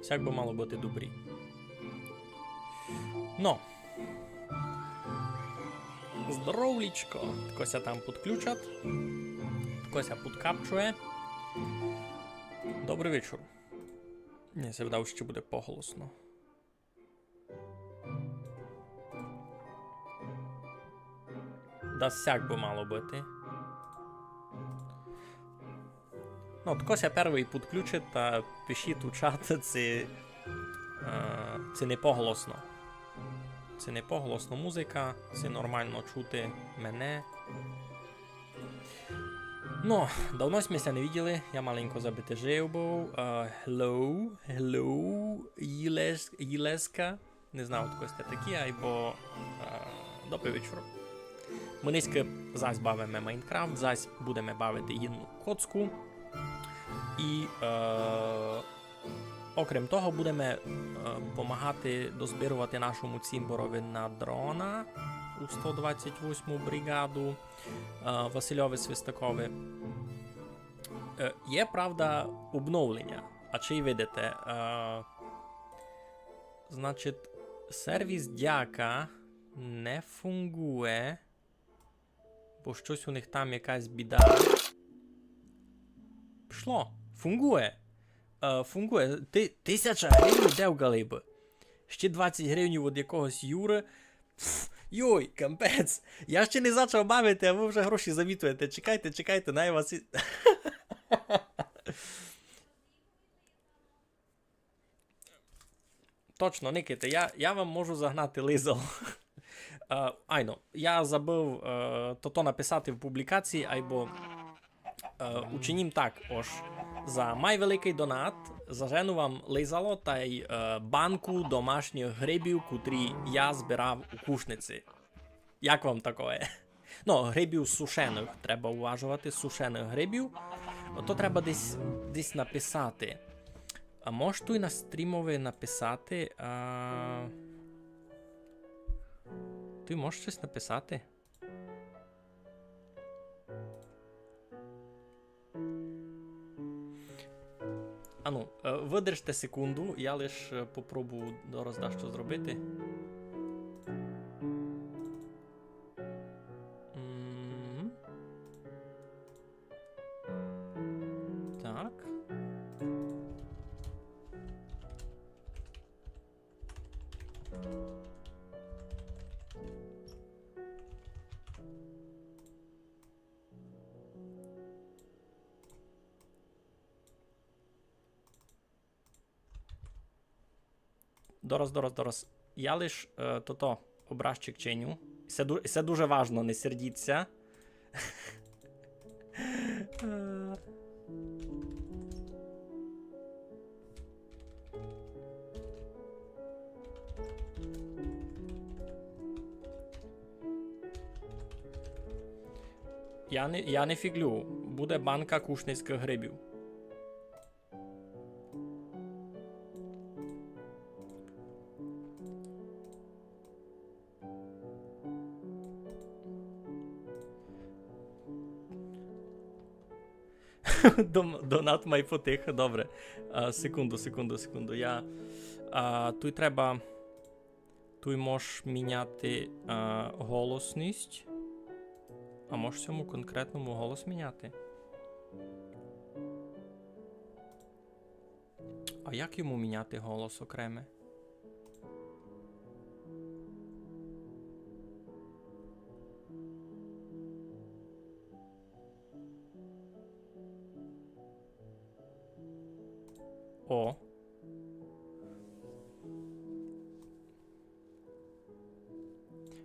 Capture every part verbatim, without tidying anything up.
Сяк бы мало быти добрі. Но. Здоровлічко. Тко ся там підключать. Тко ся підкапчує. Добрый вечур. Ні, ся видав, што буде поголосно. Да сяк бы мало быти. Но, тко ся первый підключить та пишіть у чат, ци, е, ци не поголосно. Ци не поголосно музыка, ци нормално чути мене. Но, давно сьме ся не виділи, я маленько забитежив быв. Е, hello, hello, Єлес-, Єлеска. Не знав, хто сьте такі, айбо, е, добрый вечур. Мы нынька зась бавиме Майнкрафт, зась будеме бавити єдну коцку. І, е, окрім того, будеме, е, помагати дозбировати нашому цімборови на дрона у сто двадцять восьму бригаду, е, Васильови Свистакови. Е, є, правда, обновлення. А чи видите, е, значить, сервіс Дяка не фунґує, бо штось у них там якась біда. Пішло. Фунґує. Е, фунґує. Ти-, тисяча гривень, де в галибы? Ще двадцять гривень від якогось Юры. Пф, йой, капець. Я ще не зачав бавити, а вы вже гроші замітуєте. Чекайте, чекайте, най вас і- Точно, никайте, я, я вам можу загнати лизало. Е, айно, я забыв, е, тото написати в публікації, айбо, е, учинім так, ож за май великый донат зажену вам лизало тай, е, банку домашніх грибів, котрі я збирав у Кушниці. Як вам такоє? Но, грибів сушеных, треба уважовати, сушеных грибів. То треба десь, десь написати. А мож туй на стрімови написати, а, туй мож штось написати? Ану, е, выдержте секунду, я лиш, е, попробую дораз дашто зробити. Мгм. Так. Дораз, дораз, дораз. Я лиш, е, тото, образчик чиню. Се ду-, се дуже важно, не сердіться. Е. Я не, я не фіґлю. Буде банка кушницькых грибів. Дом-, донат май потих, добре. А, секунду, секунду, секунду. Я, а, туй треба, туй мож міняти, а, голосность. А мож сьому конкретному голос міняти? А як йому міняти голос окреме? О.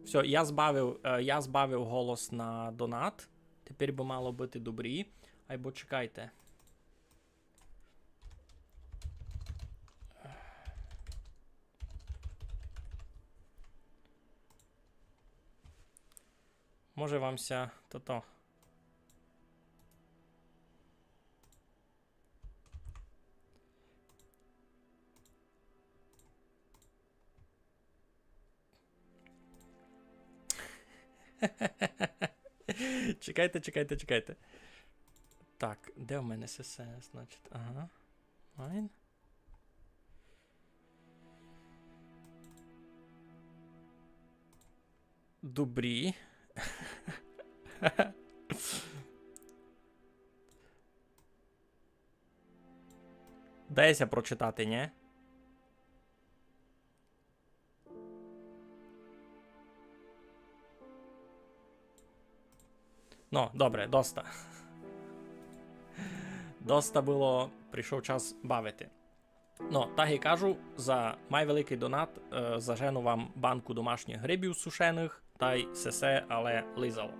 Всьо, я збавив, е, я збавив голос на донат. Тепер бы мало быти добрі. Айбо чекайте. Може вам ся тото. Чекайте, чекайте, чекайте. Так, де в мене се, се, значить, ага. Майн. Добрі. Даєся прочитати, нї? Но, добре, доста. Доста было, прийшов час бавити. Но, так і кажу, за май великый донат, е, зажену вам банку домашніх грибів сушеных, тай сесе, але лизало.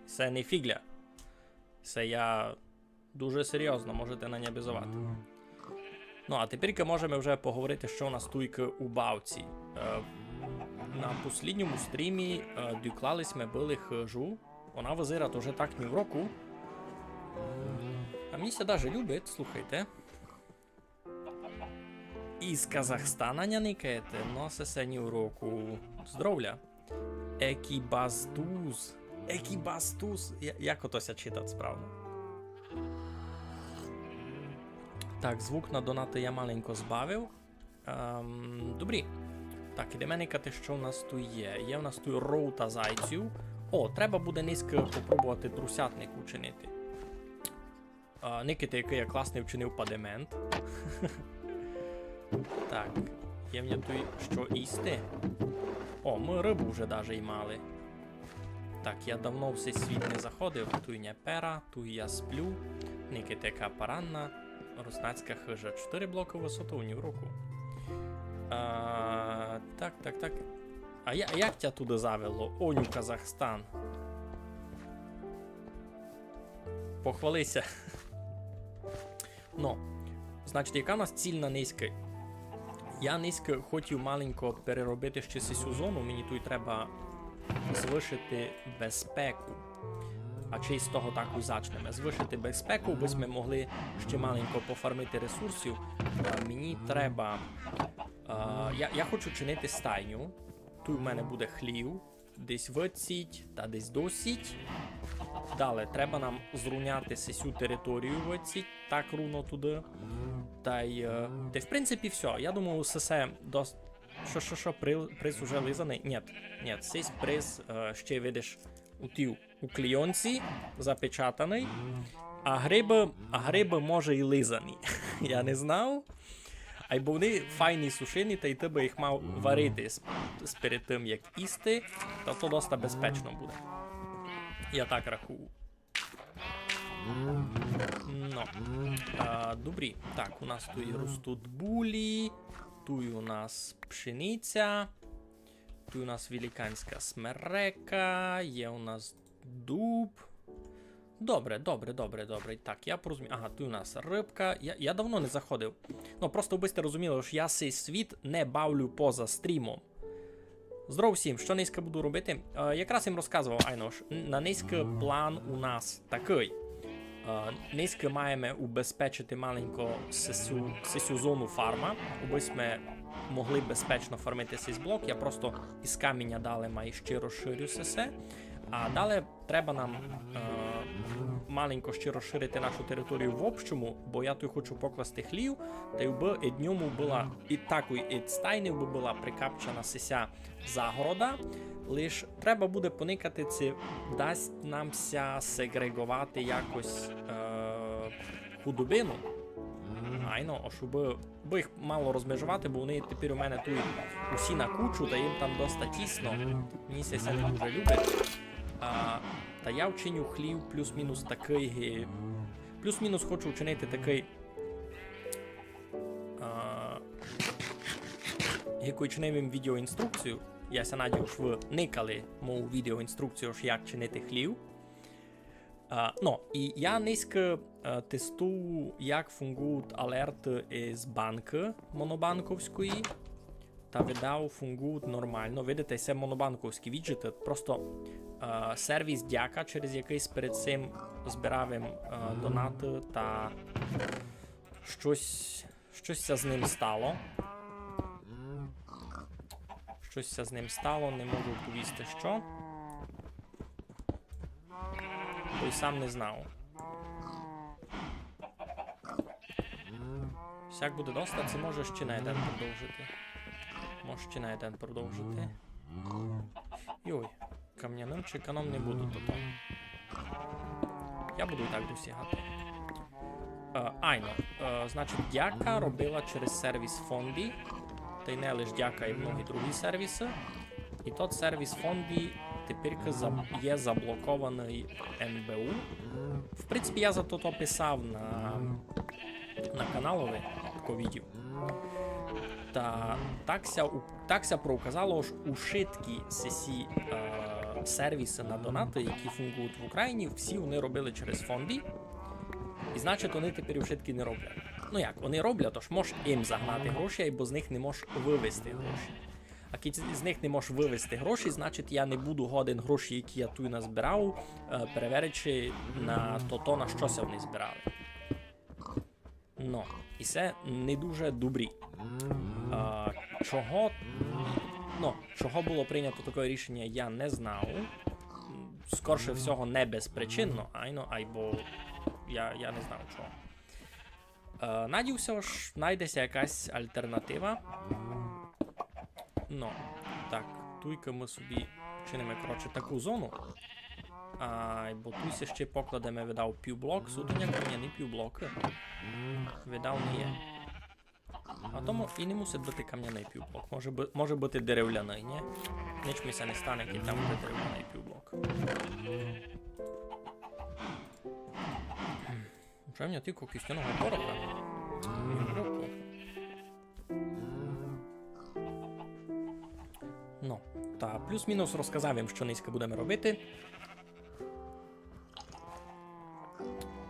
Се не фіґля. Се я дуже серйозно, можете на ня бізовати. Ну, а тепер можеме вже поговорити, што у нас туйкы у бавці. Е, на послідньому стрімі, е, доклали сьме были хыжу. Она вызират уже так нівроку. А мені ся даже любить, слухайте. Из Казахстана ня никаєте? Но, сесе нівроку. Здоровля. Екібастуз. Екібастуз. Я-, як ото ся читать справно? Так, звук на донаты я маленько збавив. Ем, добрі. Так, ідеме никати, што у нас туй є. Є у нас туй роута зайців. О, треба буде нынька попробовати друсятник учинити. А, никайте, якый я класный вчинив падемент. Так, є в мене туй што їсти. О, мы рыбу вже даже й мали. Так, я давно в сей світ не заходив. Туй ня пера, туй я сплю. Никайте, яка паранна руснацька хыжа. Чотыри блокы в высоту, нівроку. А, так, так, так. А я, як тя туды завело? Оню, Казахстан. Похвали ся. Но, значить, яка у нас ціль на нынька? Я нынька хотів маленько переробити ще сесю зону, мені туй треба звышити безпеку. А чи з того так і зачнеме? Звышити безпеку, абы сьме могли ще маленько пофармити ресурсів. Е, мені треба, е, я, я хочу чинити стайню. Туй у мене буде хлів. Десь выдсіть та десь досіть. Дале, треба нам зруняти сесю територію выдсіть, так рувно туды. Тай, е, та й, в принципі, всьо. Я думаю, сесе дос-, што, што, што, при-, приз уже лизаный? Нєт, нєт, сись приз, е, ще видиш у тій, у клійонці, запечатаный. А грибы, а грибы, може, і лизані. Я не знав. Айбо они файні сушені, тай ты бы їх мав варити з, з перед тым, як їсти, та то доста безпечно буде. Я так рахую. Но. А, добрі. Так, у нас туй ростуть булі, туй у нас пшениця, туй у нас великанська смерека, є у нас дуб. Добре, добре, добре, добре. Так, я порозумів. Ага, туй у нас рыбка. Я, я давно не заходив. Ну, просто, абы сьте розуміли, што я сей світ не бавлю поза стрімом. Здоров всім, што нынька буду робити? Е, якраз їм розказовав, айно ж, на нынька план у нас такый. Е, нынька маєме убезпечити маленько сесю, сесю зону фарма, абы сьме могли безпечно фармити сись блок. Я просто из каміня дале май ще розширю сесе. А дале треба нам, е, маленько ще розширити нашу територію в общому, бо я туй хочу покласти хлів, тай убы ид ньому была, и такой ид стайни убы была прикапчана сися загорода. Лиш треба буде поникати, ци дасть нам ся сегреґовати якось, е, худобину. Айно, ож убы, убы їх мало розмежовати, бо они тепер у мене туй усі на кучу, та їм там доста тісно. Мені ся се не дуже любить. А, та я вчиню хлів плюс-мінус такый, е, плюс-мінус хочу вчинити такый, а, якой чинив їм відеоінструкцію. Я ся надію, што вы никали мою відеоінструкцію, ож як чинити хлів. А, ну, і я нынька, е, тестую, як фунґують алерты из банкы монобанковської. Та видав, фунґують нормално. Видите, се монобанковські віджеты. Просто, е, сервіс Дяка, через якый перед сим збирав им, е, донаты, та штось, штось ся з ним стало. Штось ся з ним стало, не можу повісти што. Бо й сам не знав. Сяк буде доста, ци може ще на єден продовжити. Може ще на єден продовжити. Йой. камняным чеканом не буду, то то. Я буду і так досягати. Е, айно, е, значить, дяка робила через сервіс Фонді, та й не лиш дяка, і многі другі сервіси. І тот сервіс Фонді тепер заб-, є заблокованый НБУ. В принципі, я за то, то писав на, на каналови, тако відео. Та так ся у-, так ся проуказало, ож ушыткі сесі, е, сервісы на донаты, які фунґують в Україні, всі вони робили через Фонді. І значить, вони тепер ушыткі не роблять. Ну як, вони роблять, тож мож їм загнати гроші, айбо з них не мож вывести гроші. А кідь з них не мож вывести гроші, значить, я не буду годен гроші, які я туй назбирав, е, переверечи на то, то, на што ся вони збирали. Но, і се не дуже добрі. А, чого, но, чого было прийнято таке рішеня, я не знав. Скорше всього, не безпричинно, айно, айбо я, я не знав чого. Е, надію ся, ож найде ся якась алтернатива. Но, так, туйка мы собі чиниме, коротше, таку зону. А, бо туй ся ще покладеме, видав, півблок, сутеня камняні півблокы. Видав, не є. А тому і не мусить быти камняный півблок. Може бы-, може быти деревляный, нї? Нич ми ся не стане, кідь там буде деревляный півблок. Вже в мене тілько кістяного пороха. Півбоку. Ну, та плюс-мінус розказав їм, што нынька будеме робити.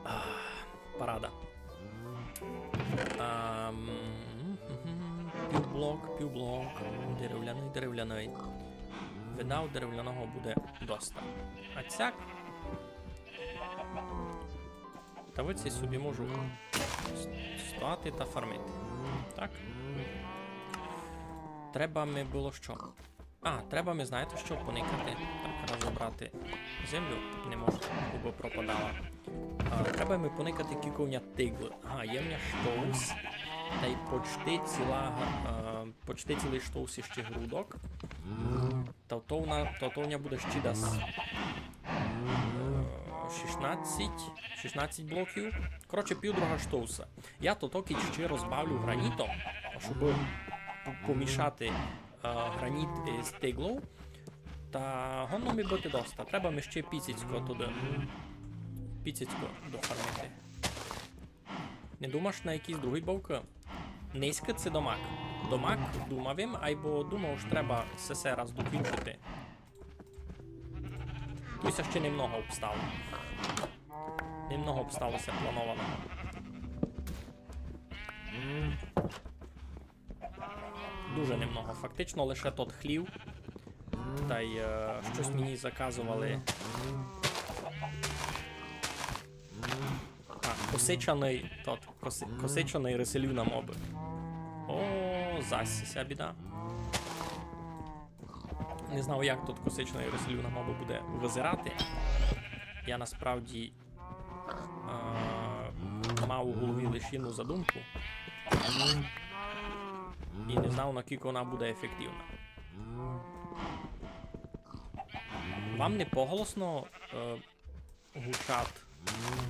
Ах, парада. Ам, півблок, півблок, деревляный, деревляный. Видав, деревляного буде доста. А цяк Та в цій собі можу с-, стати та фармити. Так. Треба ми было што? А, треба ми, знаєте што, поникати. Так, треба забрати землю, не можу, бо пропадала. А, треба ми поникати, кілько в ня тиглы. Ага, є в ня штовс. Та й почти ціла га-, е, почти цілый штовс іщи грудок. Та то вона, та то в ня буде ще десь, е, шістнадцять, шістнадцять блоків. Коротше, півдруга штовса. Я то токи ще розбавлю гранітом, щоб п-, помішати, е, граніт із тиглов. Та годно ми быти доста. Треба ми ще піціцько туды. Піціцько дофармити. Не думаш на якісь другі бавкы? Нынька ци домак? Домак думав им, айбо думав, што треба сесе раз докінчити. Туй ся ще немного обстало. Немного обстало ся планованого. Дуже немного. Фактично лише тот хлів. Та й, е, штось мені заказовали. А, косичаный, тот, коси-, косичаный реселю на мобы. О, зась ся біда. Не знав, як тот косичаный реселю на мобы буде визирати. Я насправді, е, мав у голові лише єдну задумку. І не знав, накілько вона буде ефективна. Вам не поголосно, е, гучать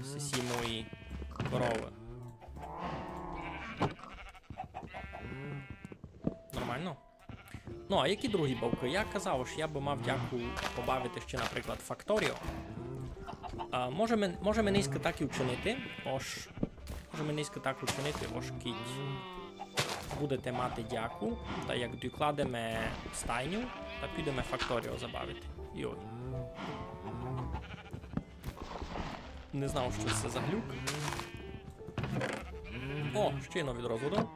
сесі мої коровы? Нормално? Ну, а які другі бавкы? Я казав, што я бы мав дяку побавити ще, наприклад, Факторіо. А, можеме, можеме нынька так і вчинити, ож, можеме нынька так вчинити, ож кідь будете мати дяку, та як докладеме стайню, та підеме Факторіо забавити. Йой. Не знав, што се за глюк. О, ще єдно відро з водов.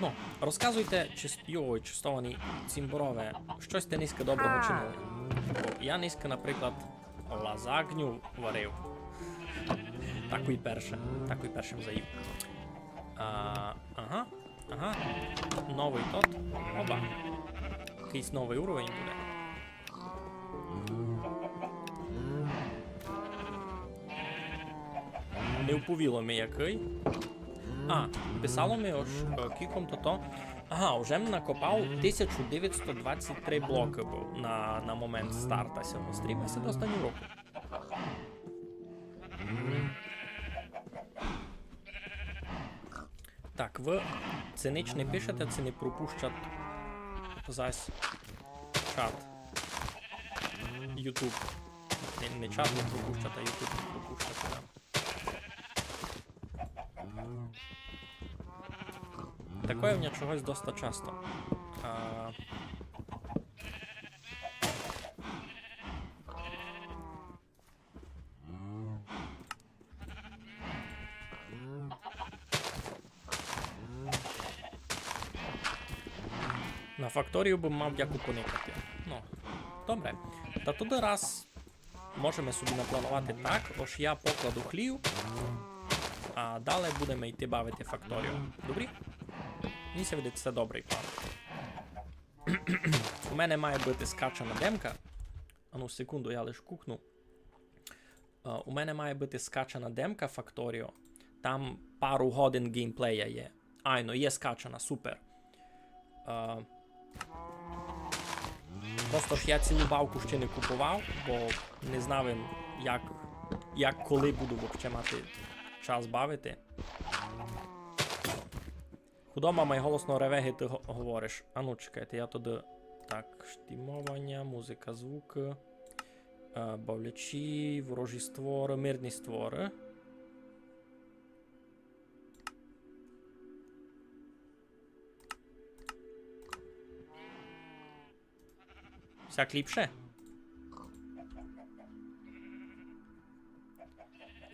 Ну, розказуйте, чис-, йой, честовані цімборове, што сьте нынька доброго чинили? Бо я нынька, наприклад, лазаню варив. Таку й перше, таку й першим заїв. А, ага. Ага. Новый тот. Оба. Якыйсь новый уровень буде. Не уповіло ми якый. А, писало ми, ож, е, кіком то то. Ага, уже м накопав тисяча девятсот двадцять три блокы быв на, на момент старта сього стріма, се доста ні року. Так, вы ци нич не пишете, ци не пропущать зась чат. YouTube. Не, не чат не пропущать, а YouTube не пропущать, да. Такоє в мене чогось доста часто. А, На факторію бы мав дяку поникати. Ну, добре. Та туды раз можеме собі напланувати так, ож я покладу хлів, а далі будеме йти бавити факторію. Добрі? Мені ся видить, се добрый план. У мене має быти скачана демка. Ану, секунду, я лиш кукну. Е, у мене має быти скачана демка Factorio. Там пару годин геймплея є. Айно, є скачана, супер. Е, просто ж я цілу бавку ще не купував, бо не знав им, як, як коли буду вообще мати час бавити. Худоба май голосно реве, ги ты го-, говориш. А ну, чекайте, я туды. Так, штімованя, музика, звукы. Е, бавлячі, ворожі створы, мирні створы. Сяк ліпше?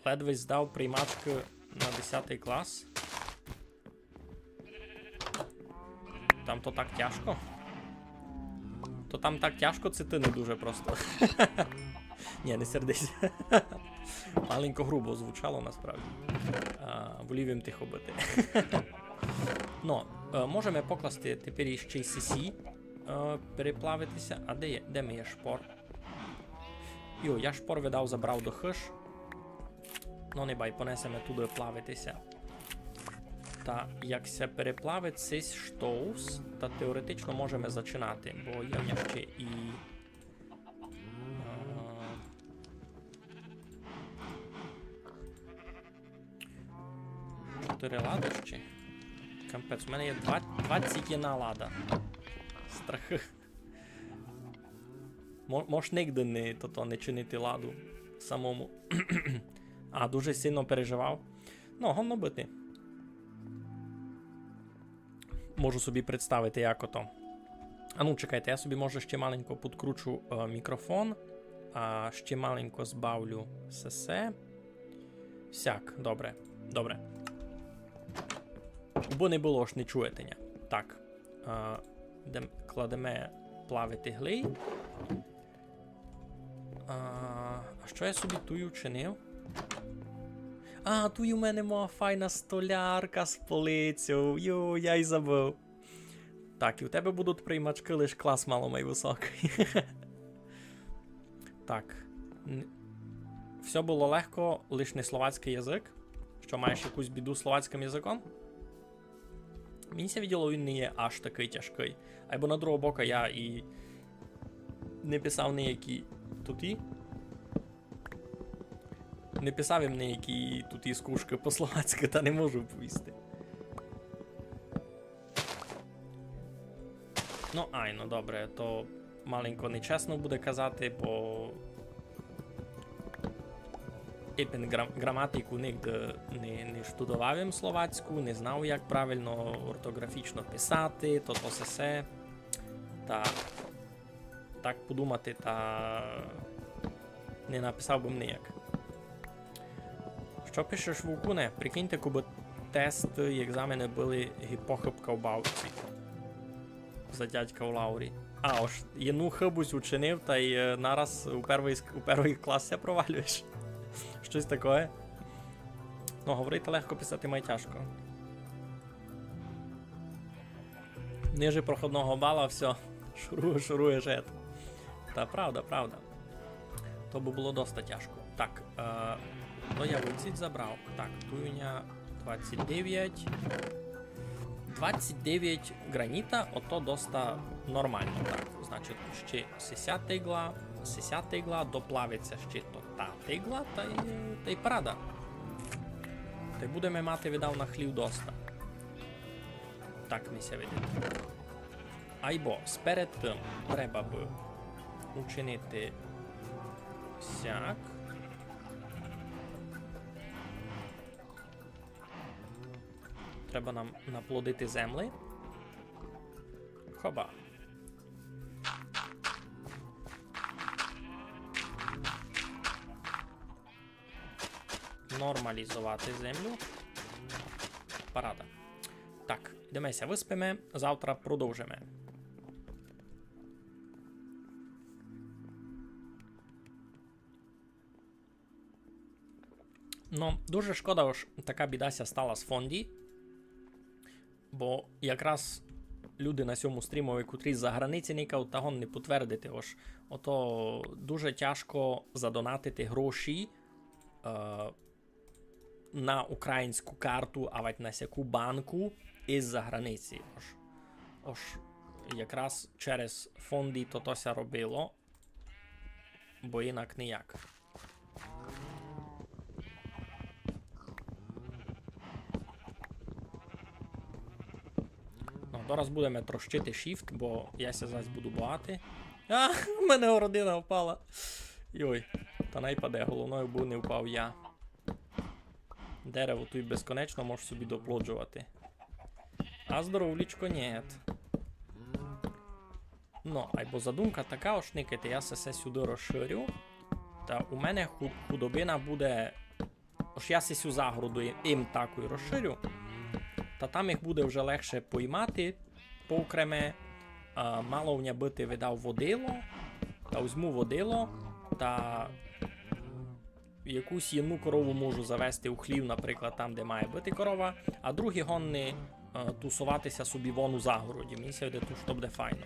Ледве здав приймачкы на десятый клас. Там то так тяжко? То там так тяжко, ци ты не дуже просто. Ні, не сердись. Маленько грубо звучало насправді. А, волів им тихо быти. Но, е, можеме покласти тепер іщи й сесі, е, переплавити ся. А де є? Де ми є шпор? Йо, я шпор видав, забрав до хыж. Но, не бай, понесеме туды плавити ся. Та як ся переплавить сись штовс, та теоретично можеме зачинати, бо є в мене ще і, а, чотыри ладочки. Капець, у мене є два-, двадцять єдна лада. Страхы. Мо-, мож нигде не, тото, не чинити ладу самому. А, дуже сильно переживав. Ну, годно быти. Можу собі представити, як ото. А ну, чекайте, я собі, може, ще маленько підкручу, е, мікрофон, а ще маленько збавлю сесе. Сяк, добре, добре. Бо не было, ож не чуєте ня. Так. А, дем-, кладеме плавити глей. А, а што я собі туй учинив? А, туй у мене моя файна столярка з полицьов. Йо, я й забыв. Так, і у тебе будуть приймачкы, лиш клас мало май высокый. Так. Н-, всьо было легко, лиш не словацькый язык. Што, маєш якусь біду з словацькым языком? Мені ся виділо, він не є аж такый тяжкый. Айбо на другого бока я і не писав ніякі туті. Не писав им ніякі туті скушкы по-словацькы, та не можу повісти. Ну, айно, добре, то маленько нечесно буде казати, бо ипен грам-, граматику нигде не, не штудовав им словацьку, не знав, як правильно ортографічно писати, то, то сесе. Та так подумати, та не написав бы м ніяк. Што пишеш, Вовкуне? Прикиньте, кобы тесты і екзамены были ги похыбка у бавці. За дядька у Лаурі. А, ож єдну хыбу сь учинив, та й, е, нараз у первый ск-, у первый клас ся провалюєш. Штось такоє. Ну, говорити легко, писати май тяжко. Ниже проходного бала, всьо. Шурує, шурує жет. Та правда, правда. То бы было доста тяжко. Так, е, То я оцить забрав. Так, туй у мене двадцять девять. Двадцять девять ґраніта, ото доста нормално, так. Значить, ще сися тигла, сися тигла, доплавить ся ще тота тигла, тай, тай парада. Тай будеме мати, видав, на хлів доста. Так ми ся видить. Айбо сперед тым треба бы учинити сяк. Треба нам наплодити землі. Хоба. Нормалізовати землю. Парада. Так, йдеме ся выспиме, завтра продовжиме. Но, дуже шкода, ож така біда ся стала з Фонді. Бо якраз люди на сьому стрімови, котрі з-за границі никавуть, та годні потвердити, ож ото дуже тяжко задонатити гроші, е, на українську карту, авадь на сяку банку із-за границі. Ож, ож якраз через Фонді тото ся робило, бо инак ніяк. Но, зараз будеме трощити Shift, бо я ся зась буду бояти. А, в мене городина впала. Йой, та най паде, головне, бо не впав я. Дерево туй безконечно, можеш собі доплоджовати. А здоровлічко, нєт. Но, айбо задумка така, ож никайте, я се, се сюды розширю. Та у мене ху-, худобина буде, ож я се сю загороду им, им такой розширю. Та там їх буде вже легше поймати поокреме. А, мало у мене быти, видав, водило. Та возьму водило, та якусь єдну корову можу завести у хлів, наприклад, там, де має быти корова, а другі годні, е, тусовати ся собі вон у загороді. Мені ся видить, што буде файно.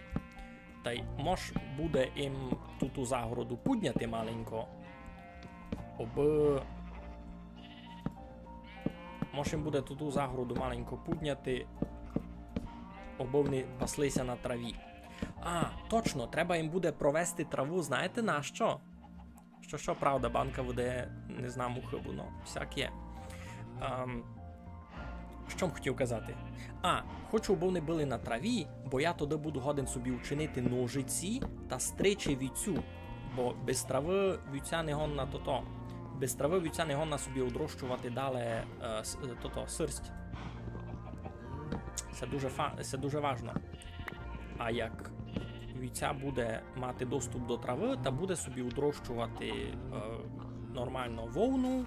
Тай мож буде им ту, ту загороду пудняти маленько, обы, мож им буде ту, ту загороду маленько пудняти, обы вони пасли ся на траві. А, точно, треба им буде провести траву, знаєте на што? Што, што, правда, банка воды не знам у хыбу, но всяк є. Ем, што м хотів казати? А, хочу, обы вони были на траві, бо я тогды буду годен собі учинити ножиці та стричи вівцю. Бо без травы вівця не годна тото. Без травы вівця не годна собі одрощовати дале, е, с-, е, тото, сырсть. Се дуже фа-, се дуже важно. А як вівця буде мати доступ до травы, та буде собі удрощовати, е, нормално вовну,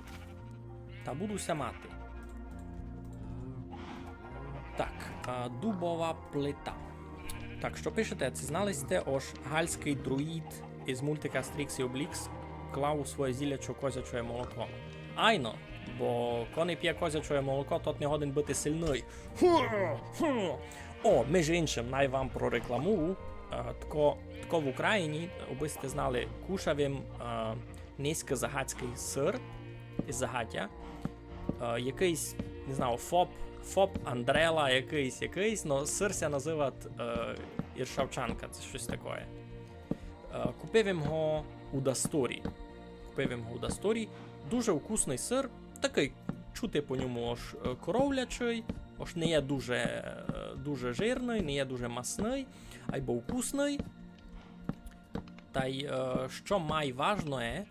та буду ся мати. Так, а, дубова плита. Так, што пишете? Ци знали сьте, ож ґальскый друїд из мультика Астерікс і Обелікс клав у своє зілячо козячоє молоко? Айно, бо ко не пє козячоє молоко, тот не годен быти сильный. О, межи иншым, най вам прорекламую. Е, тко, тко в Україні, обы сьте знали, кушав им, е, нынька загатськый сыр из Загатя. Е, якыйсь, не знаю, ФОП, ФОП Андрела, якыйсь, якыйсь, но сыр ся называт, е, Іршавчанка, ци штось такоє. Е, купив им го у Дасторі. Купив им го у Дасторі. Дуже вкусный сыр, такый, чути по ньому, ож, е, коровлячый, ож не є дуже, е, дуже жирный, не є дуже масный, айбо вкусный. Тай, е, што май важноє,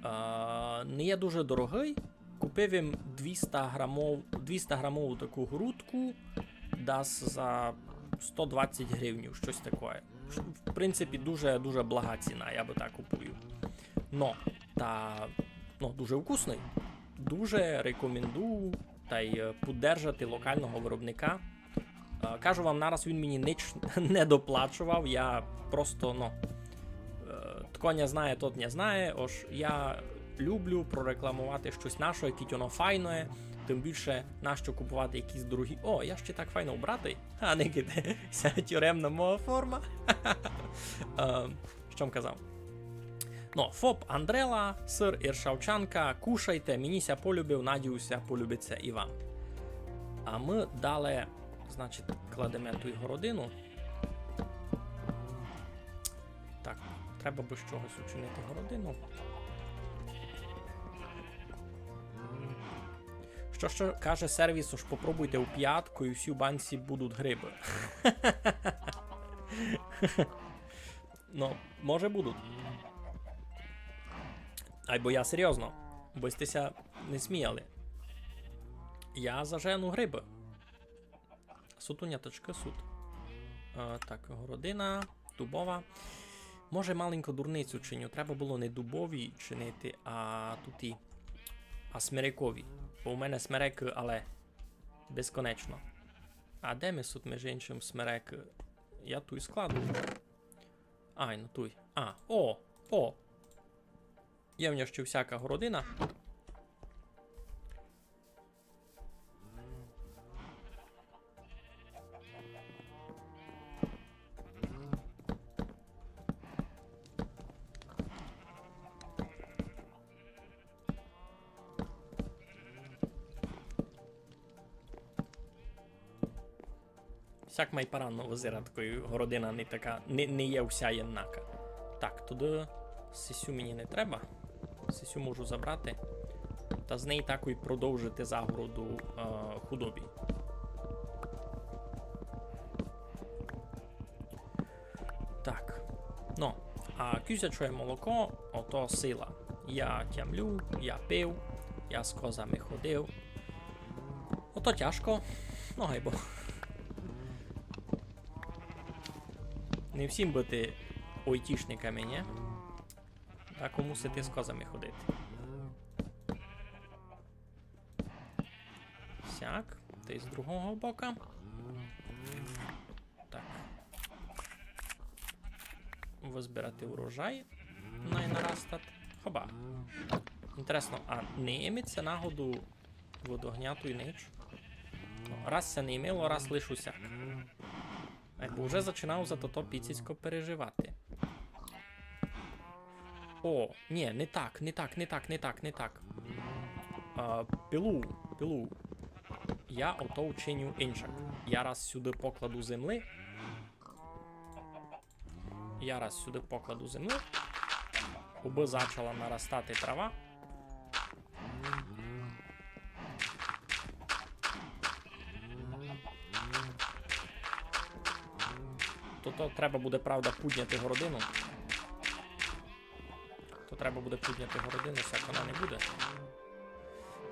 е, не є дуже дорогый. Купив им двіста грамов-, двіста грамову таку грудку, дас за сто двадцять гривнів, штось такоє. В принципі, дуже, дуже блага ціна, я бы так купую. Но, та, но, дуже вкусный. Дуже рекомендую, тай, е, поддержати локалного виробника. Е, кажу вам нараз, він мені нич не доплачовав, я просто, но, е, тко ня знає, тот ня знає, ож я люблю прорекламовати штось нашоє, кідь оно файноє, тым більше нащо куповати якісь дорогі. О, я ще так файно вбратый. А, никайте, ся тюремна моя форма. Е, што м казав? Но, ФОП Андрела, сыр, іршавчанка, кушайте, мені ся полюбив, надію ся, полюбить ся і вам. А мы дале, значить, кладеме ту городину. Так, треба бы з чогось учинити городину. Што, што каже сервіс, ож попробуйте у пятку і всі в банці будуть грибы. Но, може будуть. Айбо я серйозно, бы сьте ся не сміяли. Я зажену грибы. Сутуняточкы сут. Е, так, городина, дубова. Може, маленько дурницю чиню. Треба было не дубові чинити, а туті, а смерекові. Бо у мене смерекы, але безконечно. А де ми сут, межи иншым, смерекы? Я туй складу. Ай, ну туй. А, о, о. Є в нього ще всяка городина. Сяк май парадно визират, коли городина не така, не, не є вся єднака. Так, туды сисю мені не треба. Сисю можу забрати. Та з неї такой продовжити загороду, е, худобі. Так. Но, а козячоє молоко, ото сила. Я тямлю, я пив, я з козами ходив. Ото тяжко. Но, гайбо. Не всім быти айтішниками, нї? Дакому мусити з козами ходити. Сяк, та й з другого бока. Так. Визбирати урожай. Най нарастат. Хоба. Інтересно, а не имить ся нагоду водогняту й нич? Но, раз ся не имило, раз лиш усяк. Айбо вже зачинав за тото піціцько переживати. О, нї, не так, не так, не так, не так, не так. А, пилу, пилу. Я ото вчиню иншак. Я раз сюды покладу землі. Я раз сюды покладу землі. Убы зачала нарастати трава. То, то треба буде, правда, пудняти городину. То треба буде пудняти городину, сяк она не буде.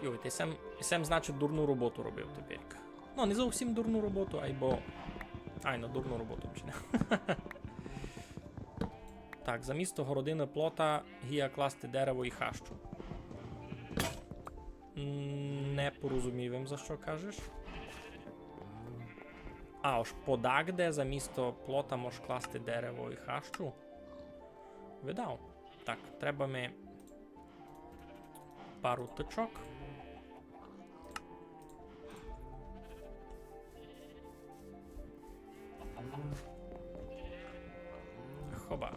Йой, ти сем, сем, значить, дурну роботу робив тепер. Но, не зовсім дурну роботу, айбо... Айно, дурну роботу вчинив. Так, замісто городины, плота, гія класти дерево і хащу. М, не порозумів им, за што кажеш. А, ож подакде замісто плота мож класти дерево і хащу? Видав. Так, треба ми пару тычок. Хоба.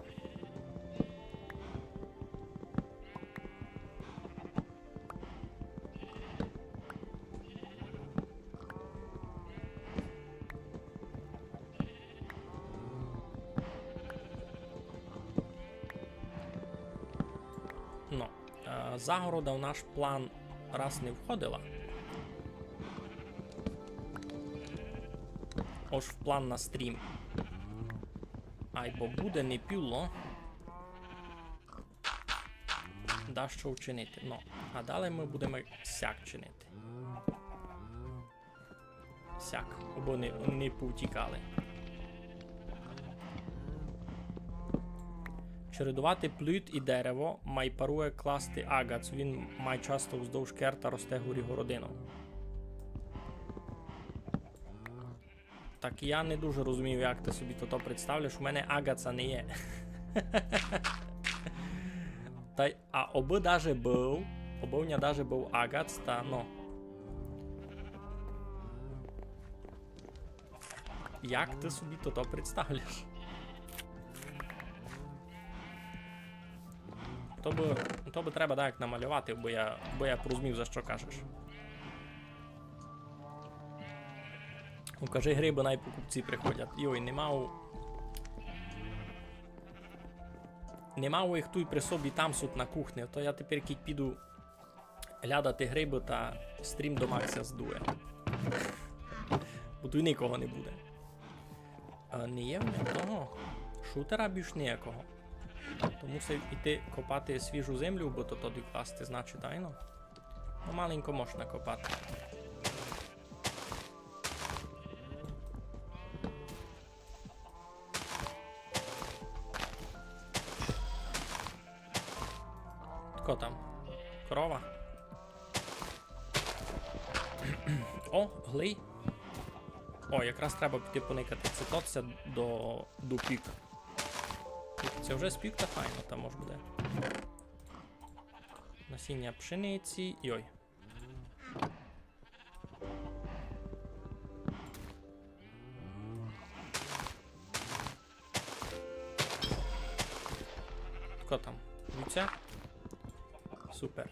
Но, е, загорода в наш план раз не входила. Ож в план на стрім. Айбо буде не піло. Дашто вчинити. Но, а дале мы будеме сяк чинити. Сяк, убы не, не повтікали. Чередовати плут і дерево, май парує класти агац, він май часто вздовж керта росте горі городинов. Так я не дуже розумію, як ты собі тото представляєш. У мене агаца не є. Та й, а обы даже быв, обы в ня даже быв агац, та, ну. Як ты собі тото представляєш? То бы, то бы треба так намалювати, бо я, бо я порозумів, за што кажеш. Укажи грибы, най покупці приходять. Йой, не мав. Не мав їх туй при собі, там суть на кухні. То я тепер кідь піду глядати грибы та стрім до Макса здує. Бо туй никого не буде. А не є в мене того шутера більш ніякого. То мусив іти копати свіжу землю, бо то тоді класти, значить, айно. Ну, маленько можна копати. Хто там? Корова? О, глий. О, якраз треба піти поникати. Це тот, це до, до пік. Це вже спік та файно там мож буде. Насіння пшениці. Йой. Хто там? Вівця? Супер.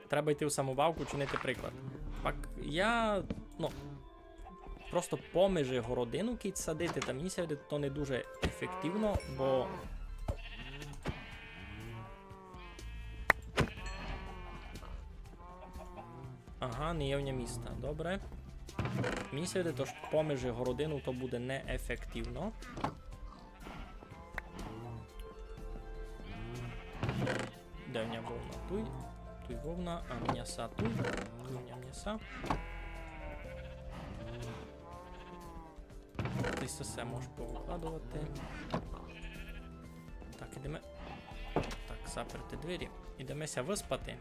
Треба йти в самобавку, чинити приклад. Так, я, ну, просто помежи городину кідь садити, та мені ся видить, то не дуже ефективно, бо... Ага, не є в ня міста. Добре. Мені ся видить, ож помежи городину то буде неефективно. Де в ня вовна? Туй. Туй вовна, а мняса туй. Туй в ня мняса. Ти се все можеш повикладовати. Так, ідеме. Так, заперти двері. Ідеме ся выспати.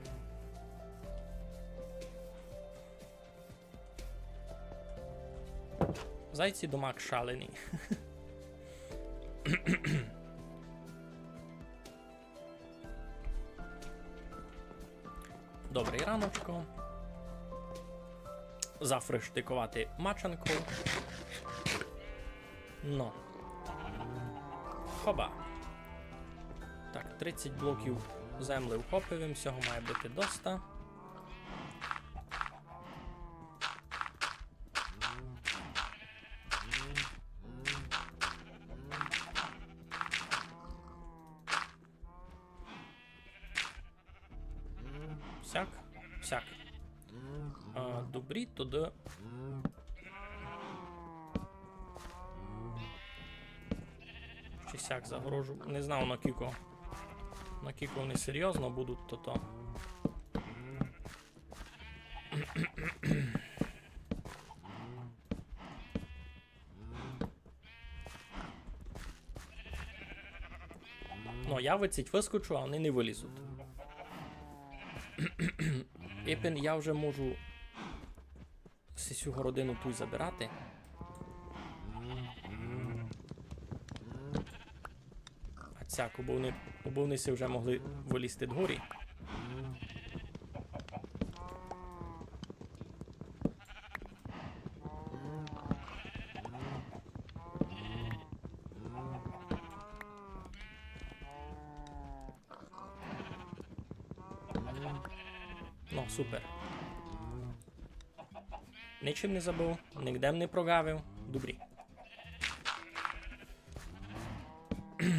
Зайці домак шалені. Добрый раночко. Зафрештиковати мачанку. Но. Хоба. Так, тридцять блоків землі вхопив, всього має бути доста. Сяк, сяк. А, добрі, тоді. Ще сяк загорожу. Не знав, на кіко. На кіко вони серйозно будуть, то то. Ну, я вицить выскочу, а вони не вылізуть. Епен я вже можу сю городину туй забирати. А цяк, обы вони, обы вони си вже могли вылізти дгорі. Ну, супер. Ничим не забыв, нигде м не прогавив. Добрі.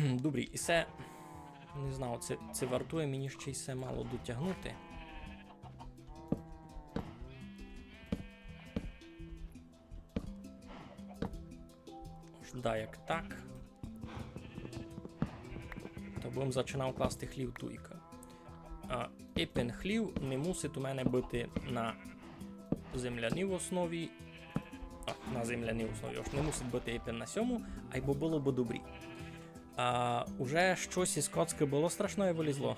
Добрі, і се, не знаю, се, се вартує мені ще й се мало дотягнути. Ож да, як так. То бым зачинав класти хлів туйка. А, епен хлів не мусить у мене быти на земляній основі. А, на земляній основі, ож не мусить быти епен на сьому, айбо было бы добрі. А, уже штось із коцкы было страшноє вылізло.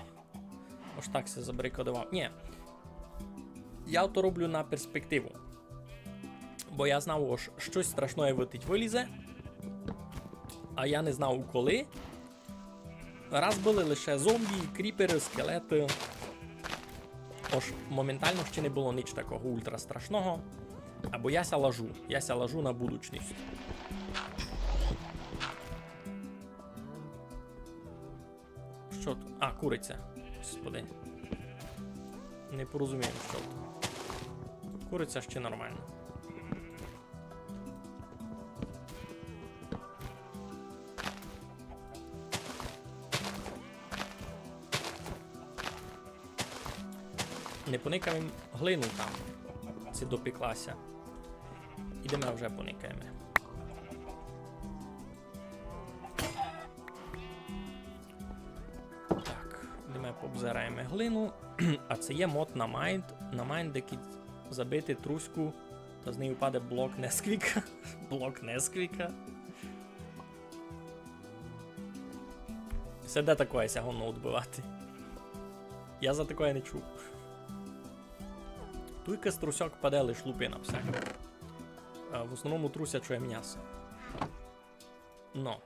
Ож так ся забарикадовав. Нї. Я то роблю на перспективу. Бо я знав, ож штось страшноє вытить вылізе. А я не знав коли. Раз были лише зомбі, кріперы, скелеты. Ож моментално ще не было нич такого ультрастрашного. Айбо я ся лажу. Я ся лажу на будучность. Што туй? А, куриця. Господи. Не порозумів, што туй. Куриця ще нормална. Не поникаєме глину там. Ци допекла ся. Ідеме вже поникаєме. Так, ідеме пообзираєме глину. А ци є мод на майнд, на майнд, де кидь забити труску, та з неї впаде блок Несквіка. Блок Несквіка. Се де такоє ся годно удбивати? Я за такоє не чув. Туйка з трусьок паде лиш лупина всяка. А в основному труся чує мнясо. Но.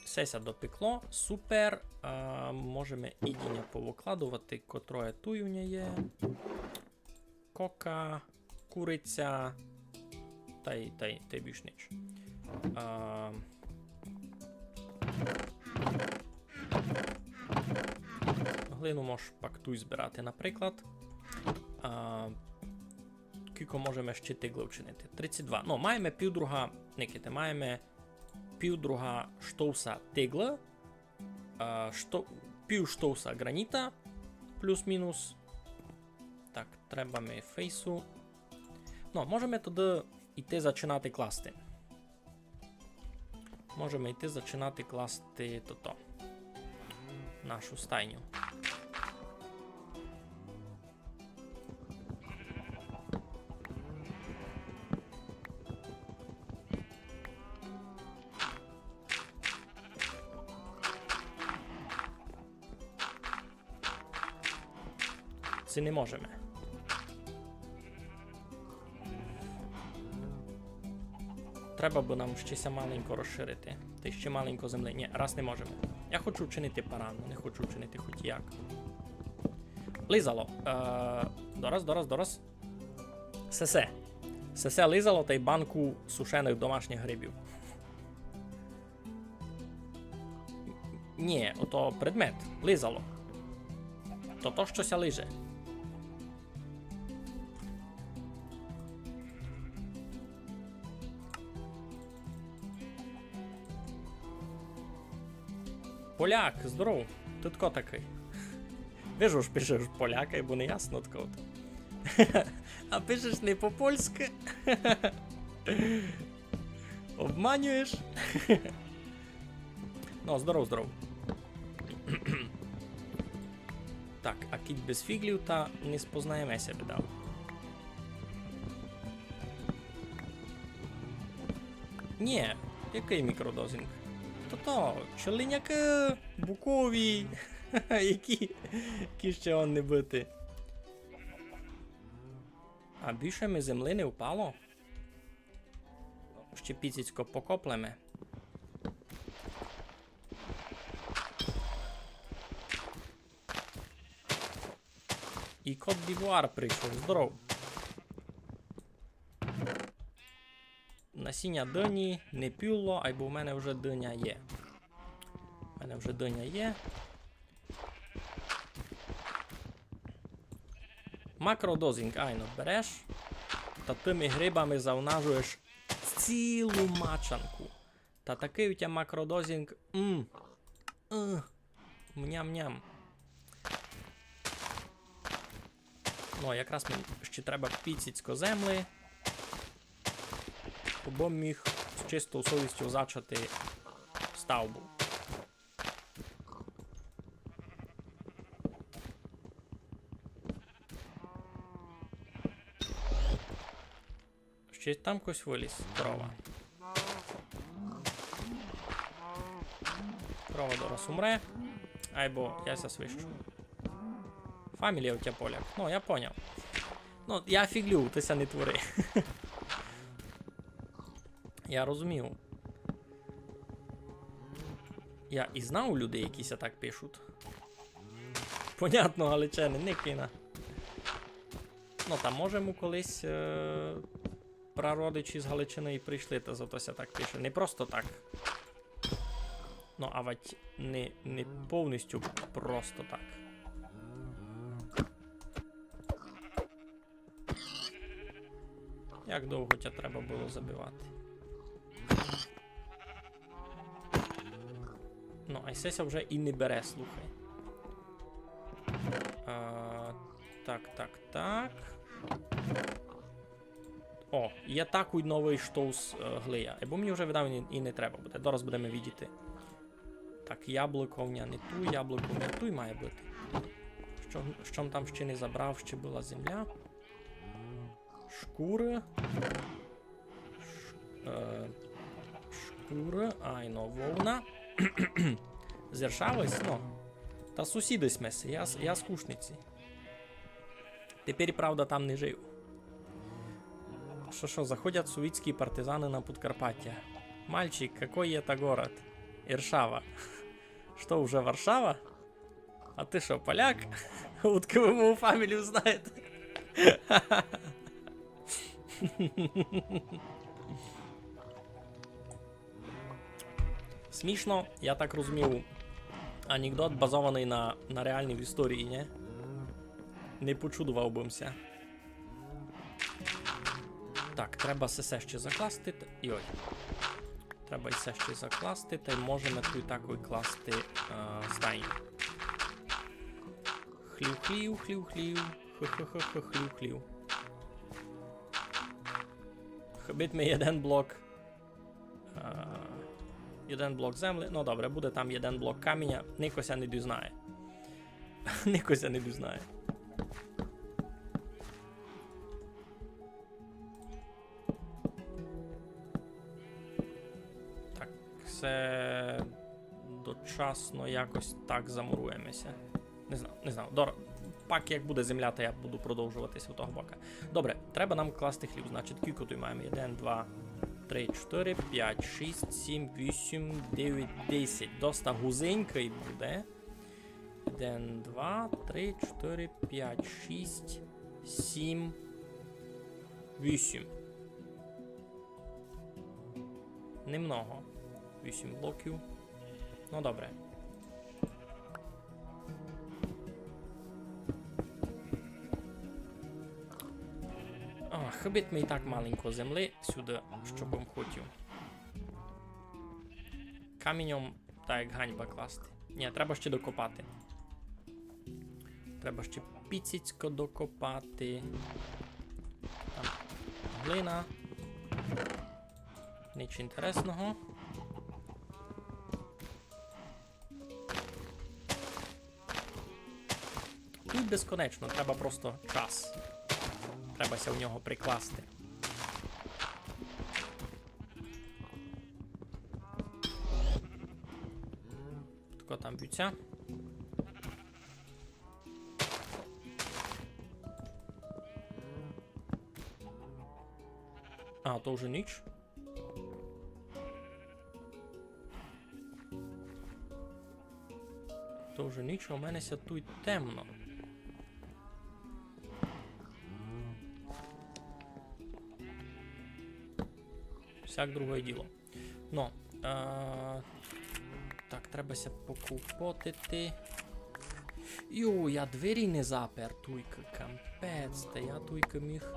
Всьо ся допекло. Супер. А, можеме їдіня повыкладовати, котроє туй у ня є. Кока, куриця, тай, тай, тай більш нич. А, глину мож пак туй збирати, наприклад. А, кілько можеме ще тиглы вчинити? Тридцять два. Ну, маєме півдруга, никайте, маєме півдруга штовса тиглы. А, што-, пів штовса граніта, плюс-мінус. Так, треба ми фейсу. Ну, можеме тогды йти зачинати класти. Можеме йти зачинати класти тото. Нашу стайню. Ци не можеме. Треба бы нам ще ся маленько розширити. Та ще маленько землі. Ні, раз не можеме. Я хочу вчинити парадно, не хочу вчинити хоть як. Лизало. Е, дораз, дораз, дораз. Сесе. Сесе лизало тай банку сушеных домашніх грибів. Ні, ото предмет. Лизало. То то, што ся лиже. Поляк, здоров. Ты тко такый? Вижу, ож пишеш поляк, бо не ясно тко. А пишеш не по-польськы. Обманюєш. Ну, здоров, здоров. Так, а кідь без фіґлів, та не спознаєме ся, видав. Ні, якый мікродозінґ? То то, челленякы букові, які, які ще он не биті. А більше ми землі не впало? Ще піціцько покоплеме. І Кот-д'Івуар прийшов. Здоров. Насіня дыні не піло, айбо в мене вже дыня є. В мене вже дыня є. Макродозінґ, айно, береш. Та тыми грибами завнажуєш цілу мачанку. Та такый у тя макродозінґ. М. Е. Мням-ням. Ну, якраз мені ще треба піціцько землі. Обы міг з чистою совістю зачати ставбу. Ще там хтось выліз. Корова. Корова дораз умре. Айбо я ся свищу. Фамілія у тя поляк. Ну, я поняв. Ну, я фіґлю, ты ся не твори. Я розумію. Я і знав людей, які ся так пишуть. Понятно, галичани, не кина. Ну, та може му колись, е, прародичі з Галичины і прийшли, та зато ся так пише. Не просто так. Ну, а вать не, не повністю просто так. Як довго тя треба было забивати? Ну, а сеся вже і не бере, слухай. А, так, так, так. О, є такый новый штос, е, глия. Бо мені вже, видав, і, і не треба буде. Зараз будеме видіти. Так, яблуко в ня не туй, яблуко в ня туй має быти. Што, што м там ще не забрав, ще была земля. Шкуры. Ш-, е, шкуры, айно, вовна. З Іршавы сьме. Та сусіды сьме си, я з, я з Кушниці. Тепер, правда, там не жию. Што, што, заходять совєтські партизаны на Подкарпаття. Мальчик, какой это город? Іршава. Што, уже Варшава? А ты што, поляк? Откуда вы мою фамілію знаєте? Смішно, я так розумію, анекдот базованый на, на реалній історії, нє? Не почудовав бы м ся. Так, треба сесе ще закласти. Т-, йой. Треба і се ще закласти, тай можеме туй такой класти, е, стайню. Хлів, хлів, хлів, хлів. Х-х-х-х, хлів, хлів. Хыбить ми єден блок. Е, єден блок землі. Ну, добре, буде там єден блок каміня. Нико ся не дізнає. Нико ся не дізнає. Так, се дочасно якось так замуруєме ся. Не знаю, не знаю. Дор-, пак як буде земля, та я буду продовжовати ся у того бока. Добре, треба нам класти хліб. Значить, кілько туй маєме? Єден, два, три, чотири, пять, шість, сім, вісім, девять, десять. Доста гузенькый буде. Єден, два, три, чотири, пять, шість, сім, вісім. Немного. Вісім блоків. Ну, добре. А, хыбить ми і так маленько землі сюды, што бы м хотів. Каміньом та як ганьба класти. Ні, треба ще докопати. Треба ще піціцько докопати. Там глина. Ніч інтересного. Туй безконечно, треба просто час. Треба ся в нього прикласти. Тако там бюця. А, то вже ніч. То вже ніч, а у мене ся туй темно. Всяк другоє діло. Но, а, так, треба ся покупотити. Йо, я двері не запер, туйка, капець, та я туйка міг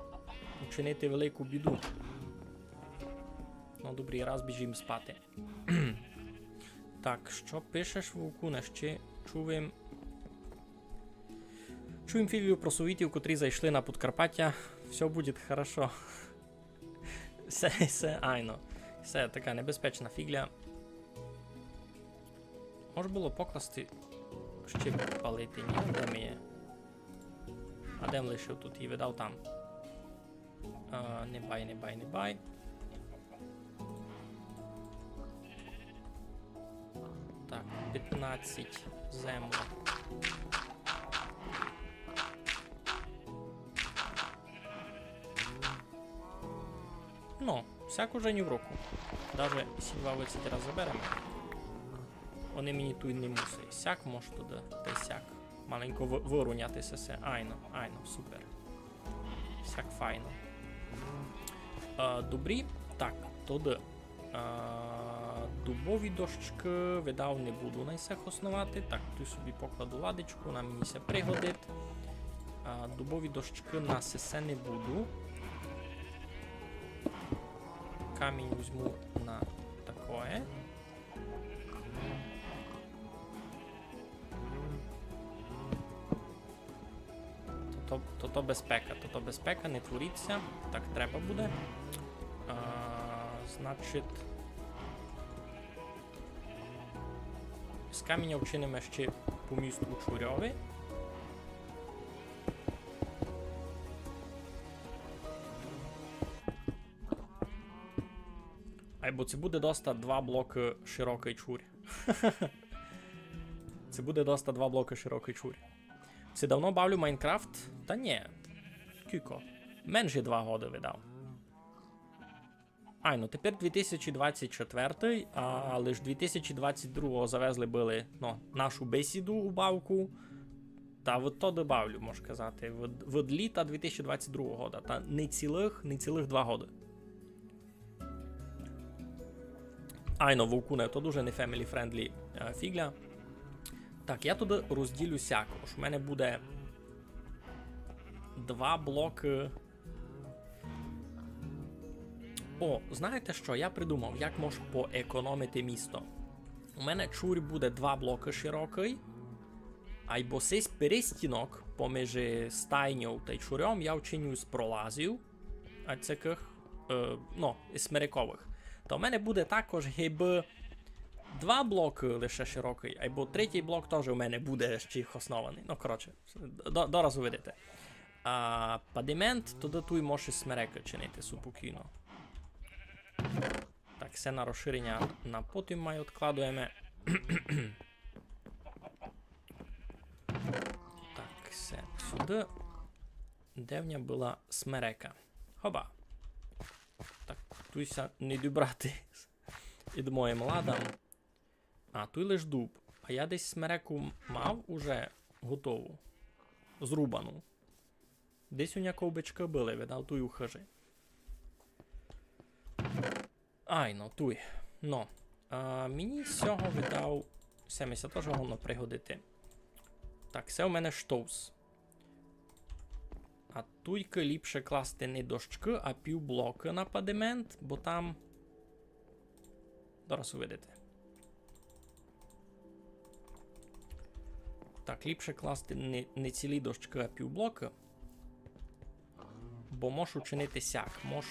учинити велику біду. Ну, добрі, раз біжим спати. Так, што пишеш, Вовкуне? Ще чув им, чув им фіґлю про совітів, котрі зайшли на Подкарпаття. Всьо буде хорошо. Се, се, айно. Се така небезпечна фіґля. Мож было покласти ще палити, ні? Де ми є? А де м лишив тут? І видав там. А, не бай, не бай, не бай. Так, пятнадцять землі. Ну, сяк уже ні в року. Даже сі два висить раз забереме. Они мені туй не мусять. Сяк мож туды, та й сяк. Маленько вы-, выруняти се, се. Айно, айно, супер. Сяк файно. Е, добрі. Так, туды. Е, Дубові дощкы, видав, не буду най се хосновати. Так, туй собі покладу ладичку, она мені ся пригодить. А, дубові дощкы на сесе не буду. Камінь возьму на такоє. То, то, то, то безпека, то, то безпека, не творіть ся. Так треба буде. А, значить, з каміня вчиниме ще поміст у чурьови. Айбо се буде доста два блокы широкый чурь. Се буде доста два блокы широкый чурь. Ци давно бавлю Майнкрафт? Та нї. Кілько? Менше два годы, видав. Айно, тепер дві тисячі двадцять четвертый, а лиш дві тисячі двадцять другого завезли были, ну, нашу бесіду у бавку. Та вот то добавлю, мож казати, від, від літа дві тисячі двадцять другого года. Та не цілых, не цілых два годы. Айно, вовкуне, то дуже не family friendly, е, фіґля. Так, я туды розділю сяк. Ож у мене буде два блокы. О, знаєте што? Я придумав, як мож поекономити місто. У мене чурь буде два блокы широкый, айбо сись перестінок поміж стайньов тай чурьом я вчиню з пролазів, а цякых, е, ну, із смерековых. Та у мене буде також гибы два блокы лише широкый, айбо третій блок тоже у мене буде ще хоснованый. Ну, коротше, до, дораз увидите. А падимент, тогды туй можеш смерекы чинити супокійно. Так, се на розширеня на потім май одкладуєме. Так, се сюды. Де в ня была смерека? Хоба. Так, туй ся не добрати ід моїм ладам. А, туй лиш дуб. А я десь смереку мав уже готову. Зрубану. Десь у ня ковбичкы были, видав, туй у хыжі. Айно, туй. Но. А мені з сього, видав, се ми ся тоже годно пригодити. Так, се у мене штовс. А туйкы ліпше класти не дощкы, а півблокы на падимент, бо там... Зараз увидите. Так, ліпше класти не, не цілі дощкы, а півблокы. Бо мож учинити сяк, мож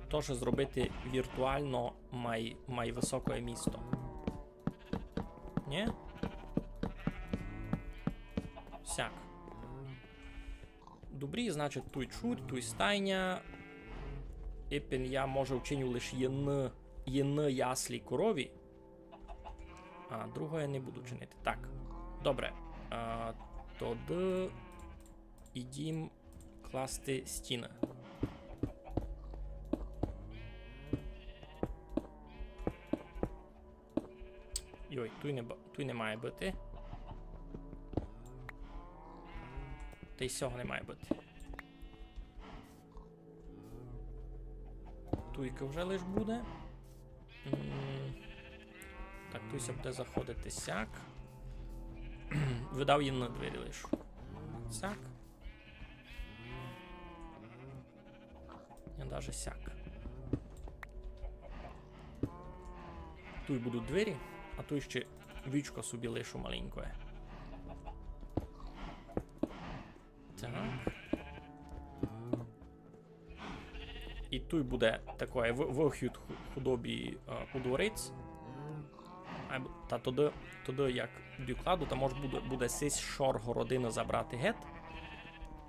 тоже зробити віртуално май, май высокоє місто. Нї? Сяк. Добрі, значить, туй чурь, туй стайня. Епен я, може, вчиню лиш єдны, єдны яслі корові. А другоє не буду чинити. Так, добре. А, тогды ідім класти стіны. Йой, туй не ба-, туй не має быти. Тай сього не має быти. Туйка вже лиш буде. М, так, туй ся буде заходити сяк. Видав єдны двері лиш. Сяк. Я даже сяк. Туй будуть двері, а туй ще вічко собі лишу маленькоє. Так. І туй буде такоє в-, выхід ху-, худобі, е, у дворець. А, та туды, туды як докладу, та мож буде, буде сись шор городины забрати гет.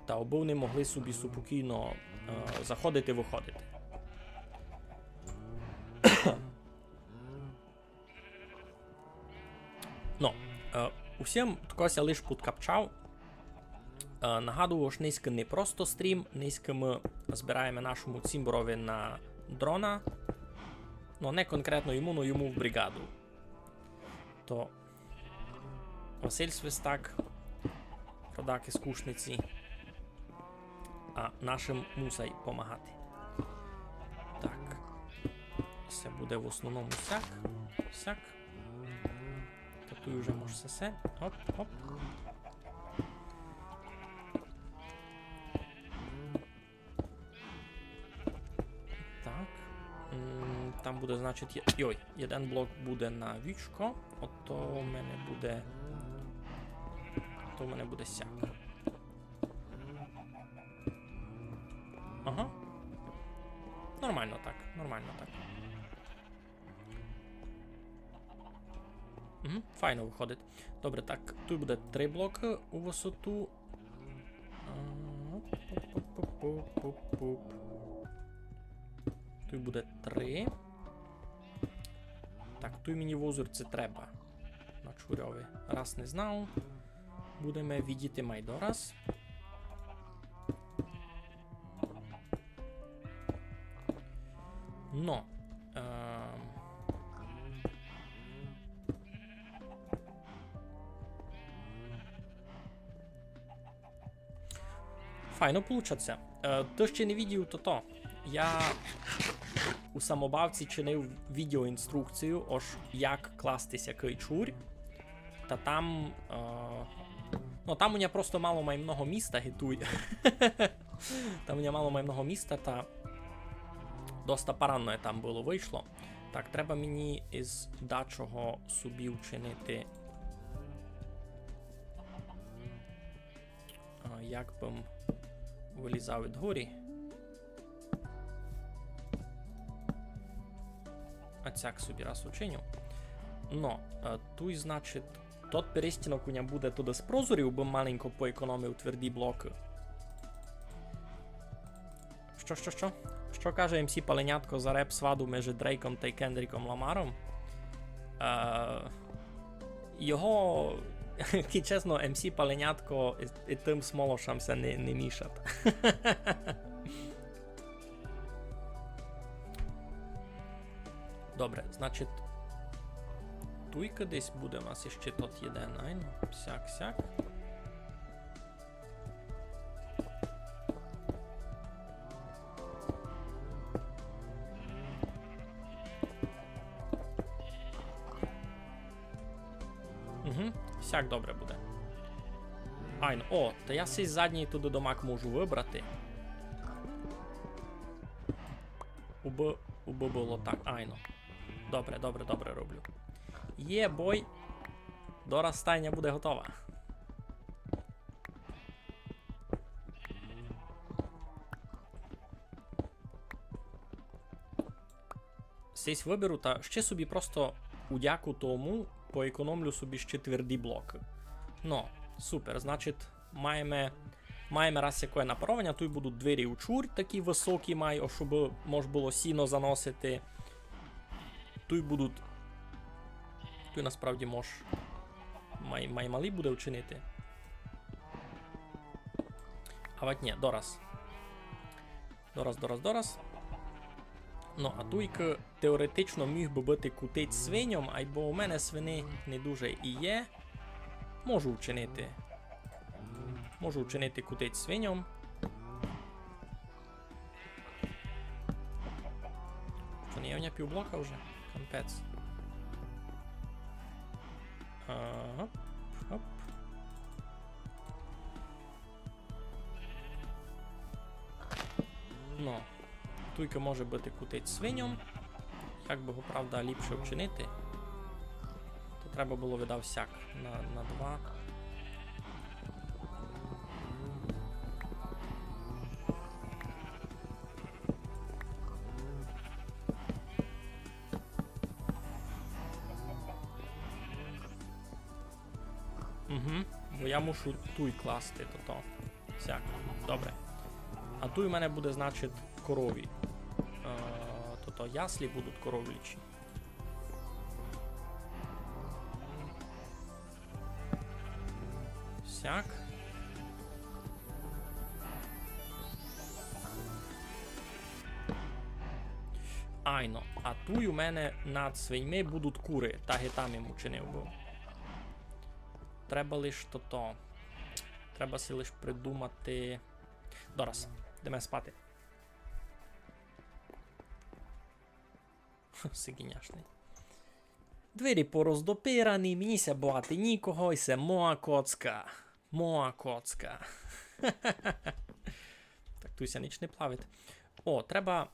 Та обы вони могли собі супокійно, е, заходити, выходити. Но, е, усім тако ся лиш подкапчав. Е, нагадую, ож нынька не просто стрім, нынька мы збираєме нашому цімборови на дрона. Но, не конкретно йому, но йому в бригаду. То Василь Свистак, родак із Кушниці, а нашым мусай помагати. Так. Се буде в основному сяк. Сяк. Та туй уже мож сесе. Оп, оп. Так. М, там буде, значить, є-, йой, єден блок буде на вічко. Ото у мене буде. То у мене буде сяк. Ага. Нормално так, нормално так. Угу, файно выходить. Добре, так, туй буде три блокы у высоту. А, пуп-пуп-пуп-пуп-пуп-пуп. Туй буде три. Так, туй мені в узорці треба. На чурьови. Раз не знав. Будеме видіти май дораз. Но, ем, файно получать ся. Е, то ще не видів, то то. Я у самобавці чинив відеоінструкцію, ож як класти сякый чурь. Та там, е, ну, там у ня просто мало май много міста, ги туй. Там у ня мало май много міста, та доста паранно там было вышло. Так, треба мені із дачого собі вчинити. А, як бы м вылізав ид горі. А сяк собі раз учиню. Но, е, туй, значить, тот перестінок у ня буде туды з прозорів, бы м маленько поекономив тверді блокы. Што, што, што? Што каже М С Паленятко за реп сваду межи Дрейком тай Кендріком Ламаром? Е, його, кидь чесно, М С Паленятко і, і тым смолошам ся не, не мішат. Добре, значить, туйка десь буде у нас іщи тот єден, айно, сяк, сяк. Угу, сяк добре буде. Айно, о, та я сей задній туды домак можу выбрати. Убы, убы было так, айно. Добре, добре, добре роблю. Є, бой. Дораз стайня буде готова. Сись выберу, та ще собі просто у дяку тому поекономлю собі ще тверді блокы. Но, супер, значить, маєме, маєме раз якоє напарованя, туй будуть двері у чурь такі высокі май, о, щоб мож было сіно заносити. Туй будуть, туй насправді мож май, май малі буде вчинити. А вать ні, дораз. Дораз, дораз, дораз. Ну, а туйка теоретично міг бы быти кутець свиньом, айбо у мене свині не дуже і є. Можу вчинити. Можу вчинити кутець свиньом. Што, не є у мене півблока вже? Капець. Ага. Оп. Ну, туйка може быти кутець свиньом. Як бы го, правда, ліпше вчинити? То треба было, видав, сяк на, на два. Угу. Бо я мушу туй класти, тото. Сяк. Добре. А туй у мене буде, значить, корові. Е, тото яслі будуть коровлячі. Сяк. Айно. А туй у мене над свиньми будуть куры. Так і там им учинив быв. Треба лиш тото. Треба си лиш придумати. Дораз. Йдеме спати. Сиґіняшный. Двері пороздопирані, мені ся бояти нікого, і се моя коцка. Моя коцка. Так, туй ся ніч не плавить. О, треба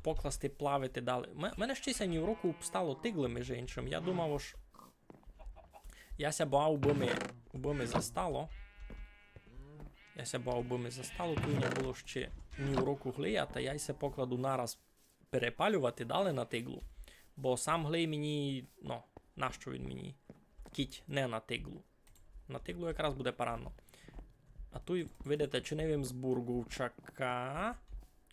покласти плавити далі. Ме-, мене ще ся ні в року обстало тиґли, межи иншым. Я думав, ож я ся бояв, убы ми, убы ми застало. Я ся бояв, убы ми застало, туй не было ще ні в року глия, та я й се покладу нараз перепалювати далі на тиґлу. Бо сам глей мені, ну, нащо він мені? Кідь не на тиґлу. На тиґлу якраз буде парадно. А туй, видите, чинив им з бурґовчака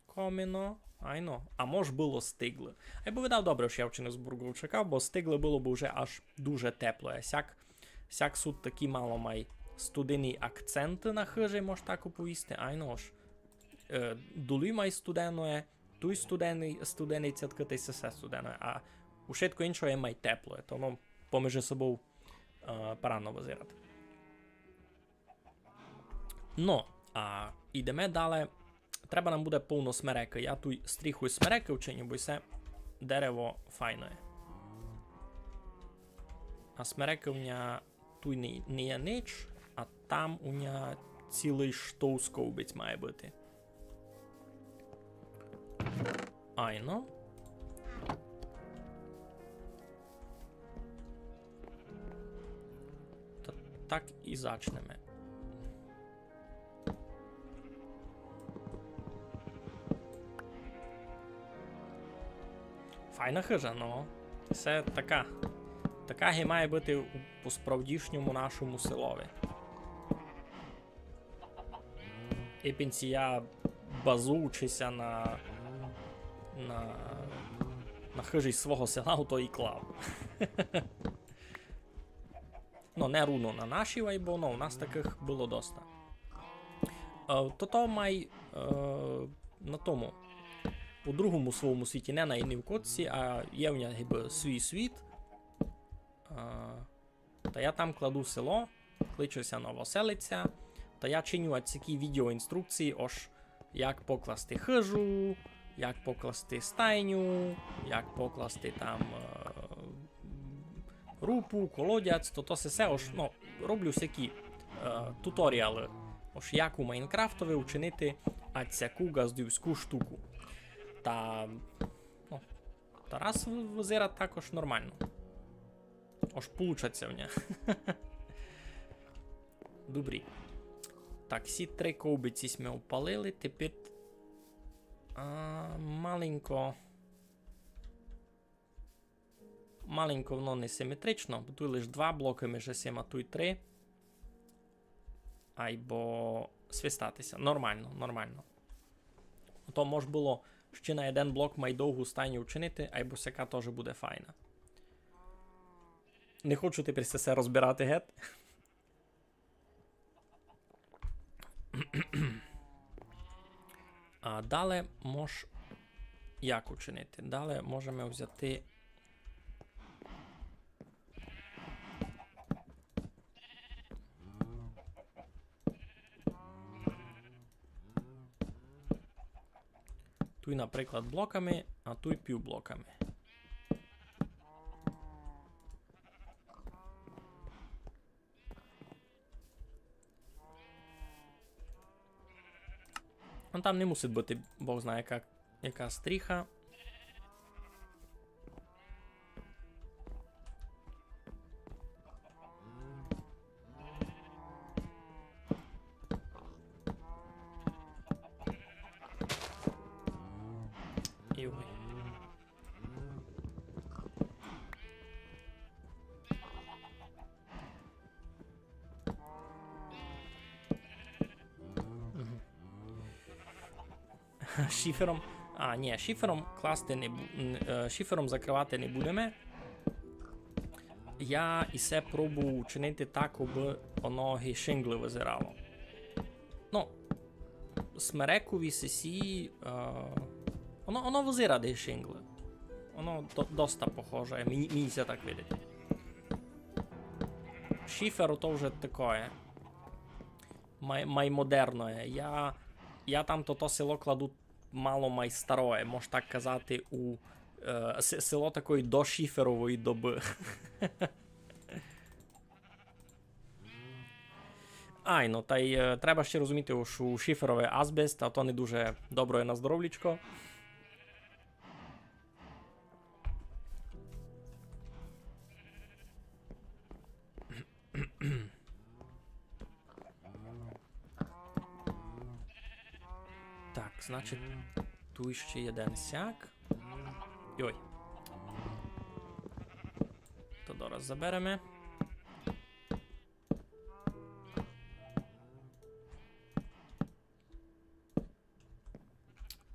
комино. Айно. А мож было з тиґлы. Айбо видав добре, што я вчинив з бурґовчака, бо з тиґлы было бы вже аж дуже тепло. А сяк, сяк сут такі мало май студені акценты на хыжі, мож так оповісти. Айно ож. Е, долі май студено є, туй студеный, студеный цяткы, та й сесе студено є. А ушытко инше є май тепло. То воно помежи собов, е, парадно вызират. Но, а идеме дале. Треба нам буде повно смерекы. Я туй стріху из смерекы вчиню, бо се дерево файноє. А смерекы у ня туй не, не є нич, а там у ня цілый штовс ковбиць має быти. Айно. Та так і зачнеме. Файна хыжа, но. Се така. Така ги має быти у, по справдішньому нашому селови. Ипен сі я базуючи ся на, на, на хыжі свого села, ото і клав. Но, не рувно на нашій, айбо, но, у нас такых было доста. Е, тото май, е, на тому, у другому свойому світі, не на Єдній коцці, а є в ня гибы свій світ. Е, та я там кладу село, кличе ся Новоселиця, та я чиню ацякі відеоінструкції, ож як покласти хыжу, як покласти стайню, як покласти там, е, рупу, колодязь, то, то се, се, ож, ну, роблю всякі, е, туторіалы. Ож як у Майнкрафтови учинити ацяку ґаздівську штуку. Та, ну, та раз в-, вызират також нормално. Ож получать ся в ня. Добрі. Так, сі три ковбиці сьме опалили, тепер, а, маленько, маленько воно несиметрично, бо туй лиш два блокы межи сима, туй три. Айбо свистати ся. Нормално, нормално. То мож было ще на єден блок май довгу стайню вчинити, айбо сяка тоже буде файна. Не хочу тепер се всьо розбирати гет. А дале мож як учинити? Дале можеме взяти туй, наприклад, блоками, а туй півблоками. Ну, там не мусить быти Бог знає яка, яка стріха. Йой. Мгм. Шифером. А, ні, шифером класти не бу-, н-, е, шифером закрывати не будеме. Я і се пробую учинити так, абы оно ги шинґлы вызирало. Ну, смерекові сесі, е, оно, оно вызират ги шинґлы. Оно до-, доста похоже, мені, мені ся так видить. Шифер то вже такоє. Май, май модерноє. Я, я там тото село кладу мало май староє, мож так казати, у, е, се-, село такої дошіферової добы. Айно, тай, е, треба ще розуміти, што у шіферови азбест, а то не дуже добре на здоровлічко. Так, значить, туй ще єден сяк. Йой. То дораз забереме.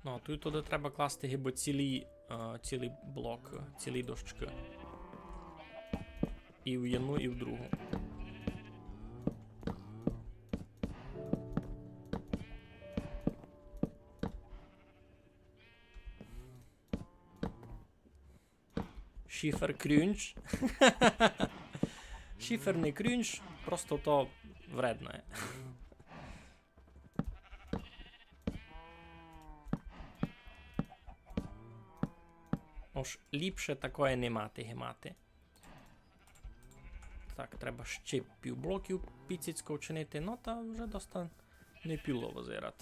Ну, а туй туды треба класти гибы цілі, е, цілі блокы, цілі дощкы. І в єдну, і в другу. Шифер крінж. Шифер не крінж, просто то вредно є. Ож ліпше такоє не мати, ги мати. Так, треба ще пів блоків піціцько вчинити, ну та вже доста не піло визират.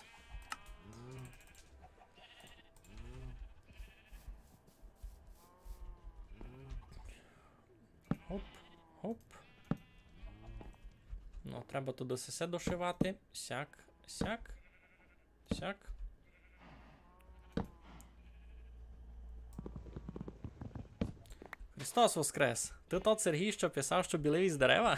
Гоп, гоп. Ну, треба туды сесе дошивати. Сяк, сяк, сяк. Христос воскрес! Ты тот Сергій, што писав, што білив із дерева?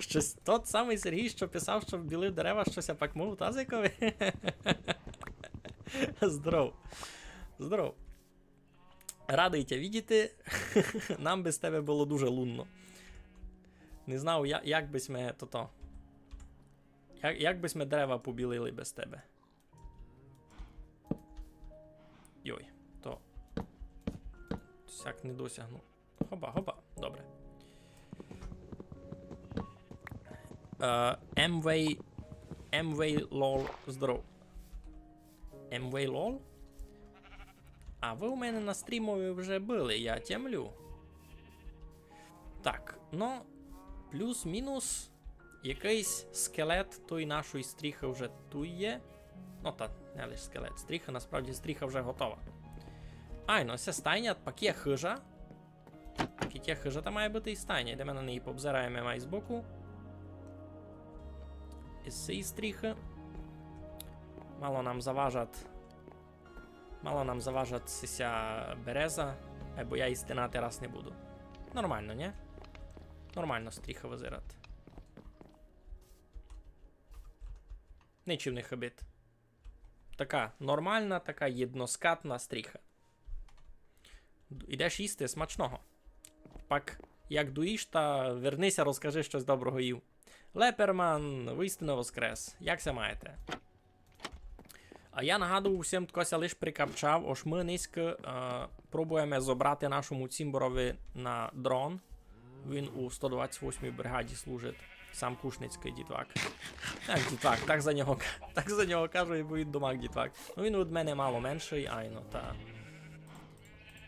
Штось тот самый Сергій, што писав, што білив дерева, штось я пак мов у тазикови? Здоров. Здоров. Радый тя видіти. Нам без тебе было дуже лунно. Не знав, я-, як бы сьме тото. Як, як бы сьме дерева побілили без тебе? Йой, то сяк не досягну. Хоба, хоба, добре. Е, М В, М В лол, здоров. М В лол? А вы у мене на стрімови вже были, я тямлю. Так, ну, плюс-мінус якыйсь скелет тої нашої стріхы вже туй є. Ну та, не лише скелет, стріха, насправді стріха вже готова. Айно, се стайня, пак є хыжа. Пак є хыжа, та має быти і стайня. Йдеме на неї, пообзираєме май збоку. Із сеї стріхы. Мало нам заважат Мало нам заважат сися береза, айбо я її стинати раз не буду. Нормално, нї? Нормално стріха визират. Ничим не хыбит. Така нормална, така єдноскатна стріха. Д-, ідеш їсти, смачного. Пак, як доїш, та верни ся, розкажи, што сь доброго їв. Леперман, воістину воскрес. Як ся маєте? А я нагадую всім, хто ся лиш прикапчав, ож мы нынька, е, пробуєме зобрати нашому цімборови на дрон. Він у сто двадцять восьмій бригаді служить. Сам кушницькый дітвак. Як дітвак, так за нього ка-, так за нього кажу, бо він домак дітвак. Ну, він від мене мало меншый, айно, та,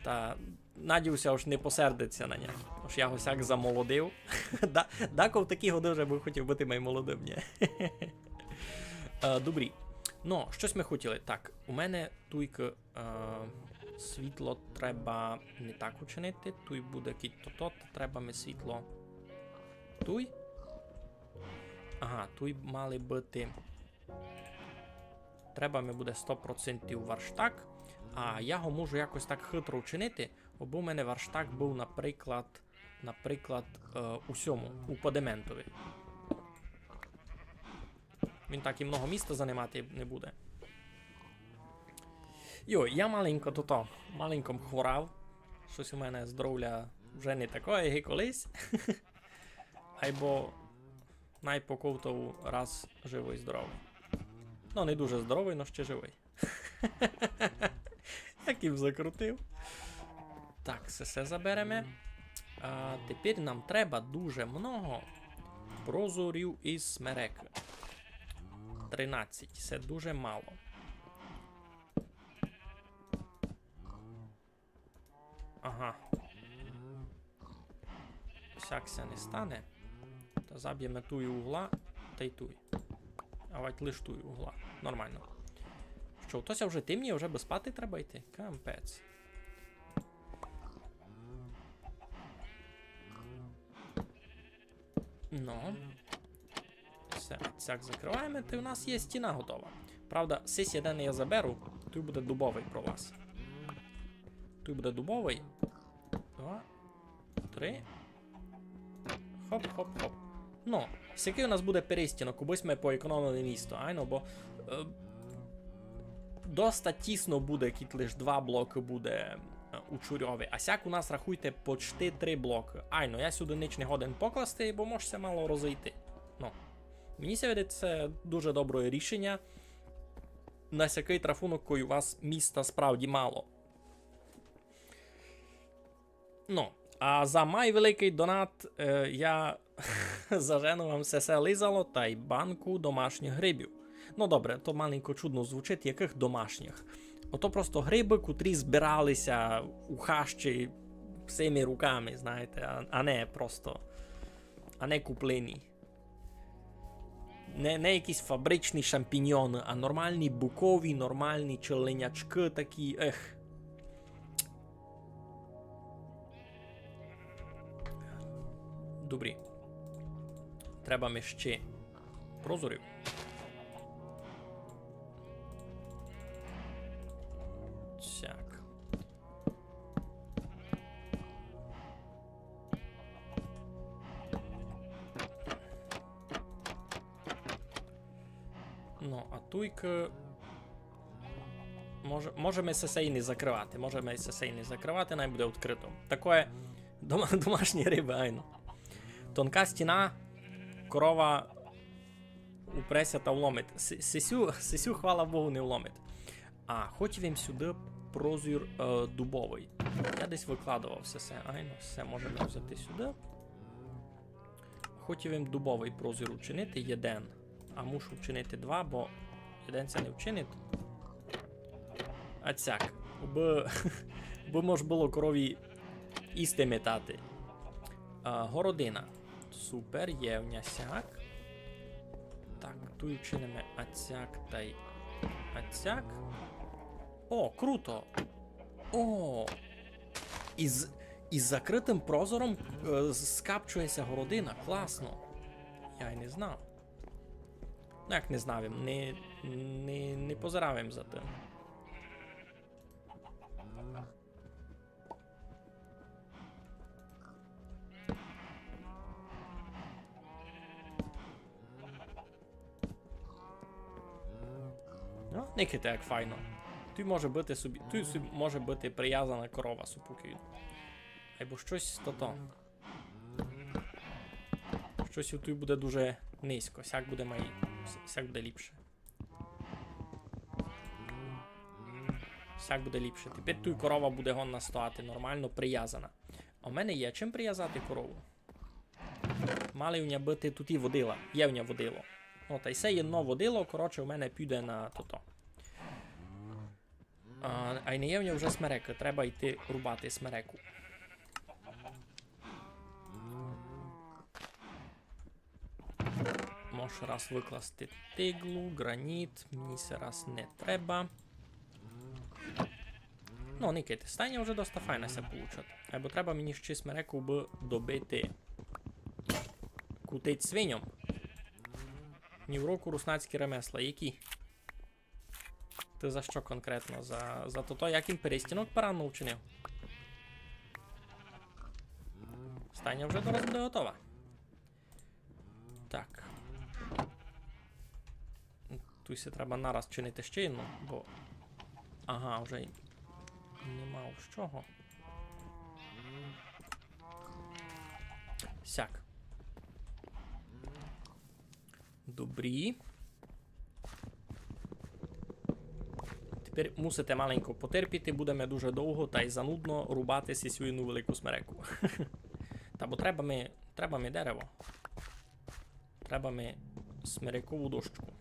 та надію ся, ож не посердить ся на нього. Ож я го сяк замолодив. Да, дако в такі годы вже бы хотів быти май молодым, нї? Е, добрі. Ну, штось мы хотіли. Так, у мене туйка, е, світло треба не так учинити. Туй буде кідь тото, та треба ми світло. Туй. Ага, туй мали быти. Треба ми буде сто процентів варштак. А я го можу якось так хитро вчинити, абы у мене варштак быв, наприклад, наприклад, е, у сьому, у подементови. Він так і много міста занимати не буде. Йо, я маленько тото, маленько м хворав. Штось у мене здоровля вже не такоє, як і колись. Айбо най поковтову раз живый, здоровый. Ну, не дуже здоровый, но ще живый. Як їм закрутив. Так, се, се забереме. А тепер нам треба дуже много прозорів із смерекы. Тринадцять. Се дуже мало. Ага. Сяк ся не стане. Та заб'єме туй угла, тай туй. Авадь лиш туй угла. Нормално. Што, то ся вже тимніє, вже бы спати треба йти? Капець. Ну. Всьо, сяк закрываєме, та у нас є стіна готова. Правда, сись єден я заберу, туй буде дубовый пролаз. Туй буде дубовый. Два, три. Хоп, хоп, хоп. Ну, сякый у нас буде перестінок, убы сьме поекономили місто, айно, бо, е, доста тісно буде, кідь лиш два блокы буде, е, у чурьови. А сяк у нас, рахуйте, почти три блокы. Айно, я сюды нич не годен покласти, бо мож ся мало розыйти. Ну, мені ся видить, се дуже добре рішеня. На сякый трафунок, кой у вас міста справді мало. Ну, а за май великый донат, е, я зажену вам всьо се лизало тай банку домашніх грибів. Ну добре, то маленько чудно звучить, якых домашніх. Ото просто грибы, котрі збирали ся у хащі всіма руками, знаєте, а, а не просто, а не куплені. Не, не якісь фабричні шампіньйоны, а нормалні букові, нормалні челенячкы такі, ех. Добрі. Треба ми ще прозорів. Так. Ну, а туйкы може, можеме сесе й не закрывати, можеме сесе й не закрывати, най буде відкрыто. Такоє дома-, домашні рибы, айно. Тонка стіна, корова упре ся та вломить. С-, сесю, сесю, хвала Богу, не вломить. А, хотів им сюды прозір, е, дубовый. Я десь выкладовав всьо се. Айно, всьо можеме взяти сюды. Хотів им дубовый прозір учинити, єден. А мушу вчинити два, бо єден ся не вчинить. А цяк. Убы, убы мож было корові їсти метати. А, городина. Супер, є в ня сяк. Так, туй вчиниме ацяк тай ацяк. О, круто! О! Із, із закрытым прозором, е, скапчує ся городина. Класно. Я й не знав. Ну, як не знав им, не, не, не позирав им за тым. Ну, никайте, як файно. Туй може быти собі, туй собі може быти привязана корова супокійно. Айбо штось тото. Штось туй буде дуже низько, сяк буде май, сяк буде ліпше. Сяк буде ліпше. Тепер туй корова буде годна стояти нормално привязана. А в мене є чим привязати корову? Мали в ня быти туй і водила. Є в ня водило. О, тай се єдно водило, коротше, у мене піде на тото. А, ай не є в ня вже смерека, треба йти рубати смереку. Мож раз выкласти тиглу, граніт, мені се раз не треба. Ну, никайте, стайня вже доста файна ся получать. Айбо треба мені ще смереку бы добити. Кутить свиньом. Ні в року руснацькі ремесла, які? Ты за што конкретно? За, за тото, як им перестінок парадно вчинив? Стайня вже дораз буде готова. Так. Туй ся треба нараз чинити ще єдну, бо... Ага, вже й нема з чого. Сяк. Добрі. Тепер мусите маленько потерпіти, буде ми дуже довго тай занудно рубати сесю єдну велику смереку. Та бо треба ми, треба ми дерево. Треба ми смерекову дощку.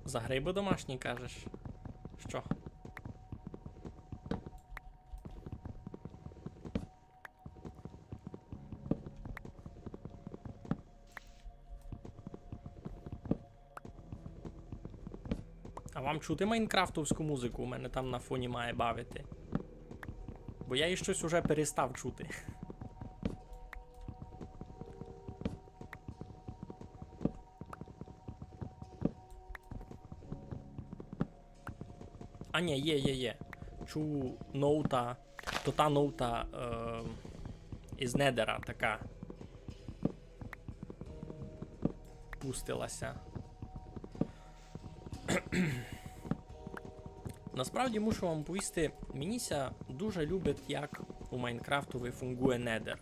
За грибы домашні, кажеш? Што? А вам чути майнкрафтовську музику? У мене там на фоні має бавити. Бо я її щось уже перестав чути. А ні, є, є, є. Чув ноута. То та ноута, е, із Недера така пустила ся. Насправді мушу вам повісти, мені ся дуже любить, як у Майнкрафтови фунґує Недер.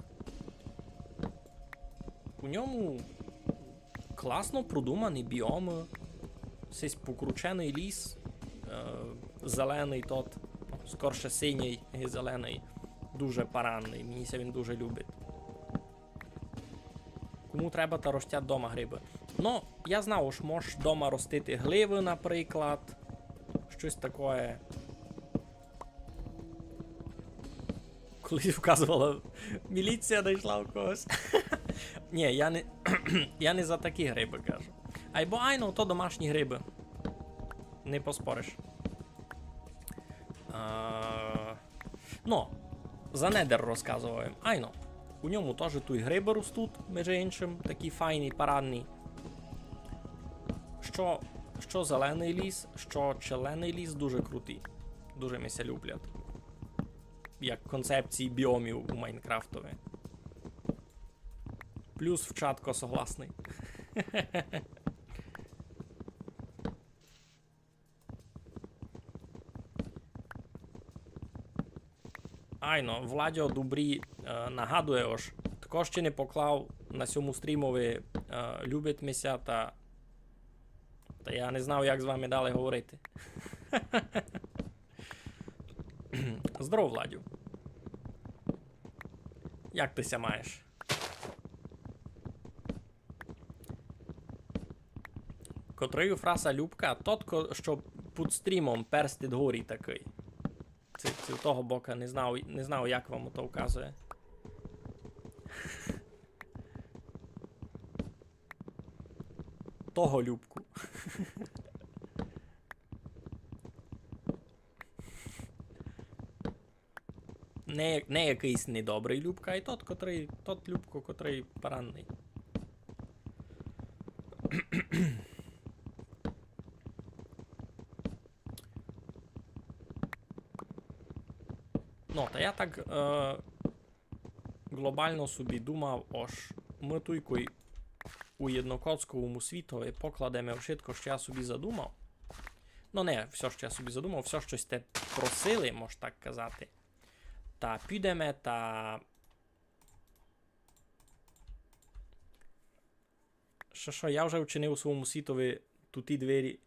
У ньому класно продумані біомы, сись покрученый ліс, е, зеленый тот, скорше синій і зеленый, дуже паранный, мені ся він дуже любить. Кому треба, та ростять дома грибы. Но, я знав, ож мож дома ростити гливы, наприклад. Штось такоє. Колись вказувала, міліція найшла у когось. Ні, я не, я не за такі грибы кажу. Айбо айно, то домашні грибы. Не поспориш. А, Но, за Недер розказовав им. Айно. У ньому тоже туй грибы ростуть, межи иншым, такі файні, парадні. Што, што зеленый ліс, што челленый ліс дуже круті. Дуже ми ся люблять. Як концепції біомів у Майнкрафтови. Плюс в чатко согласный. Айно, Владьо добрі, е, нагадує, ож тако ще не поклав на сьому стрімови, е, любить ми ся, та, та я не знав, як з вами далі говорити. Здоров, Владю. Як ты ся маєш? Котрый у Фраса Любка? Тот, ко-, што під стрімом перстить горі такый. Ци, ци у того бока, не знав, не знав, як вам то вказує. Того Любку. Не, не якыйсь недобрый Любка, а й тот, котрый, тот Любко, котрый паранный. Но, та я так, е, глобално собі думав, ож мы туйкой у єднокоцковому світови покладеме вшытко, што я собі задумав. Но, не всьо, што я собі задумав, всьо, што сьте просили, мож так казати. Та підеме, та Што, што, я вже вчинив у свому світови туті двері,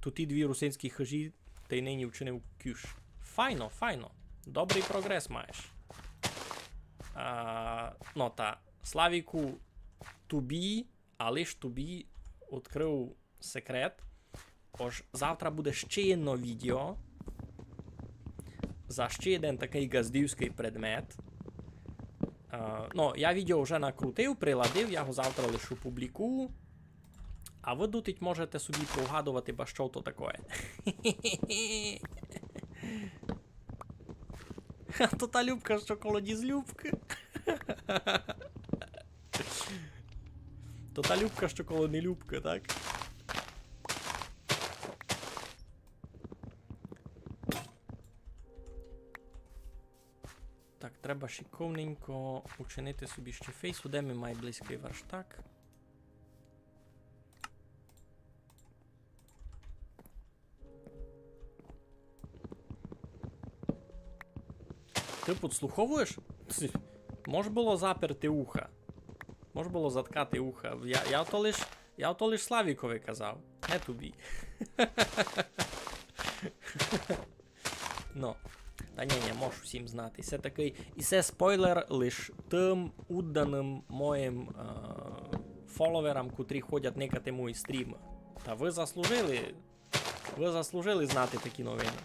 туті дві русинські хыжі, тай нині вчинив кюш. Файно, файно. Добрый прогрес маєш. А, но та, Славіку, тобі, а лиш тобі, открыв секрет. Ож завтра буде ще єдно відео за ще єден такый ґаздівськый предмет. Е, но, я відео вже накрутив, приладив, я го завтра лиш опублікую. А вы дотить можете собі погадовати, ба што то такоє. То та Любка, што коло нізлюбкы. То та Любка, што коло нелюбкы, так? Так, треба шиковненько учинити собі ще фейсу. Де ми май близькый верштак? Ты подслуховуєш? Мож было заперти уха. Мож было заткати уха. Я, я то лиш, я то лиш Славікови казав. Не тобі. Но, та ні, ні, мож усім знати. Се такый, і се спойлер лиш тым удданым моїм, е, фоловерам, котрі ходять никати мої стрімы. Та вы заслужили, вы заслужили знати такі новины.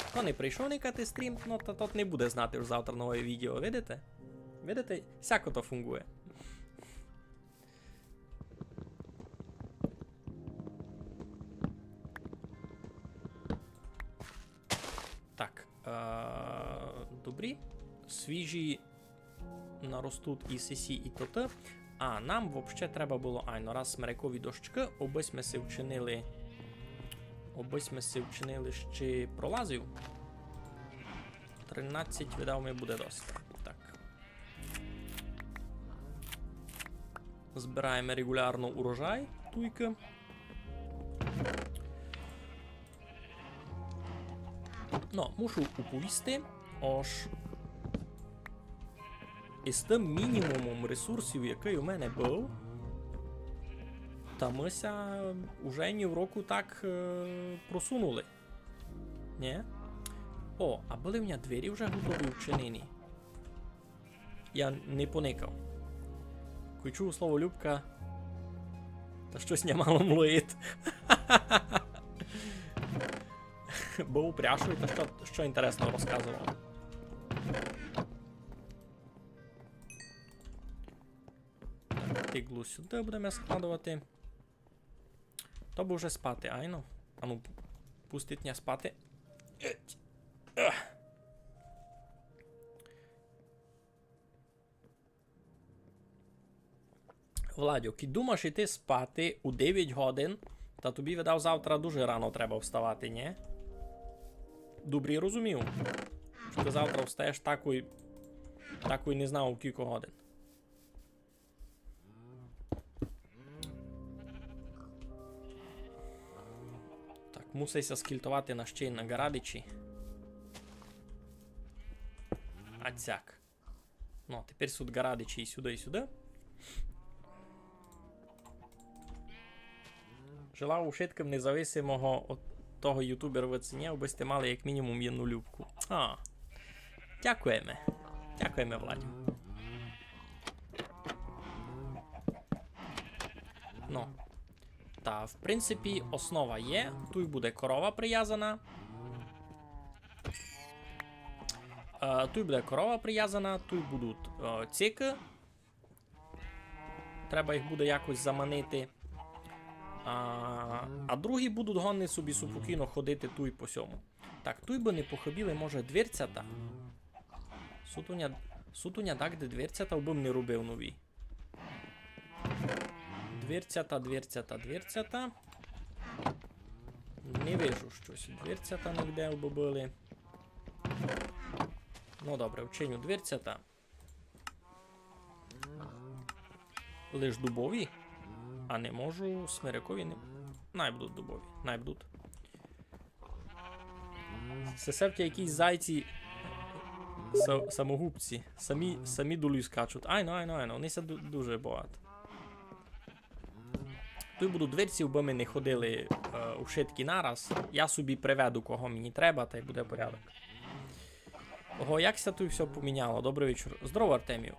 Хто не прийшов никати стрім, ну, та тот не буде знати уж завтра нове відео, видите? Видите, сяко то фунґує. Так, е, добрі. Свіжі наростуть і сесі, і тоты. А нам вообще треба было, айно, раз смерекові дощкы, обы сьме си вчинили, обы сьме си вчинили ще пролазів. Тринадцять, видав, ми буде доста. Так. Збираєме реґулярно урожай, туйкы. Но, мушу уповісти, ож із тым мінімумом ресурсів, якый у мене быв, та мы ся уже ні в року так, е, просунули. Нє? О, а были в ня двері вже готові вчинені? Я не поникав. Кой чув слово Любка, та штось ня мало млоїть. Бо упряшує, та што, што інтересного розказовав. Так, тиглу сюды будеме складовати. То бы вже спати, айно. Ану, пу-, пустить ня спати. Еть. Ех. Владьо, кідь думаш іти спати у девять годин, та тобі, видав, завтра дуже рано треба вставати, нє? Добрі розумів, што ты завтра встаєш такой, такой не знав у кілько годин. Так, мусить ся скільтовати на ще й на ґарадичі. Ацяк. Но, тепер сут ґарадичі і сюды, і сюды. Желав ушыткым независимого од того ютубера в ціні, абы сьте мали як мінімум єдну Любку. А. Дякуєме. Дякуєме, Владю. Но. Та, в принципі, основа є. Туй буде корова привязана. Е, туй буде корова привязана, туй будуть, е, цикы. Треба їх буде якось заманити. А, а другі будуть годні собі супокійно ходити туй по сьому. Так, туй бы не похыбіли, може, дверцята. Сутуня, сутуня так, де дверцята, обы м не робив нові. Дверцята, дверцята, дверцята. Не вижу штось. Дверцята нигде обы были. Ну добре, вчиню дверцята. Лиш дубові? А не можу смерекові, не... Най будуть дубові, най будуть. Се септі якісь зайці са-, самогубці. Самі, самі долі скачуть. Айно, айно, айно, они ся ду-, дуже боять. Туй будуть дверці, обы ми не ходили, е, ушыткі нараз. Я собі приведу, кого мені треба, та й буде порядок. Ого, як ся туй всьо поміняло. Добрый вечір. Здорово, Артемію.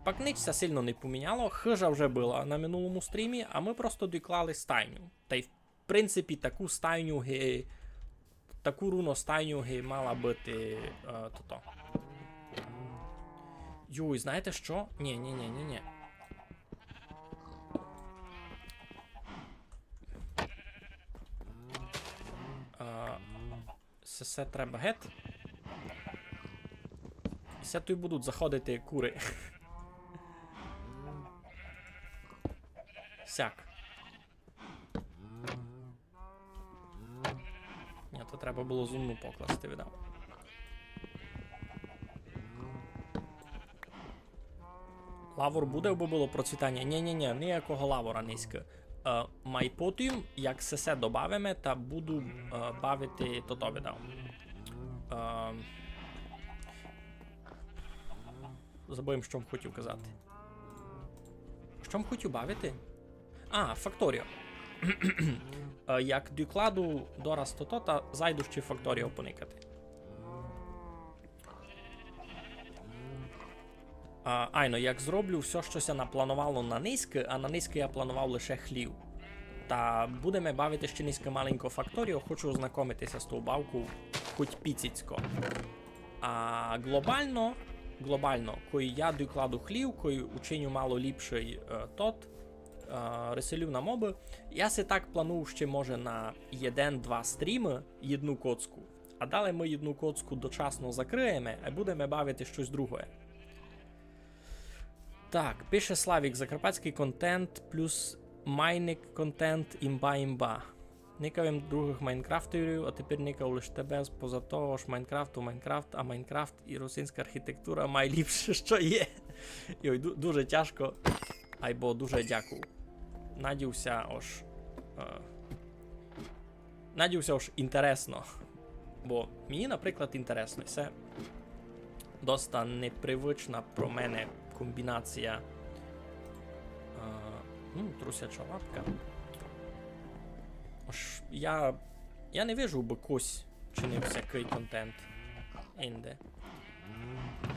Пак нич ся сильно не поміняло. Хыжа вже была на минулому стрімі, а мы просто доклали стайню. Та й, в принципі, таку стайню ги-, таку руно стайню ги мала быти, е, тото. Юй, знаєте што? Нї, нї, нї, нї, нї. Е, се, се треба гет. Се туй будуть заходити куры. Сяк. Нї, то треба было зумну покласти, видав. Лавор буде, обы было процвітаня? Нї, нї, нї, ниякого лавора нынька. Е, май потім, як сесе добавиме, та буду, е, бавити тото, видав. Е, забув им, што м хотів казати. Што м хотів бавити? А, Факторіо. Е, як докладу дораз тото, та зайду ще Факторіо поникати. А, айно, як зроблю всьо, што ся напланувало на нынька, а на нынька я планував лише хлів. Та будеме бавити ще низько маленько факторіо, хочу ознакомити ся з тою бавков хоть піціцько. А глобално, глобално, кой я докладу хлїв, кой учиню мало ліпшый, е, тот, е, реселю на мобы, я си так планую ще, може, на єден-два стрімы єдну коцку. А далі мы єдну коцку дочасно закрыєме, а будеме бавити штось другоє. Так, пише Славік: закарпатськый контент плюс майнинґ контент, імба, імба. Никав им другых майнкрафтерів, а тепер никав лиш тебе, поза того, ож Майнкрафт то Майнкрафт, а Майнкрафт і русинська архітектура майліпше, што є. Йой, ду-, дуже тяжко, айбо дуже дякую. Надію ся, ож, е, надію ся, ож інтересно. Бо мені, наприклад, інтересно. Се доста непривычна про мене комбінація. Е, ну, трусяча лапка. Ож я, я не вижу, бы кось чинив всякый контент. Инде.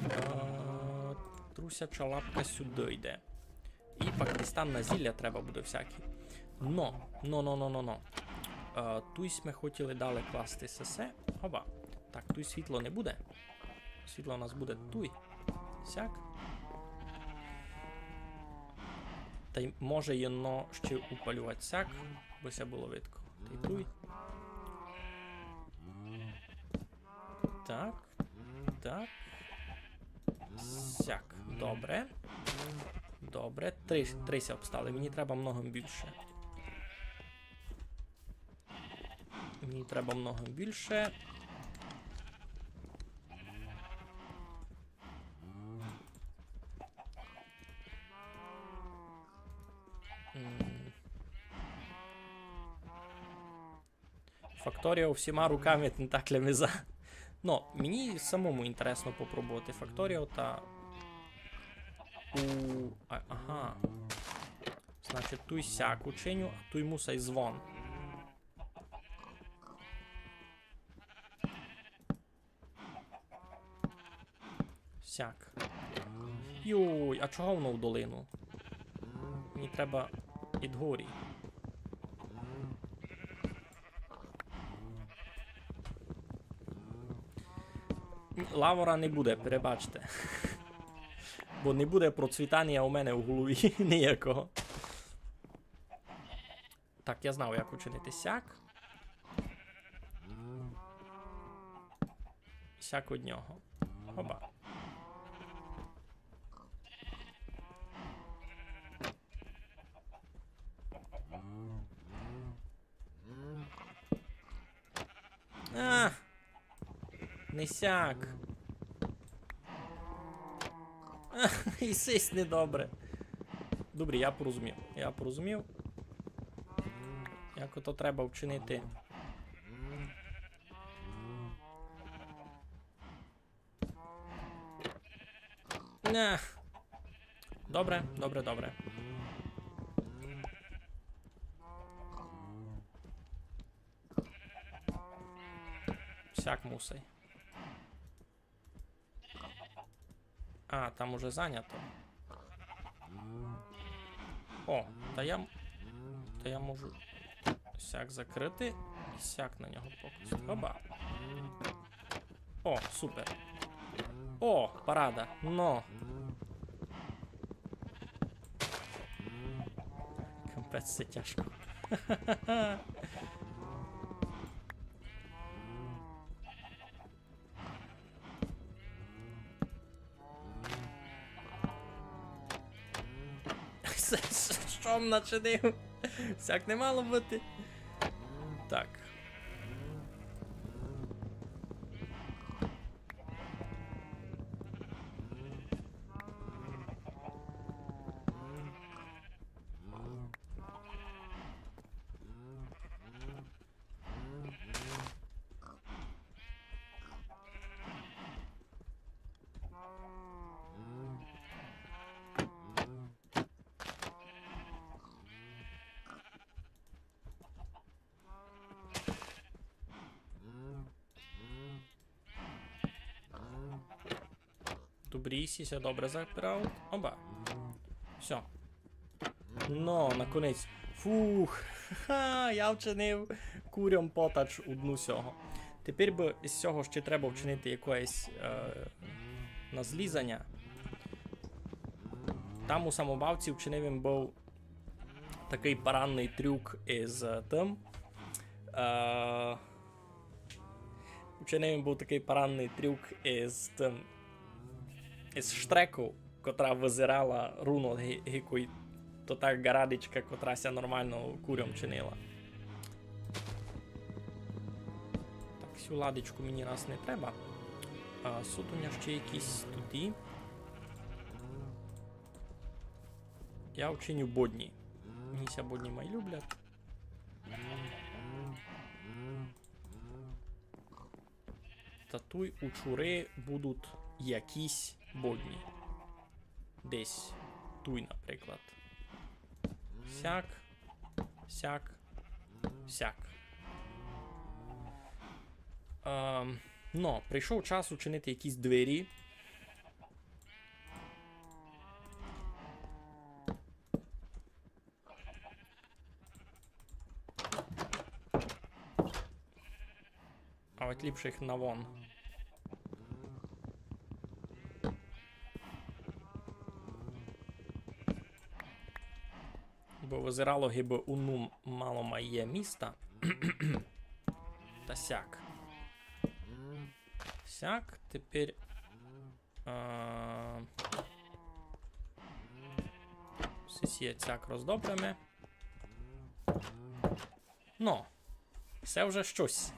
Е, трусяча лапка сюды йде. І пак десь там на зілля треба буде всякі. Но, но, но, но, но, но. Е, туй сьме хотіли далі класти сесе. Хоба. Так, туй світло не буде. Світло у нас буде туй. Сяк. Та й може єно ще упалювати сяк, бы ся было видко. Та й туй. Так. Так. Сяк. Добре. Добре. Три, три ся обстали. Мені треба много більше. Мені треба много більше. М. Факторіо всіма руками, тентаклями за. Но, мені самому інтересно попробовати факторіо та у... а, ага. Значить, туй сяк учиню, а туй мусай звон. Сяк. Йой, а чого воно в долину? Мені треба ид горі. Лавора не буде, перебачте. Бо не буде процвітанія у мене в голові ніякого. Так, я знав, як учинити сяк. Сяк од нього. Хоба. А! Не сяк. І сись недобре. Добре, я порозумів. Я порозумів. Як ото треба вчинити. Не. Добре, добре, добре. Сяк мусай. А, там уже занято. О, та я м-, та я можу сяк закрити і сяк на нього покласти. Оба. О, супер. О, парада. Но. Капець, се тяжко. Се, што м начинив? Сяк не мало быти. Так. Добрі, сі ся добре запирав. Оба. Всьо. Но, наконець. Фух, ха-ха, я вчинив курям потач одну сього. Тепер бы з сього ще треба вчинити якоєсь е, назлізаня. Там у самобавці вчинив им быв такый паранный трюк із е, тым. Е, вчинив им быв такый паранный трюк із тым, із штреков, котра вызирала руно ги-, гикой то та ґарадичка, котра ся нормално курям чинила. Так, сю ладичку мені раз не треба. А, суть у ня ще якісь туды. Я вчиню бодні. Мені ся бодні май люблять. Та туй у чури будуть якісь бодні. Десь туй, наприклад. Сяк, сяк, сяк. Ем, но, прийшов час учинити якісь двері. А от ліпше їх на вон. Бо визирало, гибы у нум мало май є міста. Та сяк. Сяк, тепер А, сесія цяк роздобреме. Но, се вже штось.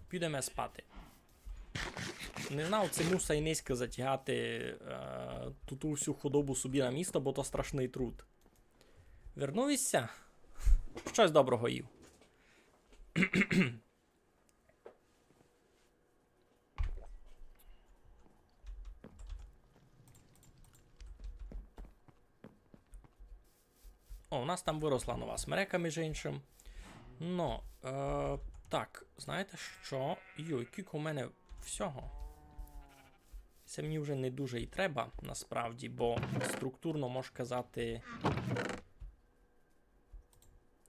Підеме спати. Не знав, ци мушу ниська затягати е, ту, ту всю худобу собі на місто, бо то страшный труд. Вернув ся. Штось доброго їв. О, у нас там выросла нова смерека, між іншым. Но, е, так, знаєте што? Йой, кілько у мене всього. Се мені вже не дуже й треба, насправді, бо структурно мож казати,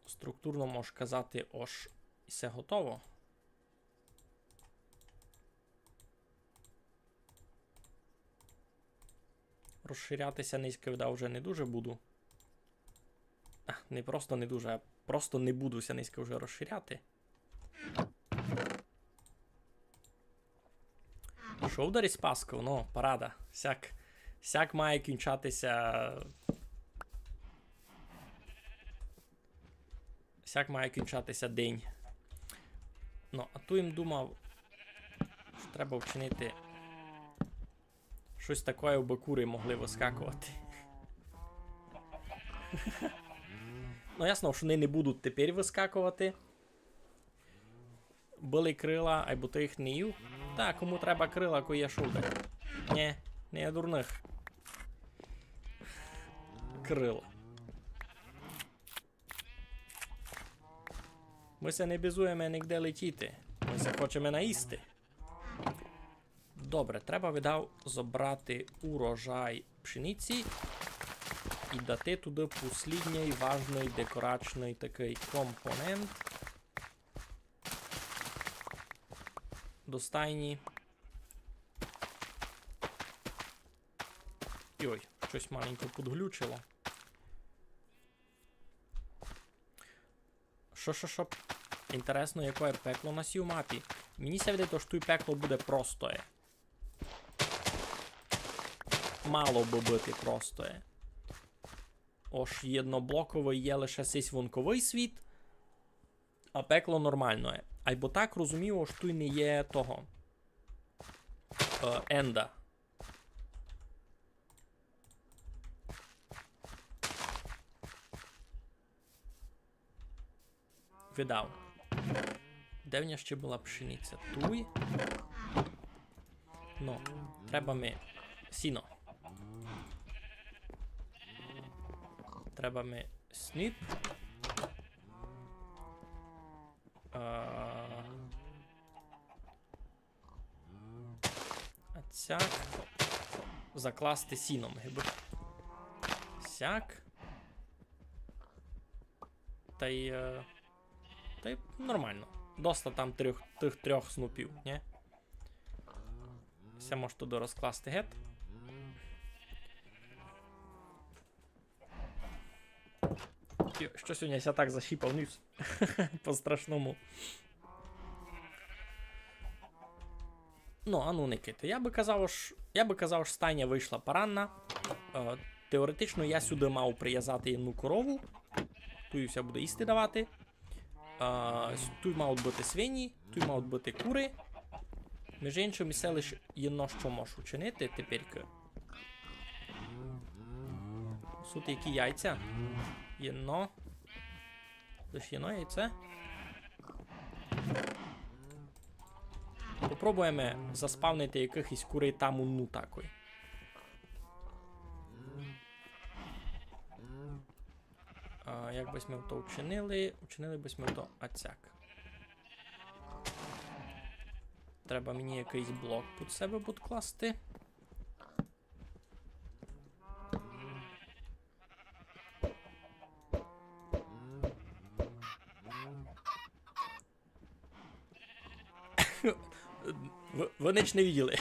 структурно мож казати, ож і все готово. Розширяти ся нынька, видав, вже не дуже буду. А, не просто не дуже, а просто не буду ся нынька вже розширяти. Шовдарі з пасков, ну, парада. Сяк, сяк має кінчати ся. Сяк має кінчати ся день. Ну, а ту им думав, што треба вчинити штось такоє, абы куры могли выскаковати. Ну, ясно, што они не будуть тепер выскаковати. Были крила, айбо ты їх не їв. Та, кому треба крила, кой є шовдарь. Нє, не є дурных. Крила. Мы ся не бізуєме нигде летіти. Мы ся хочеме наїсти. Добре, треба, видав, зобрати урожай пшениці і дати туды послідній важный декорачный такый компонент. До стайні. Йой, штось маленько подглючило. Шо, шо, шо? Інтересно, якоє пекло на сій мапі. Мені ся видить, ож туй пекло буде простоє. Мало бы быти простоє. Ож єдноблоковый є лише сись вонковый світ, а пекло нормалноє. Айбо так розумію, ож туй не є того. Е, енда. Видав. Де в ня ще была пшениця? Туй. Ну, треба ми сіно. Треба ми сніп. А, Сяк. Закласти сіном, гибы. Сяк. Тай, е, тай нормално. Доста там трьох, тых трьох снупів, нї? Се мож туды розкласти гет. Йо, штось у ня ся так защіпав ніс. По-страшному. Ну, а ну, никайте. Я бы казав, ож, я бы казав, ож стайня вышла паранна. Е, теоретично я сюды мав привязати єдну корову. Туй ся буде їсти давати. А, с-, туй мають быти свині, туй мають быти куры. Межи иншым, се лиш єдно, што можу учинити теперькы. Суть які яйця? Єдно. Лиш єдно яйце. Попробуєме заспавнити якыхось куры там у ну такой. А, як бы сьме то учинили? Учинили бы сьме то ацяк. Треба мені якыйсь блок під себе підкласти. Вы, вы нич не виділи.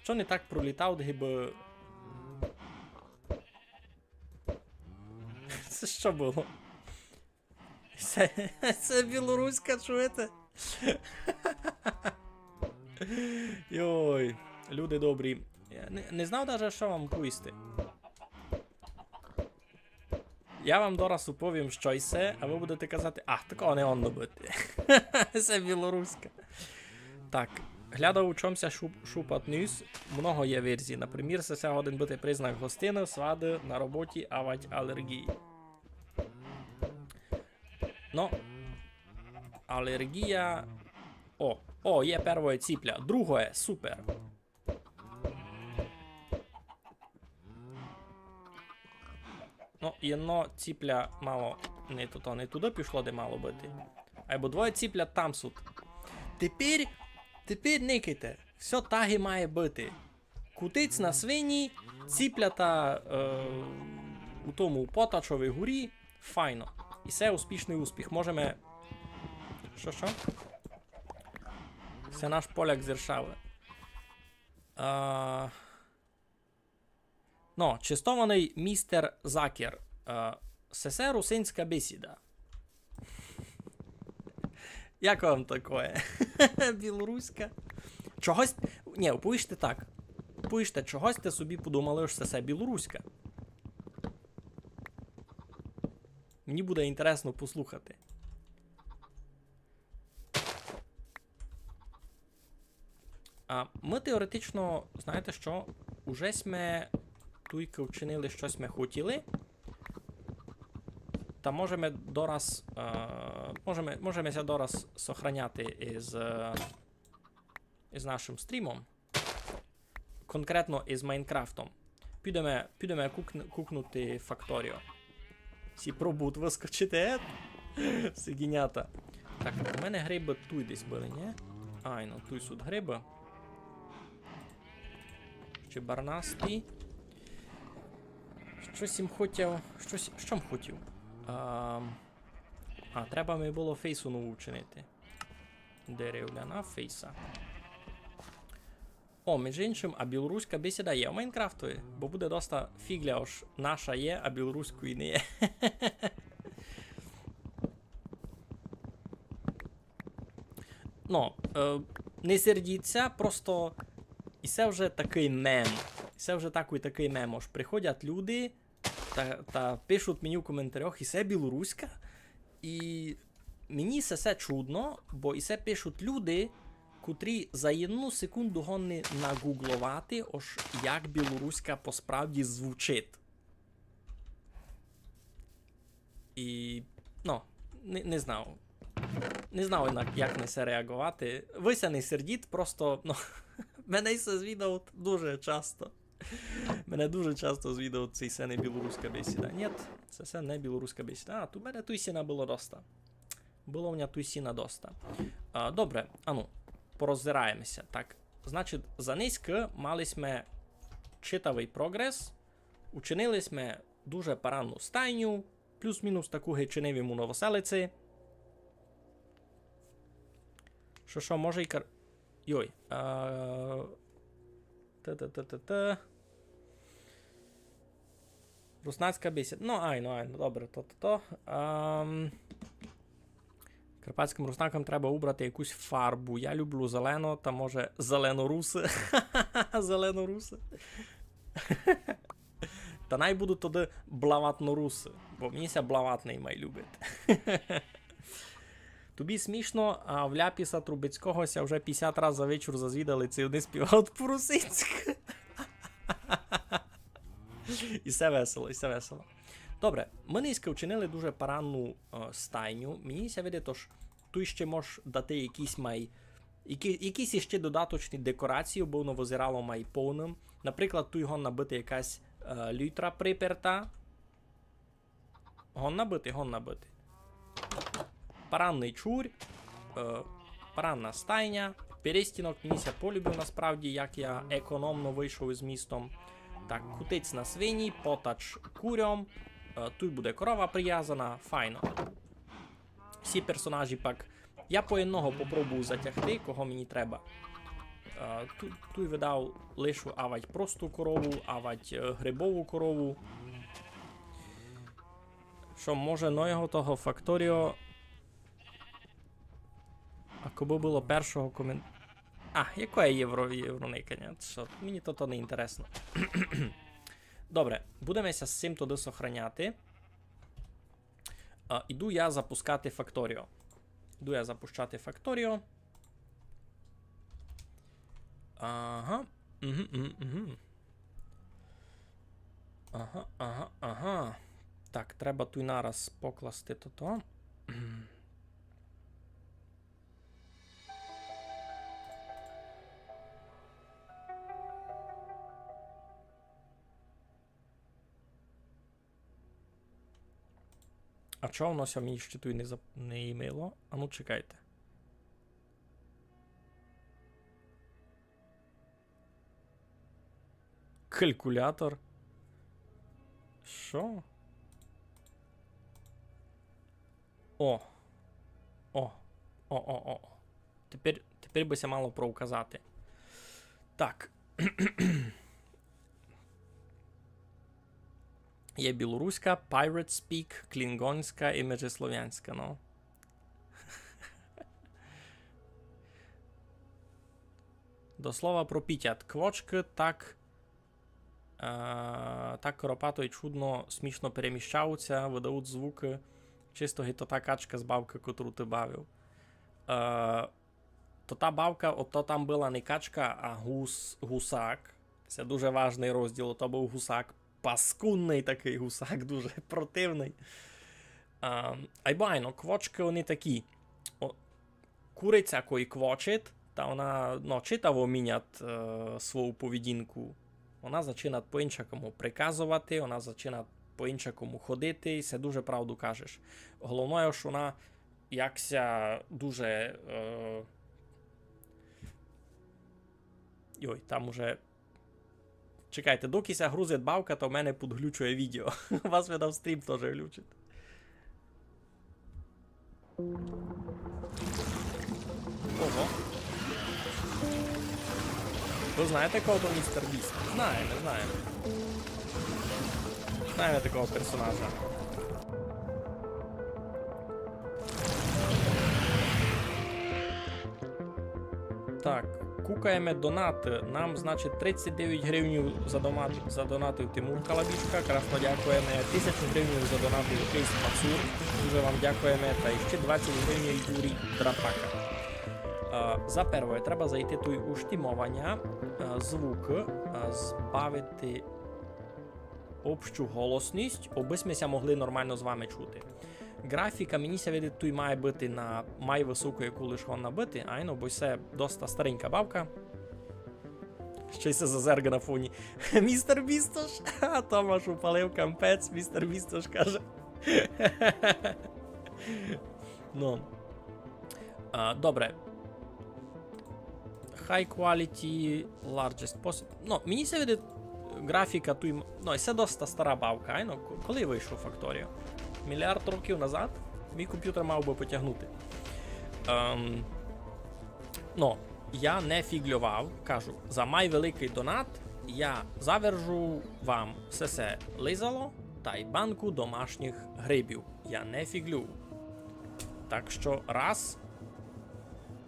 Што не так пролітав, гибы... Се што было? Се, се білоруська, чуєте? Йой, люди добрі. Я не, не знав даже, што вам повісти. Я вам дораз уповім, што й се, а вы будете казати: «А, такого не годно быти. Се білоруська». Так, глядав, у чом ся шуп-, шупат нюс. Много є верзій. Напримір, се, се годен быти признак гостины, свады, на роботі, авадь алергії. Но, алергія. О, о, є первоє ціпля. Другоє, супер. Ну, єдно ціпля мало не то, то не туды пішло, де мало быти. Айбо двоє ціпля там суть. Тепер, тепер никайте. Всьо так і має быти. Кутиць на свині, ціплята, е, у тому, у Потачови горі. Файно. І се успішный успіх. Можеме... Што, што? Се наш поляк з Іршавы. А, но, честованый містер Закер. А, сесе русинська бесіда. Як вам такоє? Білоруська? Чогось... Нї, повіжте так. Повіжте, чогось сьте собі подумали, што сесе білоруська. Мені буде інтересно послухати. А мы теоретично, знаєте што, уже сьме туйкы вчинили, што сьме хотіли. Та можеме дораз, е, можеме, можеме ся дораз сохраняти із, е, із нашым стрімом. Конкретно із Майнкрафтом. Підеме, підеме кукн-, кукнути Факторіо. Сі пробують выскочити, е? Сигінята. Так, у мене грибы туй десь были, нї? Айно, туй суть грибы. Ще барнасті. Штось им хотів, штось, што м хотів? А, а, треба ми было фейсу нову вчинити. Деревляна фейса. О, між іншым, а білоруська бесіда є в Майнкрафтови? Бо буде доста фіґля, ож наша є, а білоруської не є. Ну, е, не сердіться, просто і се вже такый мем. І се вже такый, такый мем, ож приходять люди, та, та пишуть мені в коментарях: «І се білоруська?» І мені се, се чудно, бо і се пишуть люди, котрі за єдну секунду годні нагугловати, ож як білоруська по справді звучить. І, ну, не, не знав. Не знав, як, як на се реаґовати. Вы ся не сердіть, просто, ну, мене се звідавуть дуже часто. Мене дуже часто звідавуть, ци се не білоруська бесіда. Нєт, се, се не білоруська бесіда. А, ту мене туй сіна было доста. Было в ня туй сіна доста. А, добре, ану, пороззираєме ся. Так, значить, за нынька мали сьме читавый прогрес. Учинили сьме дуже паранну стайню, плюс-мінус таку ги чинив им у Новоселици. Што, што, може й кар-, йой. А, та-та-та-та-та. Руснацька бесіда. Ну, айно, айно, добре, то, то, то. Ам, карпатськым руснакам треба убрати якусь фарбу. Я люблю зелено, та може зеленорусы. Зеленорусы. Та най будуть тоды блаватнорусы, бо мені ся блаватный май любить. Тобі смішно, а в Ляпіса Трубецького ся вже пятдесят раз за вечур зазвідали, ци они співають по-русинськы. І всьо весело, і всьо весело. Добре, мы нынька вчинили дуже паранну, е, стайню. Мені ся видить, ож туй ще мож дати якісь май, які, якісь іще додаточні декорації, бо воно визирало май повным. Наприклад, туй годна быти якась, е, лютра приперта. Годна быти, годна быти. Паранный чурь, е, паранна стайня. Перестінок мені ся полюбив насправді, як я економно вышов из містом. Так, кутець на свині, потач курям. Е, туй буде корова привязана, файно. Всі персонажі пак. Я по одного попробую затягти, кого мені треба. Е, ту-, туй видав лишу авать просту корову, авать, е, грибову корову. Што, може, но його того Факторіо? А кобы было першого комен-, а, яка є євро-, євроника, ні? Што, мені то, то не інтересно. Добре, будеме ся з сим туды сохраняти. А, іду я запускати Факторіо. Іду я запущати Факторіо. Ага. Угу, угу, угу. Ага, ага, ага. Так, треба туй нараз покласти тото. А чого воно ся мені ще туй не зап-, не імило? А ну, чекайте. Калькулятор. Што? О. О. О, о, о. Тепер, тепер бы ся мало проуказати. Так. Є білоруська, Pirate Speak, клінгонська і межеслов'янська, ну. До слова про пітят. Квочкы так, е, так коропато і чудно, смішно переміщавуть ся, выдавуть звукы. Чисто ги то та качка з бавкы, котру ты бавив. Е, то та бавка, ото там была не качка, а гус-, гусак. Се дуже важный розділ, ото быв гусак. Паскудный такый гусак, дуже противный. А, айбо айно, квочкы они такі. О, куриця кой квочить, та она, ну, читаво мінят, е, свою поведінку. Она зачинат по-иншакому приказовати, она зачинат по-иншакому ходити, і се дуже правду кажеш. Головне, што она якся дуже, е, йой, там уже. Чекайте, докі ся грузить бавка, то в мене подглючує відео. У вас, видав, стрім тоже глючить. Ого. Вы знаєте, кого то містер Біст? Знаєме, знаєме. Знаєме такого персонажа. Так, кукаєме донаты. Нам, значить, тридцять девять гривнів задома-, задонатив Тимур Калабішка. Красно дякуєме. Тисячу гривнів задонатив Ейс Мацур. Дуже вам дякуєме. Та іщи двадцять гривнів Юрій Драпака. Е, за первоє, треба зайти туй у штімованя, е, звук, е, збавити общу голосность, обы сьме ся могли нормално з вами чути. Графіка, мені ся видить, туй має быти на май высокой, яку лиш годна быти, айно, бо се доста старенька бавка. Ще й се зазерга на фоні. Містер Бістош! Ха, Томаш упалив кампець, містер Бістош каже. Ну. А, добре. High quality, largest possible. Ну, мені ся видить, ґрафіка туй м-, ну, і се доста стара бавка, айно, к-, коли вышов Факторіо? Міліард років назад мій компютер мав бы потягнути. Ем, ну, я не фіґльовав, кажу, за май великый донат я завержу вам сесе лизало тай банку домашніх грибів. Я не фіґлю. Так што раз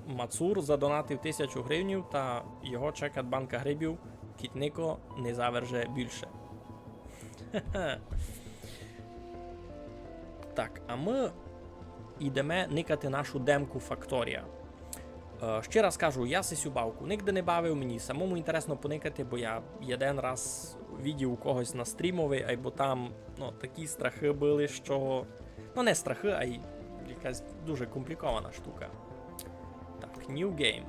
Мацур задонатив тисячу гривнів, та його чекать банка грибів, кідь нико не заверже бульше. Так, а мы йдеме никати нашу демку Факторія. Е, ще раз кажу, я сесю бавку нигде не бавив, мені самому інтересно поникати, бо я єден раз видів у когось на стрімови, айбо там, ну, такі страхы были, што, ну, не страхы, ай якась дуже комплікована штука. Так, New Game.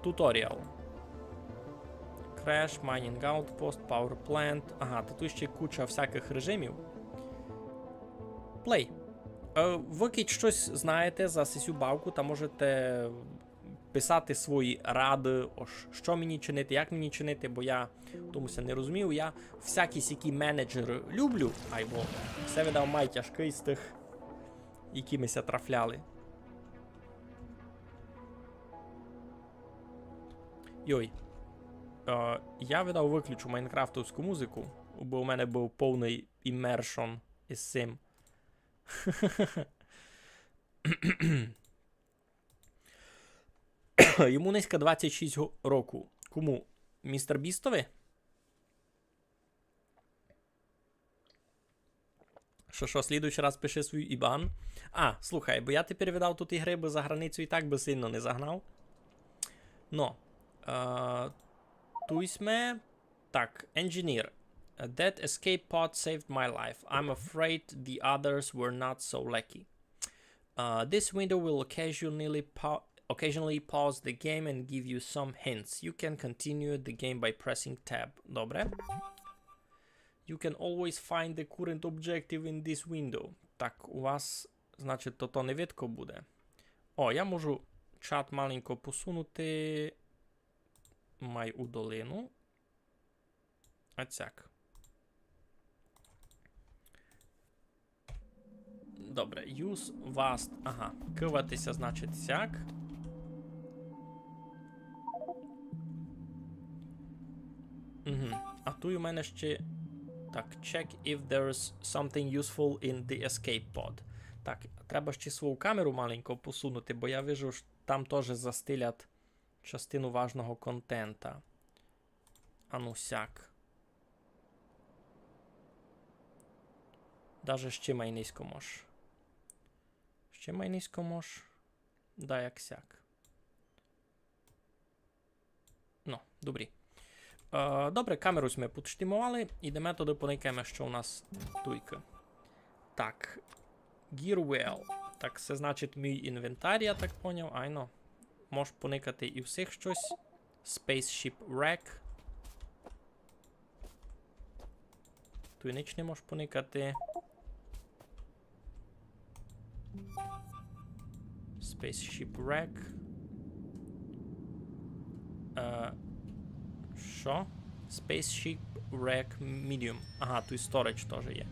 Tutorial. Crash, Mining Outpost, Power Plant. Ага, та тут ще куча всякых режимів. Play. Е, вы кідь штось знаєте за сесю бавку, та можете писати свої рады, ож, што мені чинити, як мені чинити, бо я тому ся не розумію. Я всякі сякі менеджеры люблю, айбо се видав май тяжкый з тых, які ми ся трафляли. Йой. Е, я видав выключу майнкрафтовську музику, бо у мене быв повный immersion із сим. Йому нынька двадцять шість го-, року. Кому? Містер Бістови? Што, што, слідуючий раз пиши свій ібан. А, слухай, бо я тепер видав тут і грибы за границю і так бы сильно не загнав. Но, е, туй сьме. Так, engineer. That escape pod saved my life. I'm afraid the others were not so lucky. Uh, this window will occasionally pa-, occasionally pause the game and give you some hints. You can continue the game by pressing tab. Добре. You can always find the current objective in this window. Так, у вас, значить, тото не видко буде. О, я можу чат маленько посунути. Май у долину. А цяк. Добре, use vast. Ага, кывати ся, значить, сяк. Угу. А туй у мене ще. Так, check if there's something useful in the escape pod. Так, треба ще свою камеру маленько посунути, бо я вижу, што там тоже застилять частину важного контента. Ану сяк. Даже ще май низько мож. Ще май низько мож. Да, як сяк. Ну, добрі. Е, добре, камеру сьме підштимовали. Ідеме туды, поникаєме, што у нас туйка. Так. Gear well. Так, се значить мій інвентар, я так поняв, айно. Мож поникати і всіх штось. Spaceship Wreck. Туй нич не мож поникати. Spaceship Wreck. Е, што? Spaceship Wreck Medium. Ага, туй storage тоже є.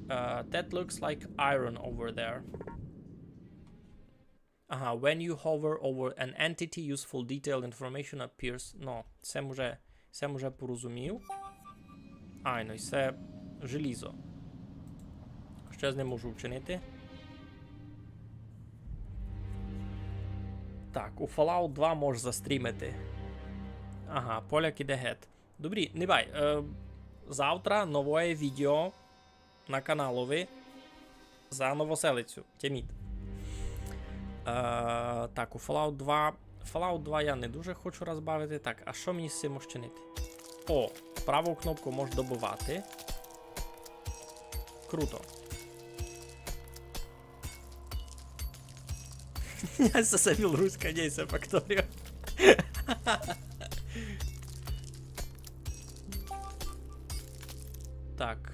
Е, that looks like iron over there. Ага, when you hover over an entity, useful detail information appears. Ну, се м уже, се м уже порозумів. Айно, і се желізо. Што я з ним можу вчинити? Так, у Fallout два мож застрімити. Ага, поляк іде гет. Добрі, не бай. Е, завтра новоє відео на каналови за Новоселицю. Тяміть. Е, так, у Fallout два. Fallout два я не дуже хочу розбавити. Так, а што мені з сим учинити? О, праву кнопку мож добывати. Круто. Се, се білоруська, ні, се Факторіо. Так.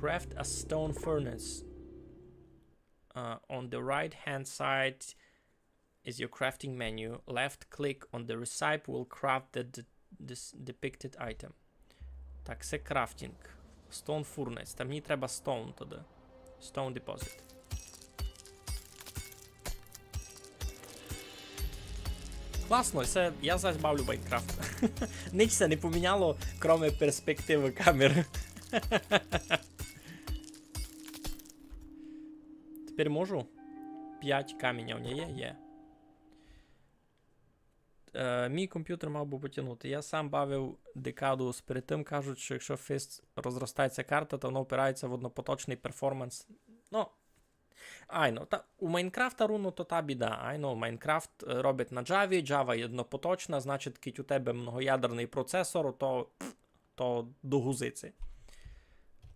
Craft a stone furnace. Uh, on the right hand side is your crafting menu. Left click on the recipe will craft the, the this depicted item. Так, се крафтинг. Stone furnace. Та мені треба stone тогды. Stone deposit. Класно, се, я зась бавлю Майнкрафт. Нич се не поміняло, кроме перспективы камеры. Тепер можу? Пять каміня у нього є? Є. Е, мій компютер мав бы потягнути. Я сам бавив декаду перед тым, кажуть, што якщо фист розростається карта, то воно опирається в однопоточный перформанс. Ну, айно, та, у Майнкрафта руно то та біда. Айно, Майнкрафт, е, робить на Java, Java є однопоточна, значить, кідь у тебе многоядерный процесор, то, то до гузиці.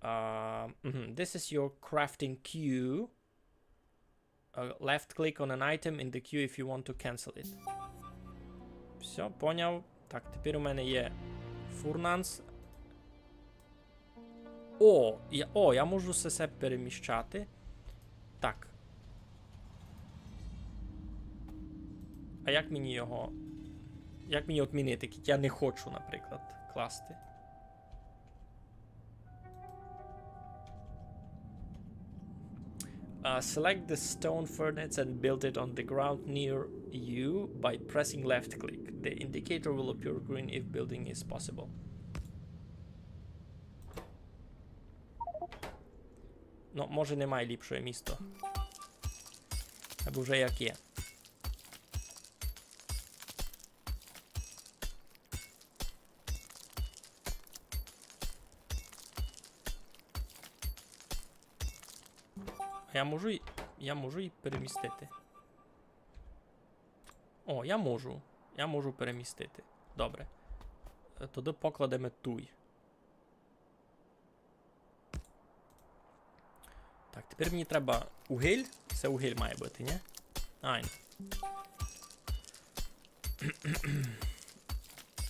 А, мгм. This is your crafting queue. Uh, left click on an item in the queue if you want to cancel it. Всьо, поняв. Так, тепер у мене є фурнанс. О, я, о, я можу се, се переміщати. Так. А як мені його, як мені одмінити, як я не хочу, наприклад, класти? Uh, select the stone furnace and build it on the ground near you by pressing left click. The indicator will appear green if building is possible. Ну, може, немає ліпшого міста. Або вже як є. А я можу й, я можу й перемістити. О, я можу. Я можу перемістити. Добре. Е, тогды покладеме туй. Так, тепер мені треба угіль. Се угіль має быти, ні? Айно.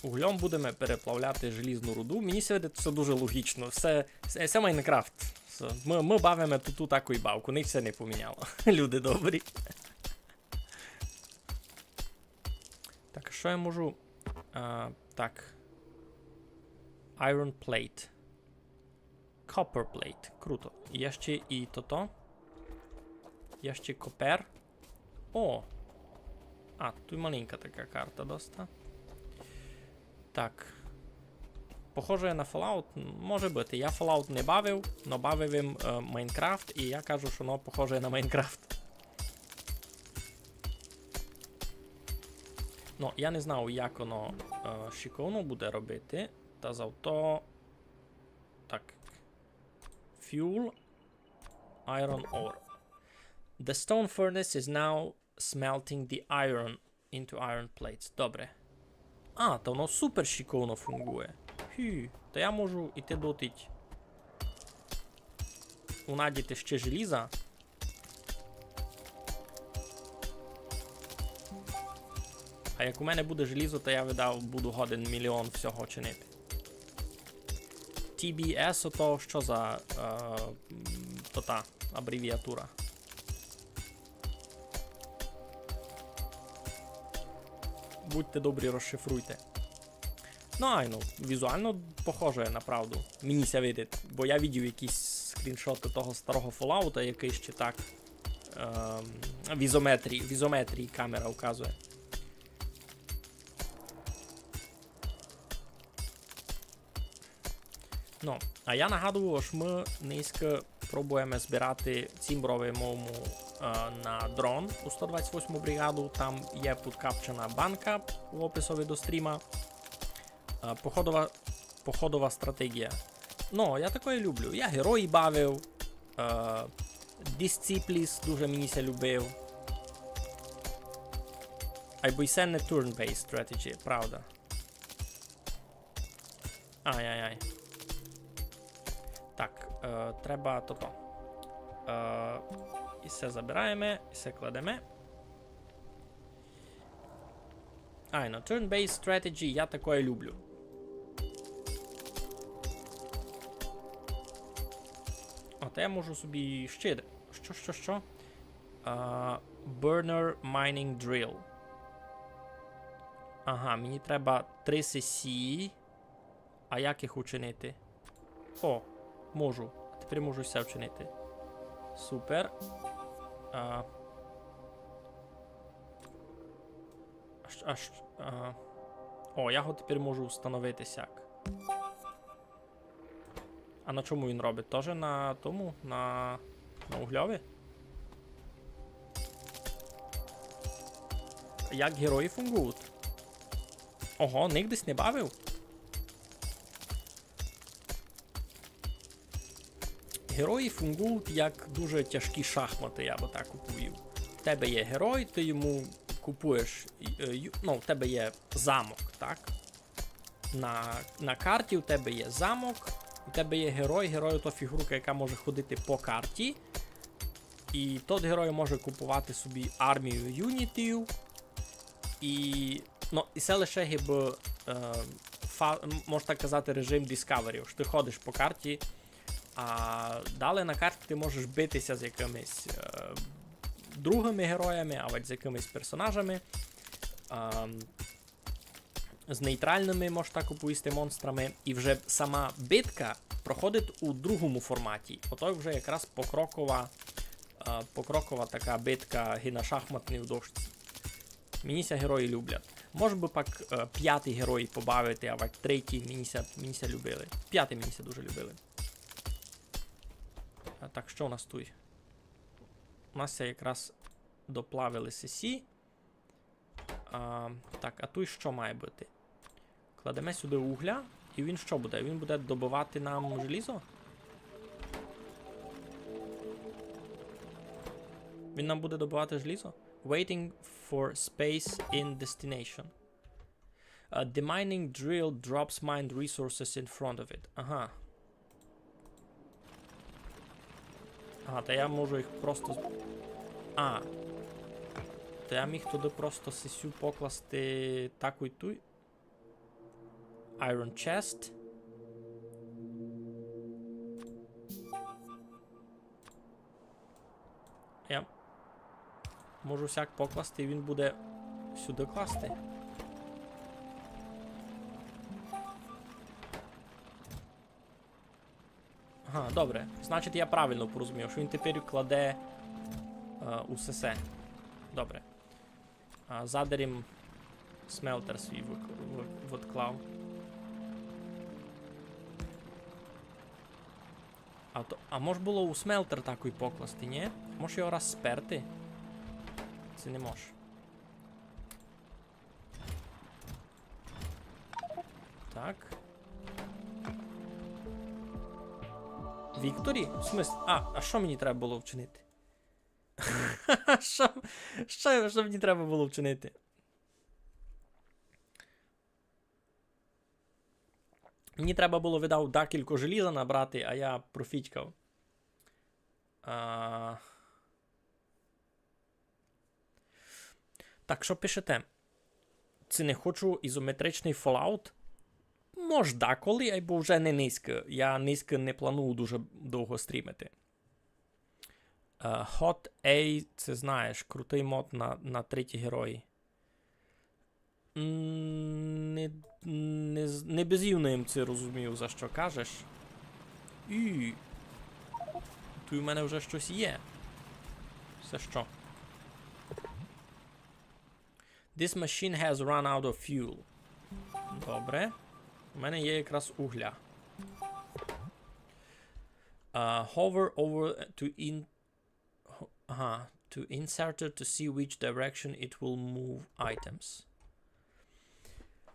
Углем будеме переплавляти желізну руду. Мені ся видить, се дуже логічно. Се, се, се Майнкрафт. Се, мы, мы бавиме ту, ту таку бавку, нич ся не поміняло. Люди добрі. Так, а што я можу? А, так. Iron plate. Copper plate. Круто. Є ще і тото. Є ще копер. О! А, туй маленька така карта доста. Так. Похоже на Fallout? Може быти. Я Fallout не бавив, но бавив им, е, Майнкрафт, і я кажу, што воно похоже на Майнкрафт. Ну, я не знав, як воно, е, шиковно буде робити, та зато... Так. Fuel, iron ore. The stone furnace is now smelting the iron into iron plates. Добре. А, та воно супер шиковно фунґує. Хю, та я можу іти дотить унадіти ще желіза. А як у мене буде желізо, то я, видав, буду годен міліон всього чинити. Ті Бі Ес, ото што за, е, м, то та абревіатура? Будьте добрі, розшифруйте. Ну, айно, візуално похоже, направду. Мені ся видить, бо я видів якісь скріншоты того старого Fallout-а, якый ще так, ем, в ізометрії, в ізометрії камера указує. Ну, а я нагадую, ож мы нынька пробуєме збирати цімборове мому, е, на дрон у сто двадцять восьму бригаду. Там є подкапчена банка в описови до стріма. Е, походова, походова стратегія. Ну, я такоє люблю. Я герої бавив. Е, Disciples дуже мені ся любив. Айбо й се не turn-based strategy, правда. Ай-яй-яй. Так, е, треба тото. Е, і се забираєме, і се кладеме. Айно, turn-based strategy, я такоє люблю. О, та я можу собі ще... Што, што, што? А, Burner Mining Drill. Ага, мені треба три сесі. А як їх учинити? О, можу. А тепер можу все вчинити. Супер. А, аж, аж, а, о, я його тепер можу встановити сяк. А на чому він робить? Тоже на тому? На, на угльови? Як герої фунґують? Ого, ниґдесь не бавив? Герої фунґують як дуже тяжкі шахматы, я бы так уповів. В тебе є герой, ти йому купуєш, е, ю-, ну, в тебе є замок, так? На, на карті у тебе є замок, у тебе є герой, герой то фігурка, яка може ходити по карті. І тот герой може купувати собі армію юнітів. І, ну, і це лише гибы, е, фа-, м, можна так казати, режим Discovery. Ож ти ходиш по карті, а далі на карті ти можеш битися з якимись, е, другими героями, авадь з якимись персонажами. Ем, з нейтральными, мож так уповісти, монстрами. І вже сама битка проходить у другому форматі. Ото вже якраз покрокова, е, покрокова така битка ги на шахматній дошці. Мені ся герої люблять. Мож бы пак, е, пятый герой побавити, авадь третій, мені ся, мені ся любили. Пятый мені ся дуже любили. А так, што у нас туй? У нас ся якраз доплавили сесі. А, так, а туй што має быти? Кладеме сюды угля, і він што буде? Він буде добывати нам желізо? Він нам буде добывати желізо? Waiting for space in destination. Uh, the mining drill drops mined resources in front of it. Ага. Ага, та я можу їх просто з-, а. Та я міг туды просто сесю покласти таку й туй. Iron chest. Я можу сяк покласти, і він буде сюды класти. Ага, добре. Значить, я правильно порозумів, што він тепер кладе, е, усе се. Добре. А, задарім смелтер свій вик-, вик-, відклав. А то, а мож было у смелтер такой покласти, нї? Мож його раз сперти? Ци не мож? Так. Victory? В смыслі? А, а што мені треба было вчинити? Што, што, што мені треба было вчинити? Мені треба было, видав, декілько желіза набрати, а я профітькав. А. Так, што пишете? Ци не хочу ізометричный Fallout? Мож даколи, айбо вже не нынька. Я нынька не планую дуже довго стрімити. Е, Hot A, ци знаєш, крутый мод на, на треті герої. М, не, не з-, не безумно им ци розумію, за што кажеш. І туй у мене вже штось є. Се што? This machine has run out of fuel. Добре. У мене є якраз угля. Uh, hover over to in-, ho-, ага, to insert it to see which direction it will move items.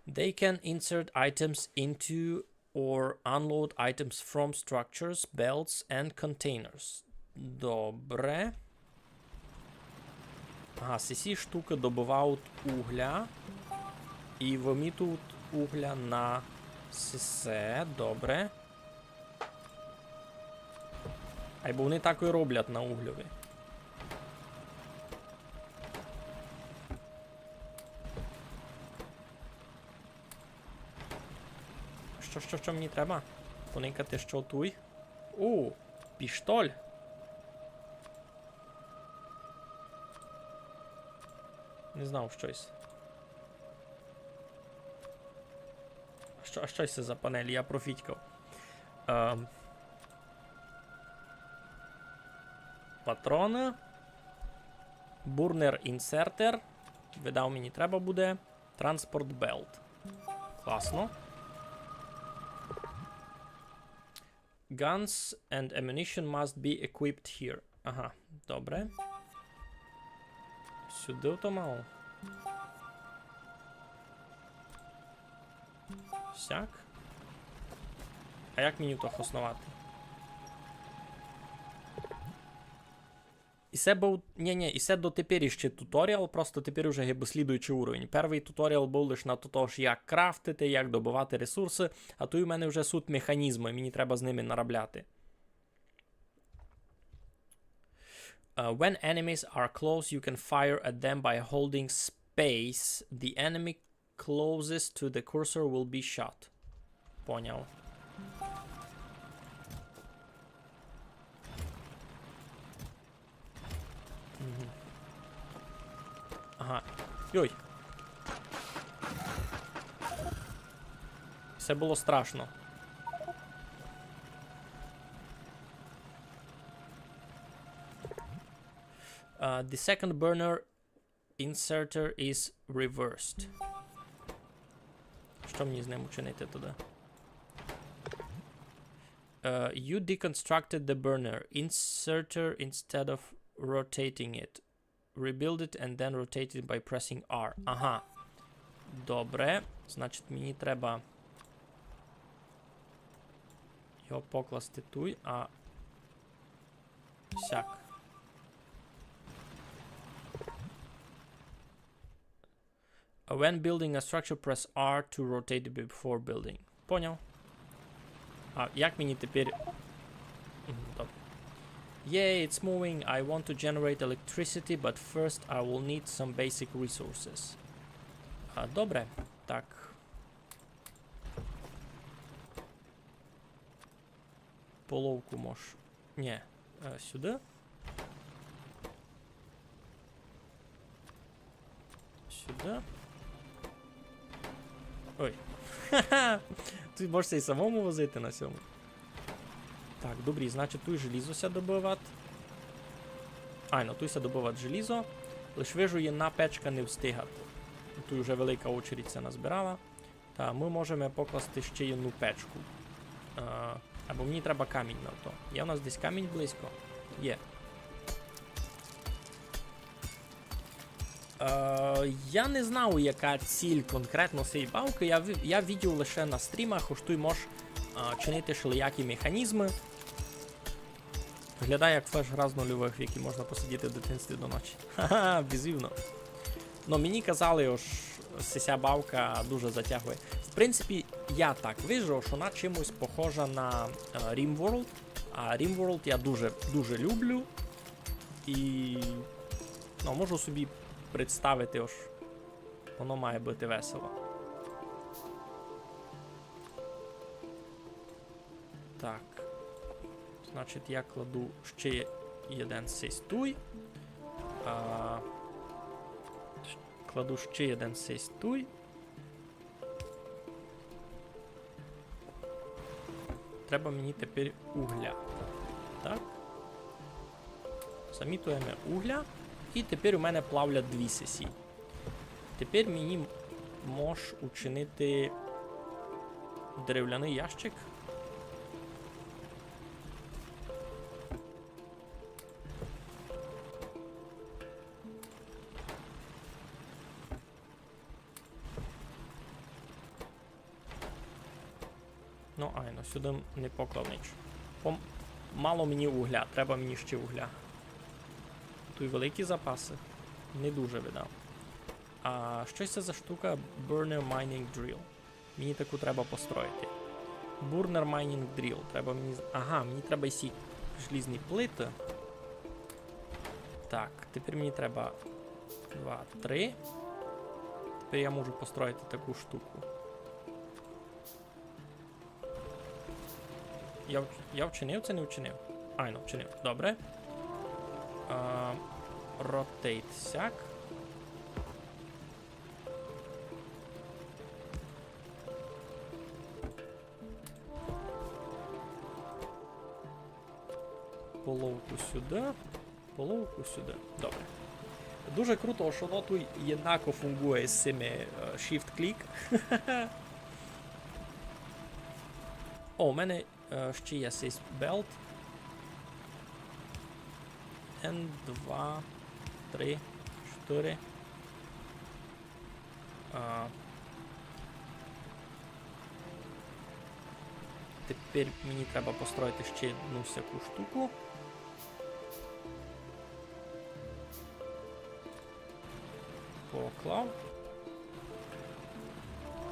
They can insert items into or unload items from structures, belts and containers. Добре. Ага, сесі штукы добывають угля і вымітують угля на сесе. Добре. Айбо вони так і роблять на угльови. Што, што, што мені треба? Поникати, што туй. У, піштоль. Не знав штось. А што, а што се за панель? Я профітькав. Ем. Патроны. Burner inserter. Видав, мені треба буде. Transport belt. Класно. Guns and ammunition must be equipped here. Ага, добре. Сюды то мало. Сяк. А як мені то хосновати? І се быв, нє, нє, і се дотепер іщи туторіал, просто тепер уже гибы слідуючый уровень. Первый туторіал быв лиш на то, ож як крафтити, як добывати ресурсы, а туй у мене вже суть механізмы, мені треба з ними наробляти. Uh, when enemies are close, you can fire at them by holding space. The enemy closest to the cursor will be shot. Поняв. Мгм. Ага. Йой. Се было страшно. Uh, the second burner inserter is reversed. Што мені з ним учинити туды? Uh, you deconstructed the burner inserter instead of rotating it. Rebuild it and then rotate it by pressing R. Ага. Добре. Значить, мені треба його покласти туй, а сяк. When building a structure, press R to rotate it before building. Поняв. А як мені тепер... Мгм, добре. Yay, it's moving. I want to generate electricity, but first I will need some basic resources. А, добре. Так. Половку мож. Нє. Е, сюды. Сюды. Ой. Туй можеш ся й самому возити на сьому. Так, добрі, значить, туй желізо ся добывать. Айно, туй ся добывать желізо. Лиш вижу, єдна печка не встигать. Туй уже велика очередь ся назбирала. Та мы можеме покласти ще єдну печку. Е, або мені треба камінь на то. Є у нас десь камінь близько? Є. Е, я не знав, яка ціль конкретно сеї бавкы. Я ви-, я видів лише на стрімах, ож туй мож, е, чинити шелиякі механізмы. Виглядає як флеш-гра з нульовых, в якій можна посидіти в дитинстві до ночі. Ха-ха, безумно. Но мені казали, ож сися бавка дуже затягує. В принципі, я так вижу, ож вона чимось похожа на, е, RimWorld. А RimWorld я дуже, дуже люблю. І, ну, можу собі представити, ож воно має быти весело. Так. Значить, я кладу ще єден сись туй. А, кладу ще єден сись туй. Треба мені тепер угля. Так. Замітуєме угля. І тепер у мене плавлять дві сесі. Тепер мені мож учинити деревляный ящик. Ну, айно, сюды не поклав ніч. Пом-, мало мені угля, треба мені ще угля. Туй великі запасы? Не дуже, видав. А што се за штука? Burner Mining Drill. Мені таку треба построїти. Burner Mining Drill. Треба мені з-, ага, мені треба і сі желізні плиты. Так, тепер мені треба два, три. Тепер я можу построїти таку штуку. Я в-, я вчинив це, не вчинив? Айно, вчинив. Добре. А, rotate сяк. сюды, половку сюды. Добре. Дуже круто, што воно туй єднако фунґує з сими, е, shift-click. О, у мене, е, ще є сись belt. Ен, два, три, чотири. А, тепер мені треба построїти ще одну всяку штуку. Поклав.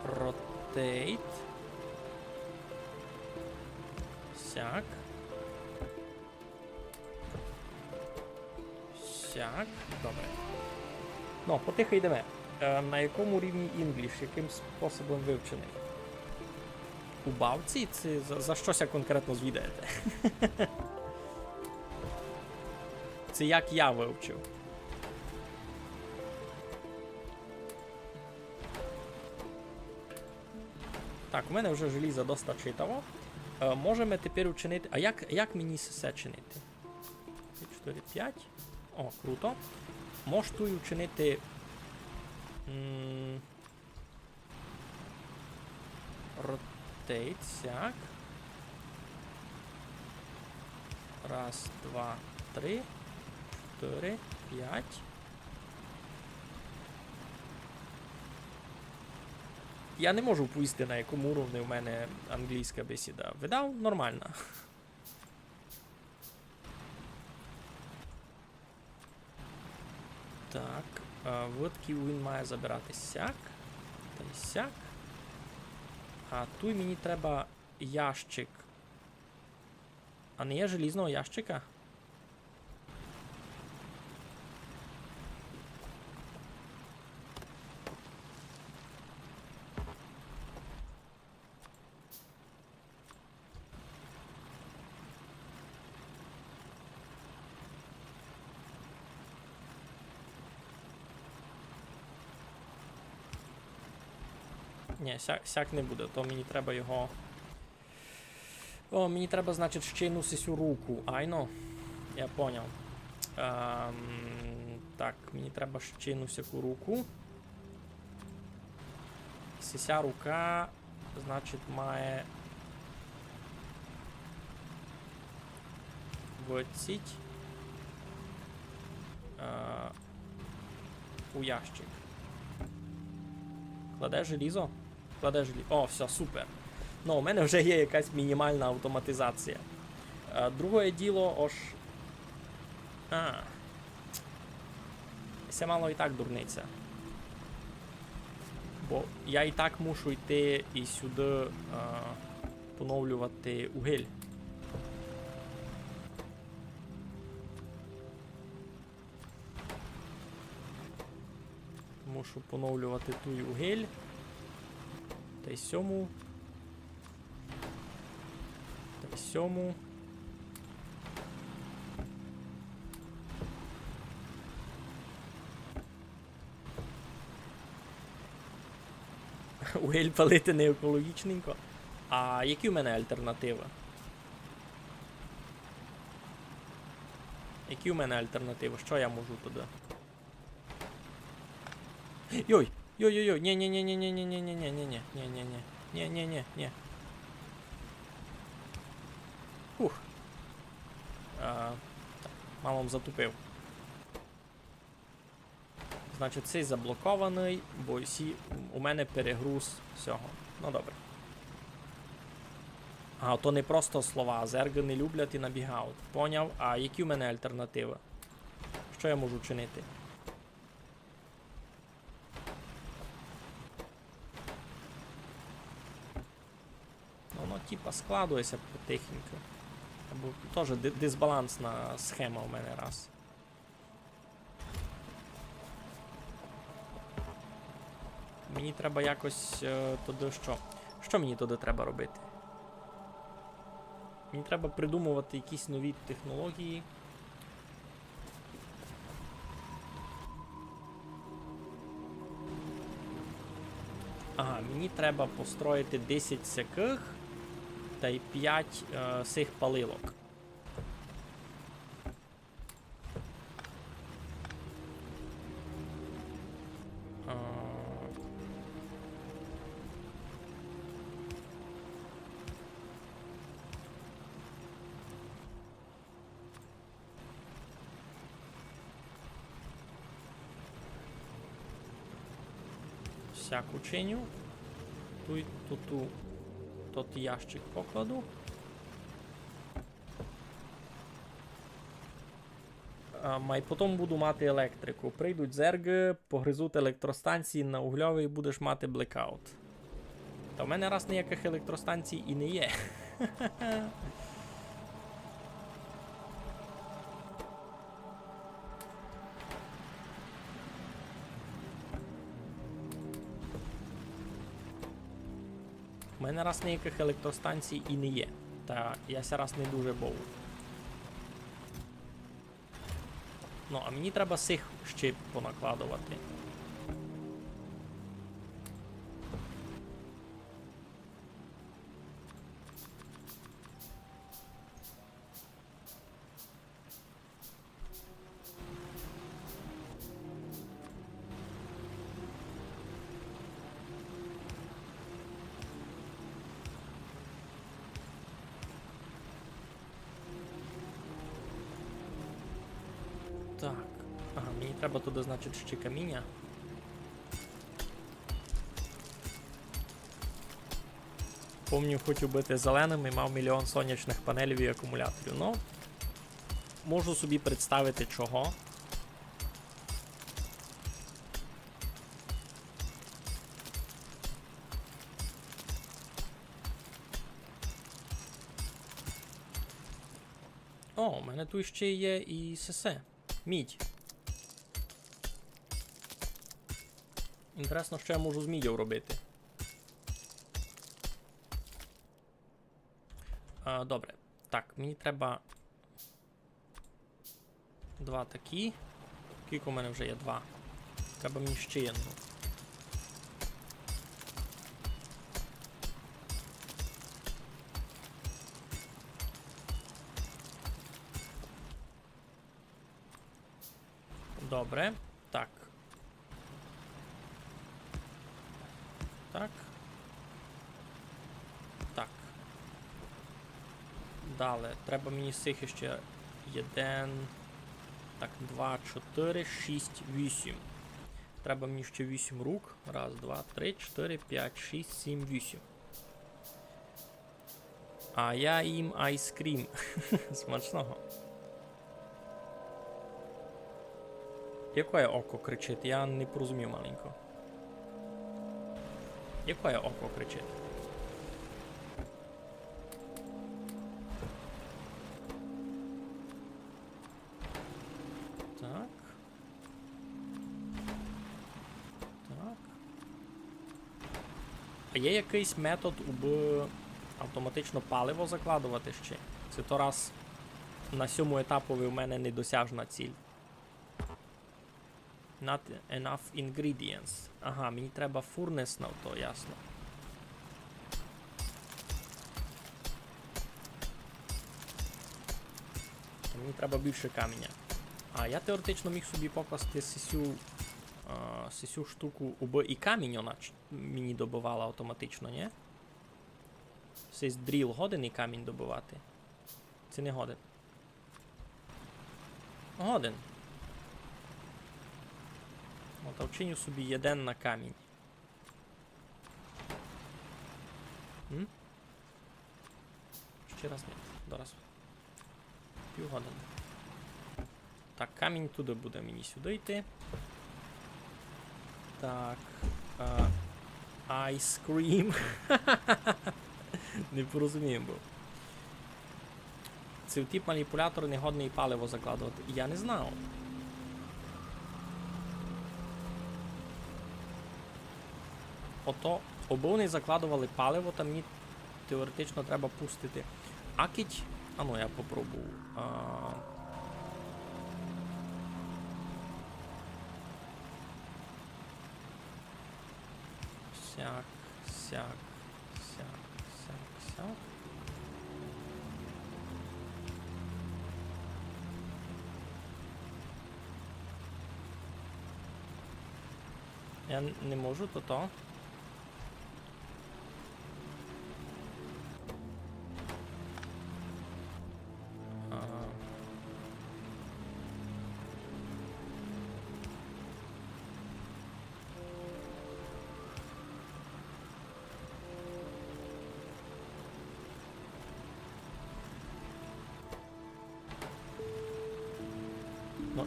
Rotate. Сяк. Сяк. Добре. Ну, потихо йдеме. Е, на якому рівні English? Яким способом вивчений? У бавці? Ци за, за што ся конкретно звідаєте? Ци як я вивчив? Так, у мене вже желіза доста читаво. Е, можеме тепер учинити. А як, як мені се чинити? Три, чотири, пять. О, круто. Мож туй учинити, м, rotate, сяк. Раз, два, три, чотири, пять. Я не можу повісти, на якому уровні у мене англійська бесіда. Видав, нормална. Так, а, витків він має забирати сяк та й сяк. А туй мені треба ящик. А не є желізного ящика? Ні, сяк, сяк не буде, то мені треба його. О, мені треба, значить, ще й, ну, сисю руку. Айно. Я поняв. Ем, так, мені треба ще й, ну, сяку руку. Сися рука, значить, має виціть, е, у ящик. Кладе желізо? Кладе желізо. О, всьо, супер. Ну, у мене вже є якась мінімална автоматизація. Е, другоє діло, ож. А. Се мало і так дурниця. Бо я і так мушу йти і сюды, е, поновлювати угіль. Мушу поновлювати туй угіль. Та й сьому. Та й сьому. Угіль палити не екологічненько. А які в мене альтернативы? Які в мене альтернативы? Што я можу туды? Йой! Йой-йой-йой! Ні-ні-ні. Ух. А, так, мало м затупив. Значить, цей заблокованый, бо сі, у мене перегруз сього. Ну, добре. А, то не просто слова. Зергы не люблять і набігають. Поняв. А які в мене альтернативы? Што я можу чинити? Ну, воно, типа, складує ся потихеньку. Або тоже ди-, дисбалансна схема у мене раз. Мені треба якось, е, туды што? Што мені туды треба робити? Мені треба придумовати якісь нові технології. Ага, мені треба построїти десять сякых тай пять, е, сих палилок. Так учиню. Туй, ту, ту, тот ящик покладу. А, май потом буду мати електрику. Прийдуть зергы, погризуть електростанції на угльовий, будеш мати блекаут. Та в мене раз ніякых електростанцій і не є. У мене раз ніякых електростанцій і не є. Та я ся раз не дуже бою. Ну, а мені треба сих ще понакладовати. Так. Ага, мені треба туды, значить, ще каміня. Помню, хотів быти зеленым і мав мільйон сонячных панелів і акумуляторів. Ну, можу собі представити, чого. О, у мене туй ще є і сесе. Мідь. Інтересно, што я можу з міддю робити. А, добре. Так, мені треба два такі. Кілько у мене вже є? Два. Треба мені ще одну. Добре. Так. Так. Так. Дале. Треба мені з сих ще єден. Так, два, чотыри, шість, вісім. Треба мені ще вісім рук. Раз, два, три, чотыри, пять, шість, сім, вісім. А я їм айскрім. Смачного. Якоє око кричить? Я не порозумів маленько. Якоє око кричить? Так. Так. А є якыйсь метод, убы автоматично паливо закладовати ще? Се то раз на сьому етапови в мене недосяжна ціль. Not enough ingredients. Ага, мені треба фурнес на то, ясно. Мені треба більше каміня. А я теоретично міг собі покласти сисю, а, сисю штуку, убы і камінь она ч-, мені добывала автоматично, нї? Сись дріл годен і камінь добывати? Ци не годен? Годен. От, а вчиню собі єден на камінь. М? Ще раз ні. Дораз. Пів годины. Так, камінь туды буде мені сюды йти. Так. Е, ice cream. Не порозумів быв. Ци тип маніпулятор не годный паливо закладовати? Я не знав. Ото, обы они закладовали паливо, та мені теоретично треба пустити. А кідь, ану, я попробую. А, сяк, сяк, сяк, сяк, сяк. Я н-, не можу, то то. Ага.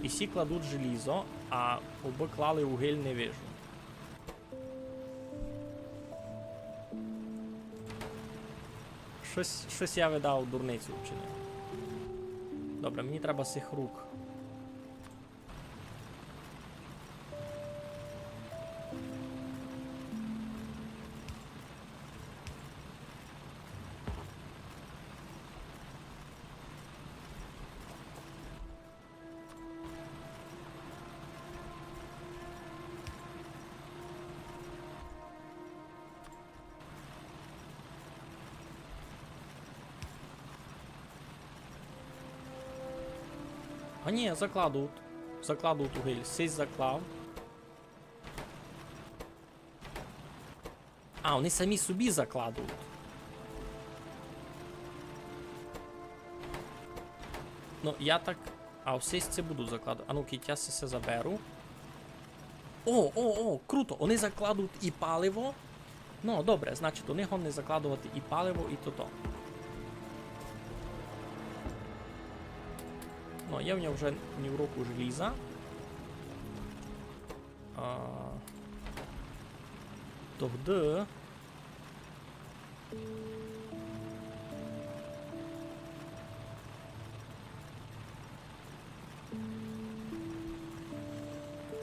І сі кладуть желізо, а обы клали угіль, не вижу. Штось, штось я видав дурницю вчинив. Добре, мені треба сих рук. А ні, закладуть. Закладуть угіль. Сись заклав. А, вони самі собі закладуть. Ну, я так. А, ось сись буду закладувати. А ну, кіть я се заберу. О, о, о, круто! Вони закладуть і паливо. Ну, добре, значить, вони годні закладувати і паливо, і тото. Ну, є в нього вже нівроку желіза. А, тогды.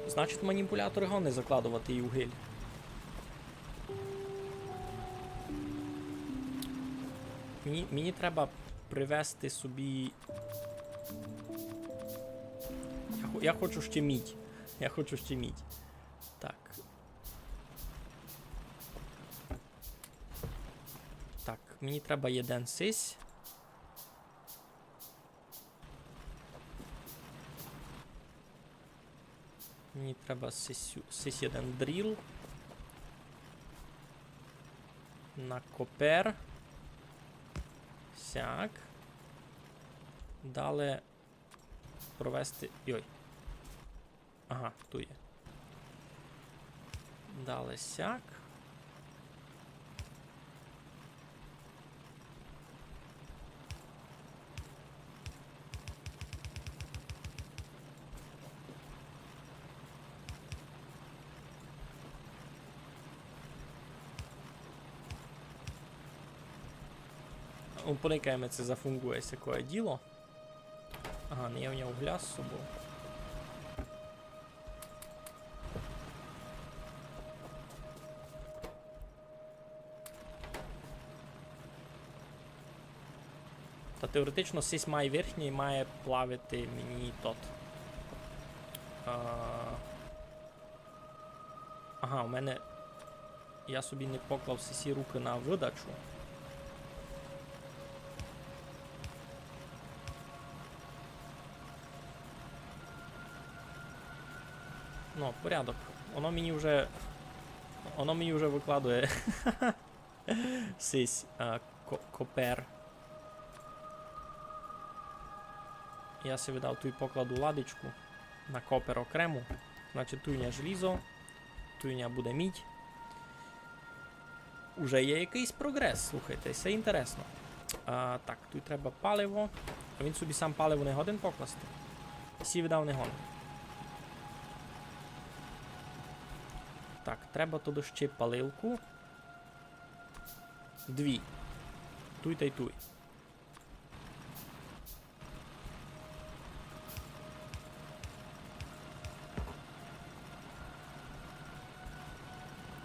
Значить, маніпуляторы годні закладовати і угіль. Мені, мені треба привезти собі. Я хо-, я хочу ще мідь. Я хочу ще мідь. Так. Так, мені треба єден сись. Мені треба сись, сись єден дріл. На копер. Сяк. Дале провести. Йой. Ага, туй є. Дале сяк. Ну, поникаєме, ци зафунґує сякоє діло. Ага, не є в нього угля з собов. Та теоретично сись май верхній має плавити мені тот. А, ага, у мене Я собі не поклав сесі рукы на выдачу. Ну, порядок. Воно мені вже, воно мені вже выкладує сись, а, ко-, копер. Я си видав туй покладу ладичку на копер окрему. Значить, туй у ня желізо, туй у ня буде мідь. Уже є якыйсь прогрес, слухайте, се інтересно. А, так, туй треба паливо. А він собі сам паливо не годен покласти? Сі видав не годен. Так, треба туды ще палилку. Дві. Туй тай туй.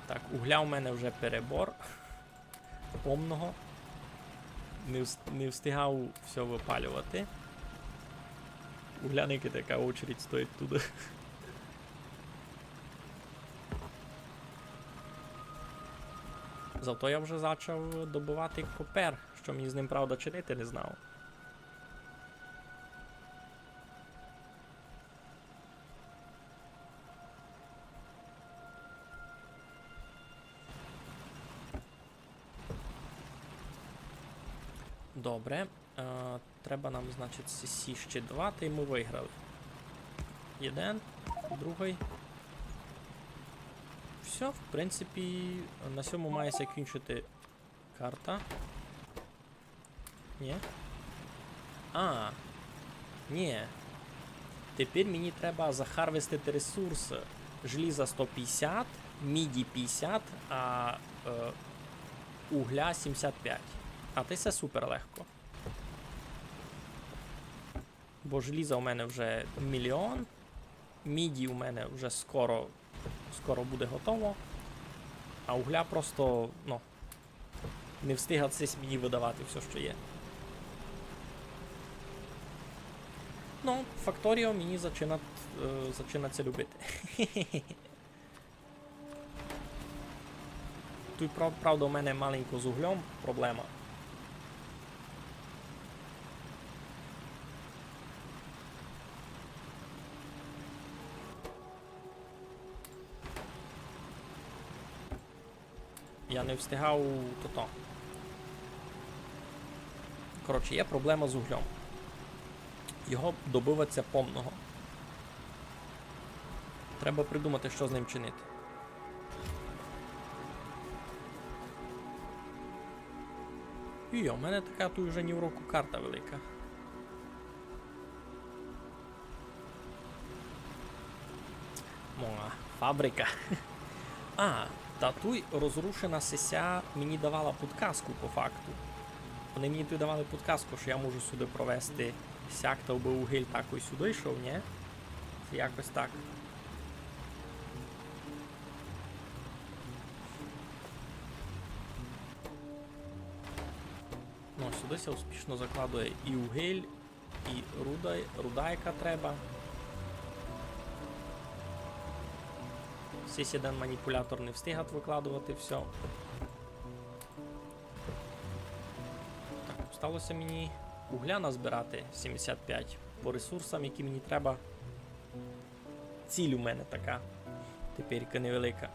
Так, угля у мене вже перебор. Повного. Не вс-, не встигав всьо выпалювати. Угля, никайте, яка очередь стоїть туды. Зато я вже зачав добывати копер, што мені з ним, правда, чинити, не знав. Добре. Е, треба нам, значить, сі, сі ще два, та й мы выграли. Єден, другый. Всьо, в принципі, на сьому має ся кінчити карта. Ні? А, ні. Тепер мені треба захарвестити ресурсы. Желіза сто пятдесят, міді пятдесят, а е, угля сімдесят пять. А то се супер легко. Бо желіза у мене вже мільйон, міді у мене вже скоро, скоро буде готово. А угля просто, ну, не встигать сись мені выдавати всьо, што є. Ну, Факторіо мені зачинать, е, зачинать ся любити. Туй, прав-, правда, у мене маленько з углем проблема. Я не встигав тото. Коротше, є проблема з углем. Його добывать ся помного. Треба придумати, што з ним чинити. Йо, у мене така туй уже нівроку карта велика. Моя фабрика. А, та туй розрушена сися мені давала підказку по факту. Вони мені туй давали підказку, што я можу сюды провести сяк, та бы угіль такой сюды йшов, нї? Се якось так. Ну, сюды ся успішно закладує і угіль, і руда, руда, яка треба. Сись єден маніпулятор не встигать выкладовати всьо. Так, остало ся мені угля назбирати сімдесят пять по ресурсам, які мені треба. Ціль у мене така. Теперька невелика.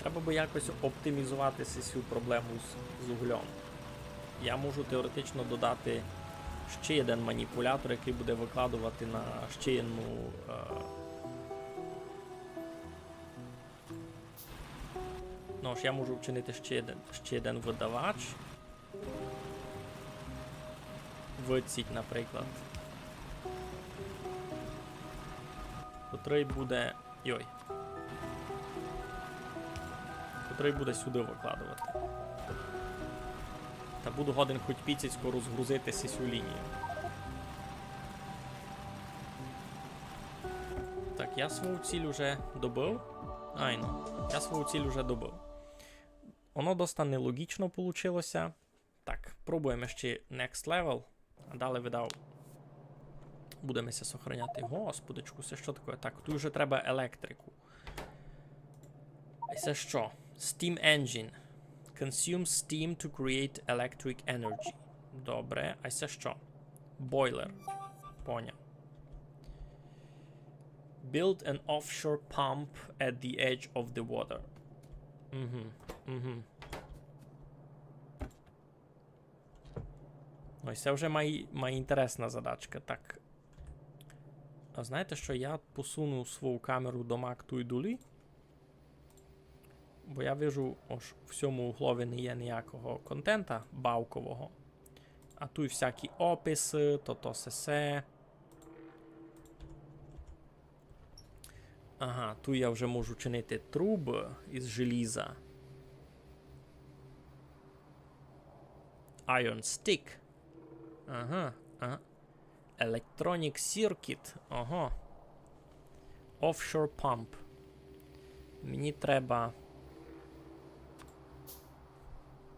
Треба бы якось оптимізовати сю проблему з, з углем. Я можу теоретично додати ще єден маніпулятор, якый буде выкладовати на ще єдну, е, Ну, ож я можу вчинити ще єден, ще єден выдавач. Выдсіть, наприклад. Котрый буде, йой. Котрый буде сюды выкладовати. Та буду годен хоть піцицько розгрузити сисю лінію. Так, я свою ціль уже добыв. Айно, я свою ціль уже добыв. Оно доста нелогічно получило ся. Так, пробуєме ще next level. А далі, видав, будеме ся сохраняти. Господичку, се што таке? Так, туй уже треба електрику. А се што? Steam engine. Consumes steam to create electric energy. Добре, а се што? Boiler. Поняв. Build an offshore pump at the edge of the water. Угу, угу. Ну, і се вже май, май інтересна задачка. Так. А знаєте што, я посуну свою камеру домак туй долі. Бо я вижу, ож в сьому углови не є ниякого контента бавкового. А туй всякі описы, то, то, се, се. Ага, туй я вже можу чинити трубы із желіза. Iron stick. Ага, ага. Electronic circuit. Ага. Offshore pump. Мені треба.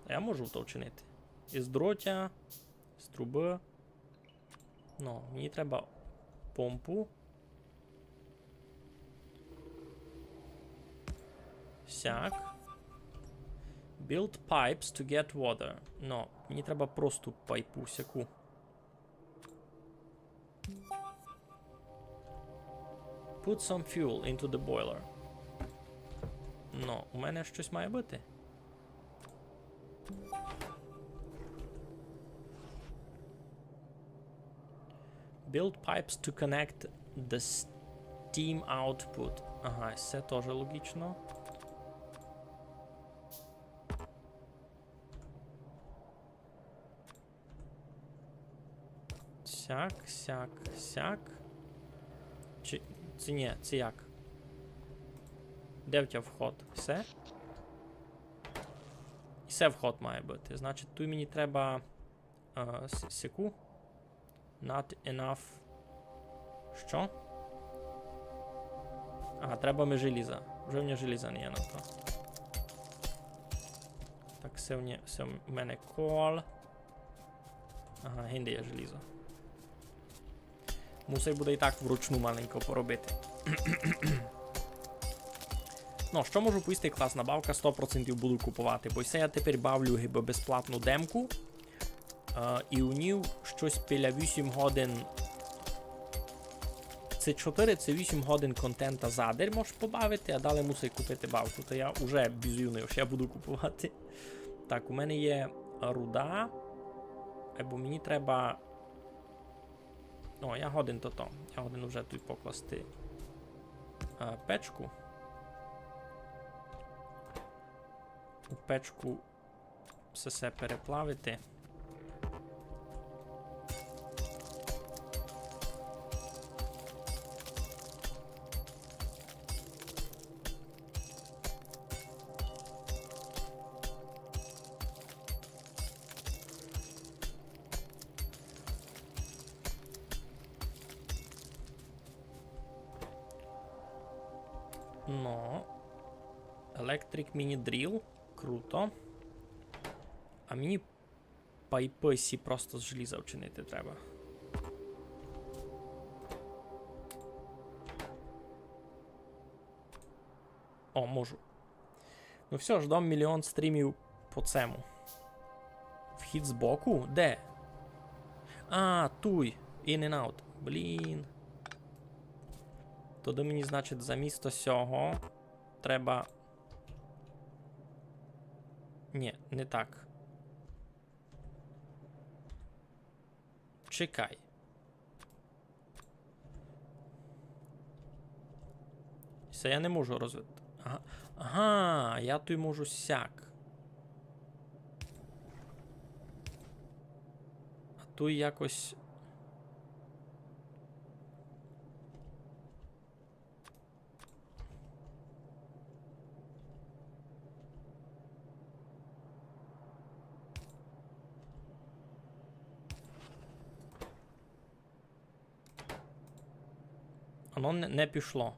А я можу то вчинити. Із дротя, з трубы. Ну, мені треба помпу. Сяк. Build pipes to get water. Ну, мені треба просту пайпу сяку. Put some fuel into the boiler. Ну, у мене штось має быти. Build pipes to connect the steam output. Ага, се тоже логічно. Сяк, сяк, сяк. Ци, ци нї, ци як? Де в тя вход? Се? І се вход має быти. Значить, туй мені треба, е, с-, сяку. Not enough. Што? Ага, треба ми желїза. Уже в мене желїза не є на то. Так, се в мене, се в мене coal. Ага, гинде є желїзо. Мусить буде і так вручну маленько поробити. Ну, што можу повісти, класна бавка, сто процентів буду куповати, бо се я тепер бавлю гибы безплатну демку. Е, і у нїй штось біля вісім годин. Ци чотири, ци вісім годин контента задарь можеш побавити, а далі мусиш купити бавку. То я уже бізуюный, ож я буду куповати. Так, у мене є руда. Айбо мені треба. О, я годен тото. Я годен уже туй покласти, е, печку. У печку всьо се переплавити. Ну, Electric Mini Drill. Круто. А мені пайпы сі просто з желїза вчинити треба. О, можу. Ну всьо, ждам мільйон стрімів по цьому. Вхід збоку? Де? А, туй. In and out. Блін. Тогды мені, значить, замісто сього треба. Нї, не так. Чекай. Се я не можу розвити. Ага. Ага, я туй можу сяк. А туй якось. Оно не, не пішло.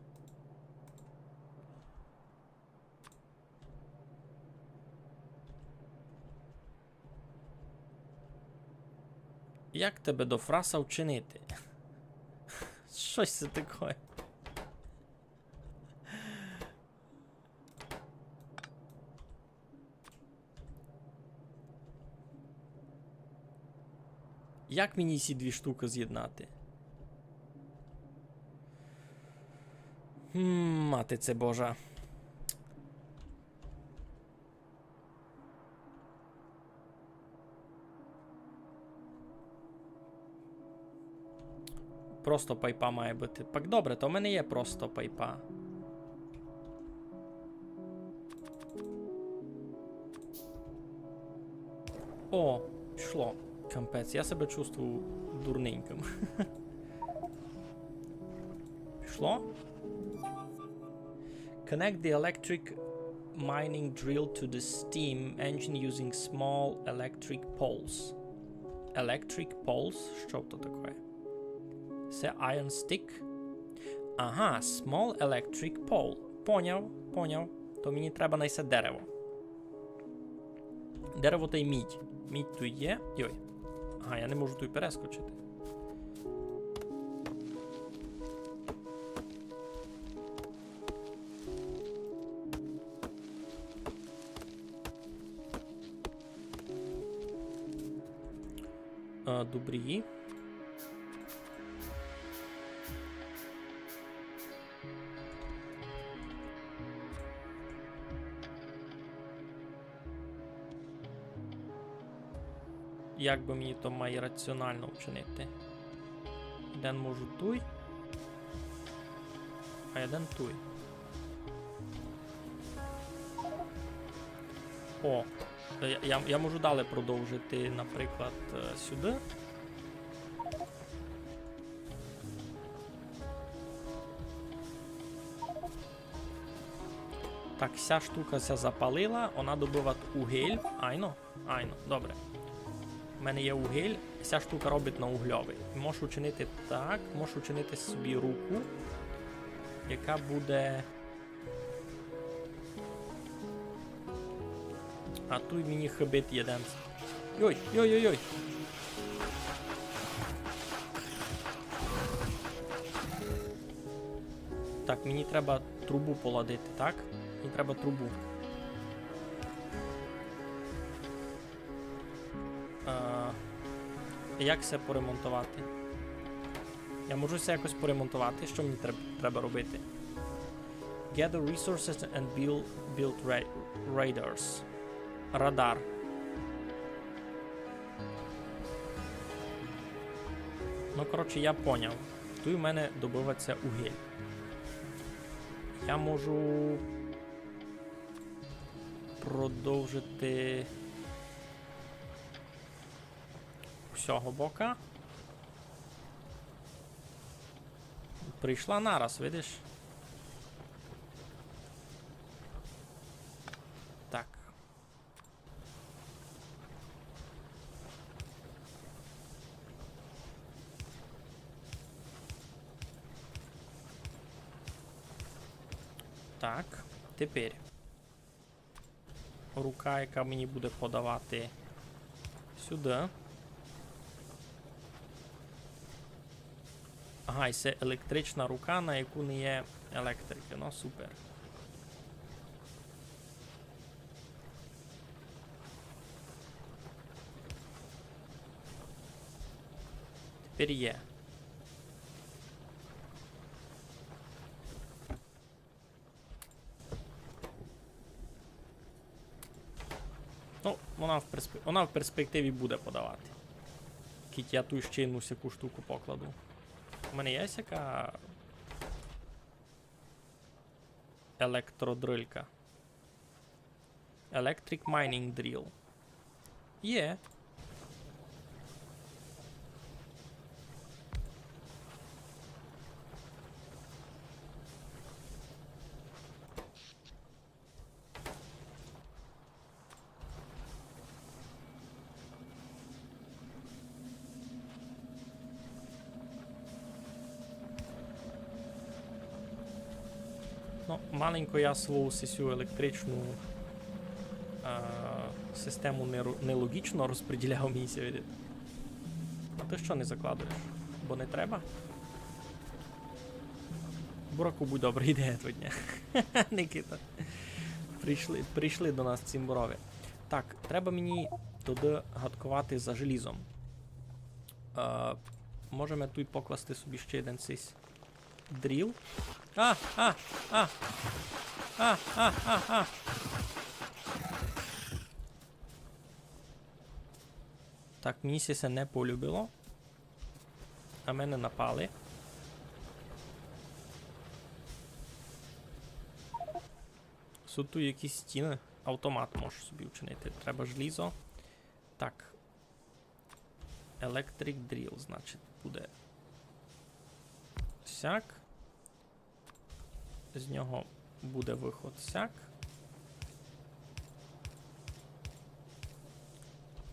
Як тебе до фраса вчинити? Штось се таке. Як мені сі дві штукы зєднати? М, Матице Божа. Просто пайпа має быти. Так добре, то в мене є просто пайпа. О, пішло. Капець, я себе чувствую дурненькым. Пішло? Connect the electric mining drill to the steam engine using small electric poles. Electric poles? Што то таке? Се iron stick? Ага, small electric pole. Поняв, поняв. То мені треба найти дерево. Дерево тай мідь. Мідь туй є. Йой. Ага, я не можу туй перескочити. Е, добрі. Як бы мені то май раціонално вчинити? Єден можу туй. А єден туй. О, я, я, я можу далі продовжити, наприклад, е, сюды. Так, ся штука ся запалила, она добывать угель. Айно, айно, добре. У мене є угель, ся штука робить на угльовый. Можу учинити так, можу учинити собі руку, яка буде. А туй мені хибить єден. Йой, йой, йой, йой. Так, мені треба трубу поладити, так? Мені треба трубу. Е, як се поремонтовати? Я можу се якось поремонтовати? Што мені треб-, треба робити? Gather resources and build, build ra-, radars. Радар. Ну, коротше, я поняв. Туй у мене добывать ся угель. Я можу продовжити з сього бока. Прийшла нараз, видиш? Так. Так, тепер рука, яка мені буде подавати сюды. Ага, і се електрична рука, на яку не є електрики. Ну, супер. Тепер є. Ну, вона в перспе-, вона в перспективі буде подавати. Кідь я ту ще одну сяку штуку покладу. У мене є сяка електродрилька. Electric mining drill. Є. Ну, маленько я свою сесю електричну, а, систему неру-, нелогічно розподіляв, мені ся видить. А ти што не закладуєш? Бо не треба? Бураку, будь добрый, іди геть од ня. Никита. Прийшли, прийшли до нас цімборові. Так, треба мені туды гадковати за желізом. Е, можеме туй покласти собі ще єден сись дріл. А, а, а! А, а, а, а! Так, мені ся се не полюбило. На мене напали. Суть туй якісь стіны. Автомат можеш собі вчинити. Треба желізо. Так. Electric drill, значить, буде сяк. З нього буде выход сяк.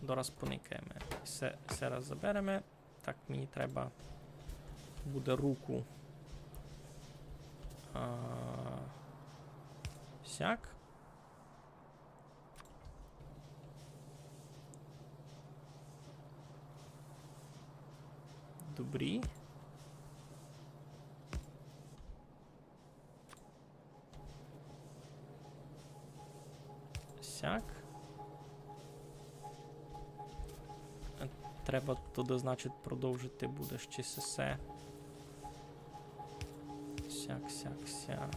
Дораз поникаєме. Се, се раз забереме. Так, мені треба буде руку. А, сяк. Добрі. Сяк. Треба туды, значить, продовжити буде ще сесе. Сяк, сяк, сяк.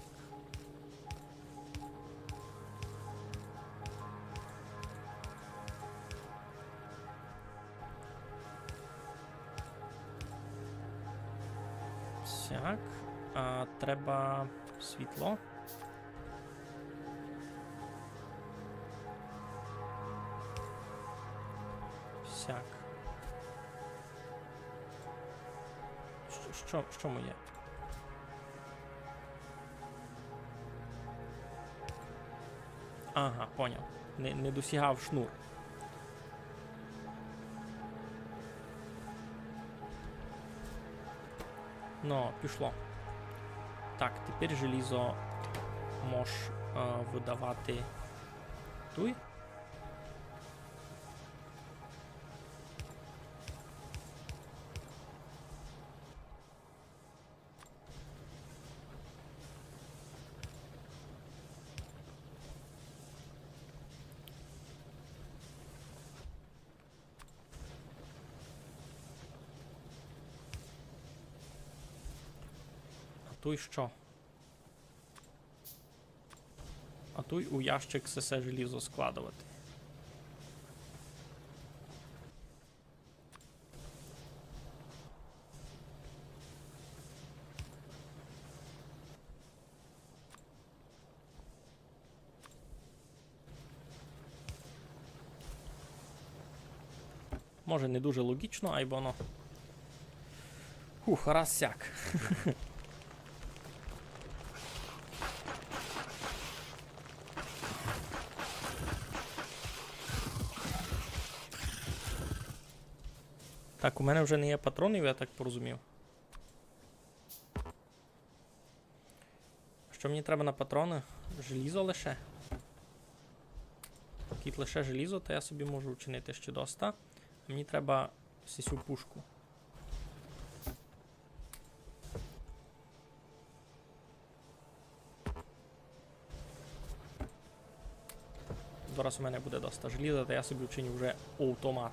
Так, а, треба світло. Сяк. Што, што, што моє? Ага, поняв. Не, не досягав шнур. Ну, пішло. Так, тепер желізо мож, е, выдавати туй. А туй што? А туй у ящик сесе желізо складовати. Може, не дуже логічно, айбо воно. Хух, раз сяк. Так, у мене вже не є патронів, я так порозумів. Што мені треба на патроны? Желізо лише. Кідь лише желізо, то я собі можу вчинити ще доста. А мені треба сисю пушку. Зараз у мене буде доста желіза, та я собі вчиню вже автомат.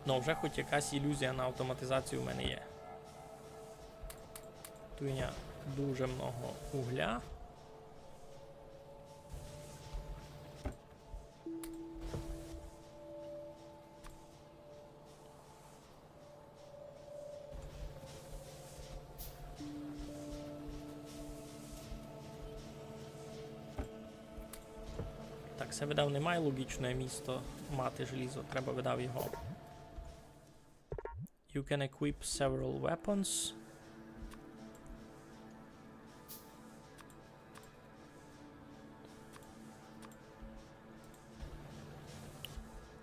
Ну, вже хоч якась ілюзія на автоматизацію в мене є. Туй є дуже много угля. Так, се, видав, не має логічне місто мати желізо, треба, видав, його. You can equip several weapons.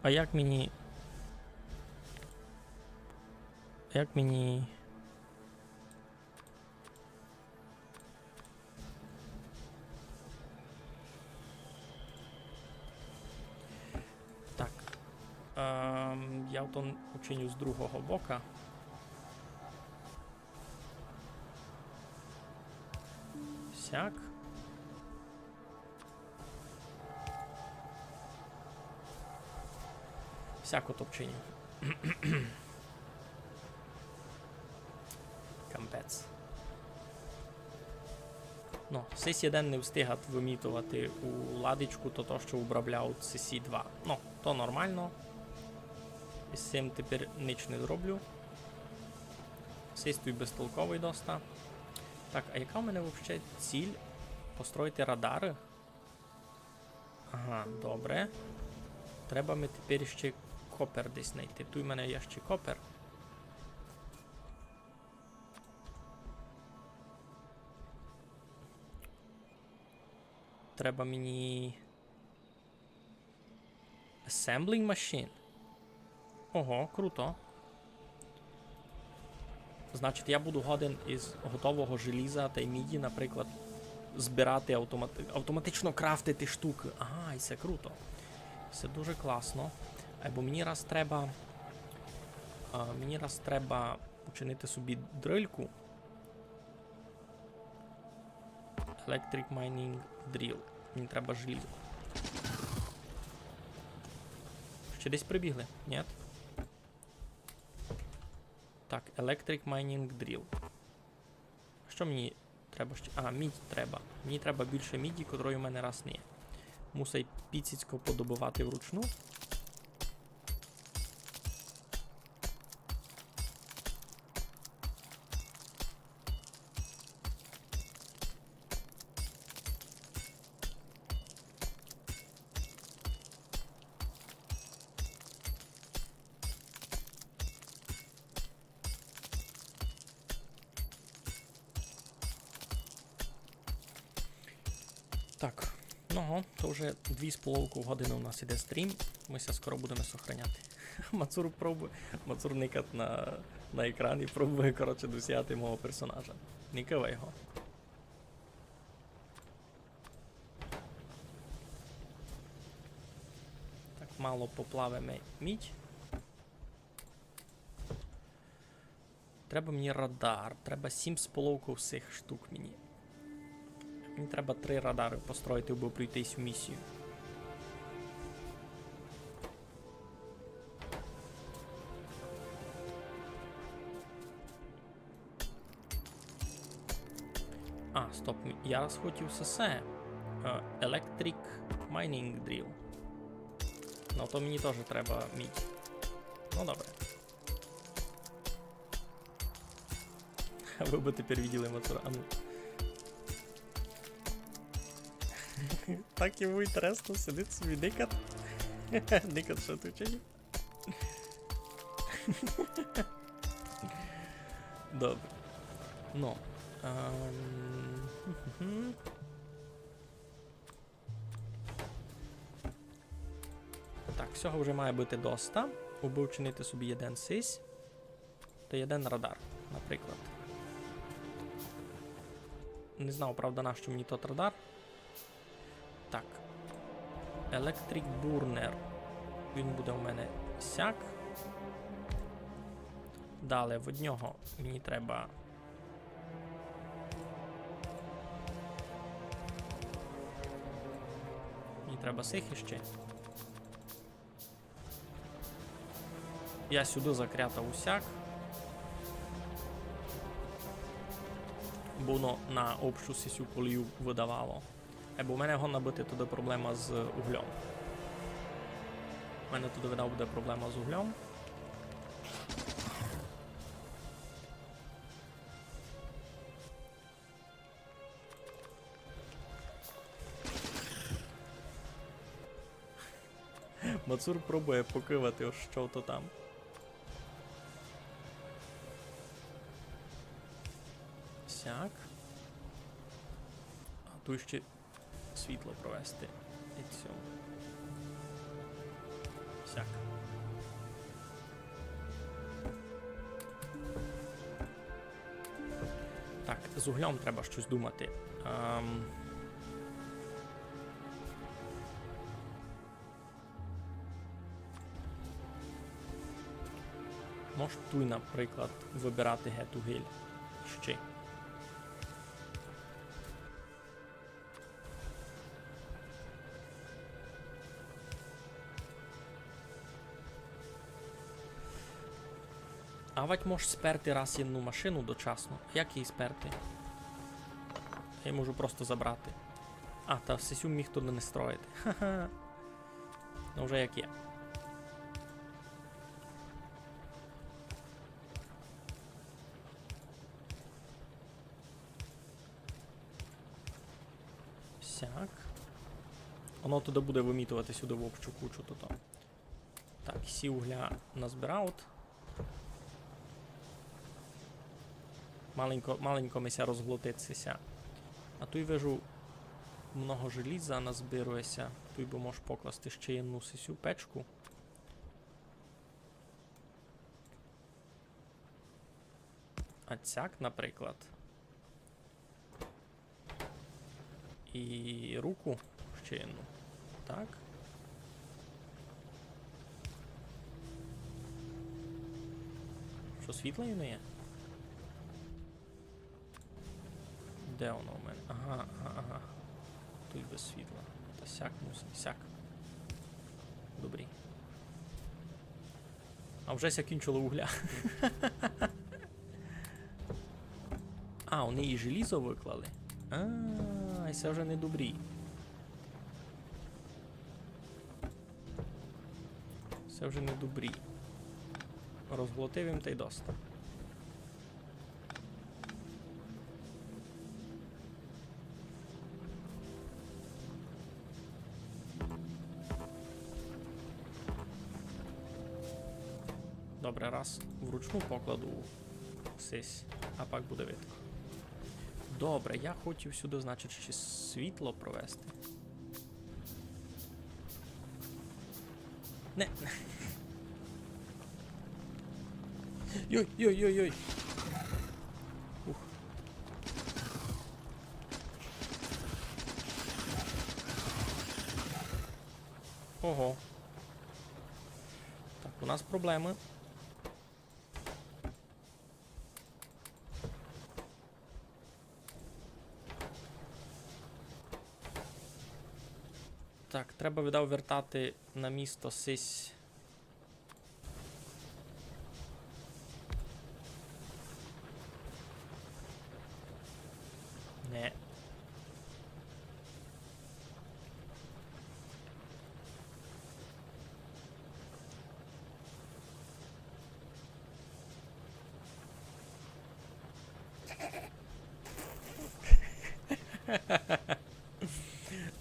А як мені... Як мені... Так. Ем, я то учиню з другого бока. Сяк. Сяко то вчиню. Кампець. Ну, сись єден не встигат вымітовати у ладичку то, то, што убравляв сисі два. Ну, то нормално. Із сим тепер нич не зроблю. Сись туй безтолковый доста. Так, а яка у мене вообще ціль? Построїти радары? Ага, добре. Треба ми тепер ще копер десь знайти. Туй у мене є ще копер. Треба мені assembling machine. Ого, круто. Значить, я буду годен із готового желіза тай міді, наприклад, збирати автомати-, автоматично крафтити штукы. Ага, і се круто. Се дуже класно. Е, бо мені раз треба, а, мені раз треба учинити собі дрильку. Electric mining drill. Мені треба желізо. Ще десь прибігли? Нєт? Так, electric mining drill. Што мені треба ще? А, мідь треба. Мені треба більше міді, котрої в мене раз не є. Мусай піціцько подобывати вручну. Так, ну го, то вже дві з половков годины у нас іде стрім. Мы ся скоро будеме сохраняти. Мацур пробує, Мацур никать на, на екран і пробує, коротше, досягати мого персонажа. Не кывай го. Так, мало поплавиме мідь. Треба мені радар. Треба сім з половков сих штук мені. Мені треба три радары построїти, аби пройти сю місію. А, стоп, мі-, я раз хотів сесе. Е, Electric Mining Drill. Ну, то мені тоже треба мідь. Ну, добре. Вы бы тепер виділи Мацура. А ну. Так йому інтересно, сидить собі, никать. Никать, што ты вчинив? Добре. Ну. Ем, мгм. Так, сього вже має быти доста, убы вчинити собі єден сись. Та єден радар, наприклад. Не знав, правда, нащо мені тот радар. Так. Electric Burner. Він буде у мене сяк. Дале, в одного мені треба Мені треба сих іщи. Я сюды закрята усяк. Бо воно на общу сисю колію выдавало. Е, бо в мене годна быти туды проблема з углём. У мене туды, видав, буде проблема з углём. Мацур пробує покывати, ож што то там. Сяк. А туй іщи світло провести. І цьо. Сяк. Так, з углём треба штось думати. Ем. Мож туй, наприклад, выбирати гет угіль. Іщи. Авадь мож сперти раз єдну машину дочасно. Як її сперти? Я її можу просто забрати. А, та сисю міг туды не строїти. Ха-ха. Ну, вже як є. Сяк. Воно туды буде вымітовати сюды в общу кучу, то там. Так, сі угля назбирав. Маленько, маленько ми ся розглотить сися. А туй вижу, много желіза назбирує ся. Туй бы мож покласти ще єдну сисю печку. А цяк, наприклад. І руку ще єдну. Так. Што, світла не є? Де воно у мене? Ага, ага, ага. Туй без світла. Та сяк мусить, сяк. Добрі. А вже ся кінчило угля. А, вони і желізо выклали. А, і се вже не добрі. Се вже не добрі. Розглотив им тай доста. Добре, раз вручну покладу сись, а пак буде видко. Добре, я хотів сюды, значить, ще світло провести. Не. Йой, йой, йой, йой. Ух. Ого. Так, у нас проблемы. Так, треба, видав, вертати на місто сись. Не.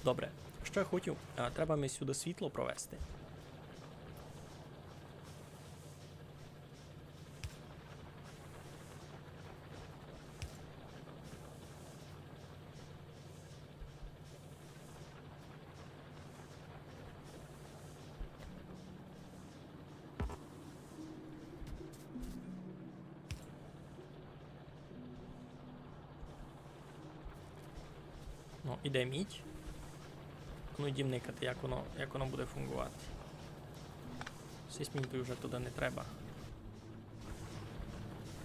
Добре. Што я хотів? А, треба ми сюды світло провести. Ну, іде мідь. Ну, йдім никати, як воно, як воно буде фунґовати. Сись мені вже туды не треба.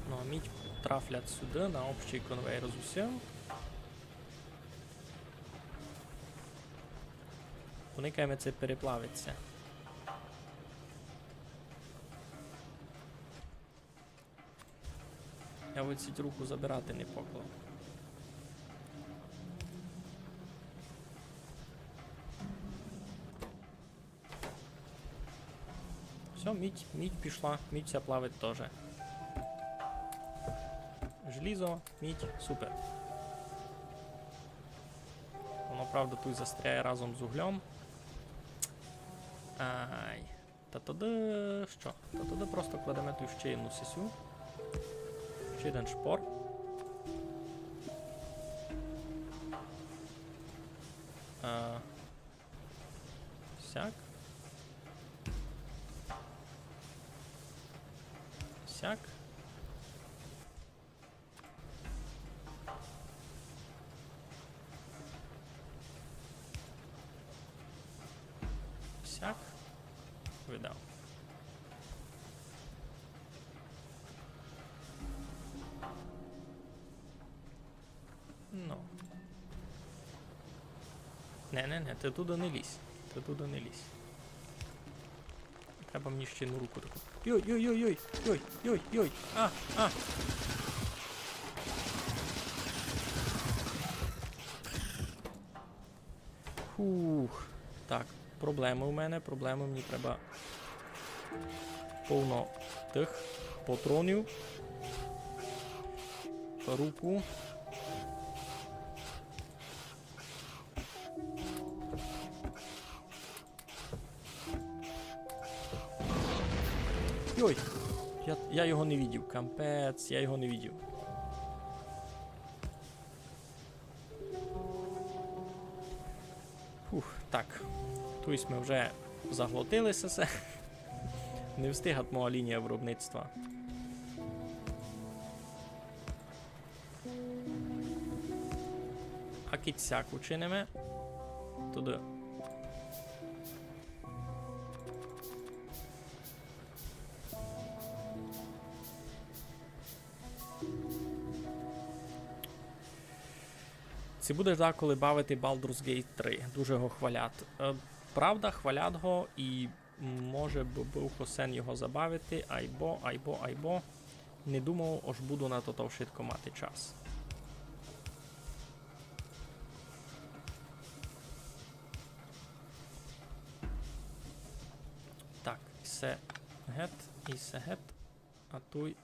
Ну, а мідь трафлять сюды, на общий конвейер з усім. Поникаєме, ци переплавить ся. Я оціть руку забирати не поклав. Всьо, мідь, мідь пішла, мідь ся плавить тоже. Желізо, мідь, супер. Воно, правда, туй застряє разом з углем. Ай. Та туды што? Та туды просто кладеме туй ще єдну сесю. Ще єден шпор. Е, сяк. Сяк. Сяк. Видав. Ну. Не, не, не, ты туды не лізь. Ты туды не лізь. Треба мені ще одну руку таку. Йой, йой, йой, йой, йой, йой, йой. А, а. Фух. Так, проблемы у мене, проблемы, мені треба повно тых патронів. Руку. Йой! Я, я його не видів, капець, я його не видів. Фух, так. Туй сьме вже заглотили се всьо. Не встигат моя лінія виробництва. А кідь сяк учиниме. Туды. Ци будеш даколи бавити Baldur's Gate три? Дуже го хвалят. Е, правда, хвалят го і може бы быв хосен його забавити, айбо, айбо, айбо. Не думав, ож буду на тото вшытко мати час. Так, Се гет, і се гет. А туй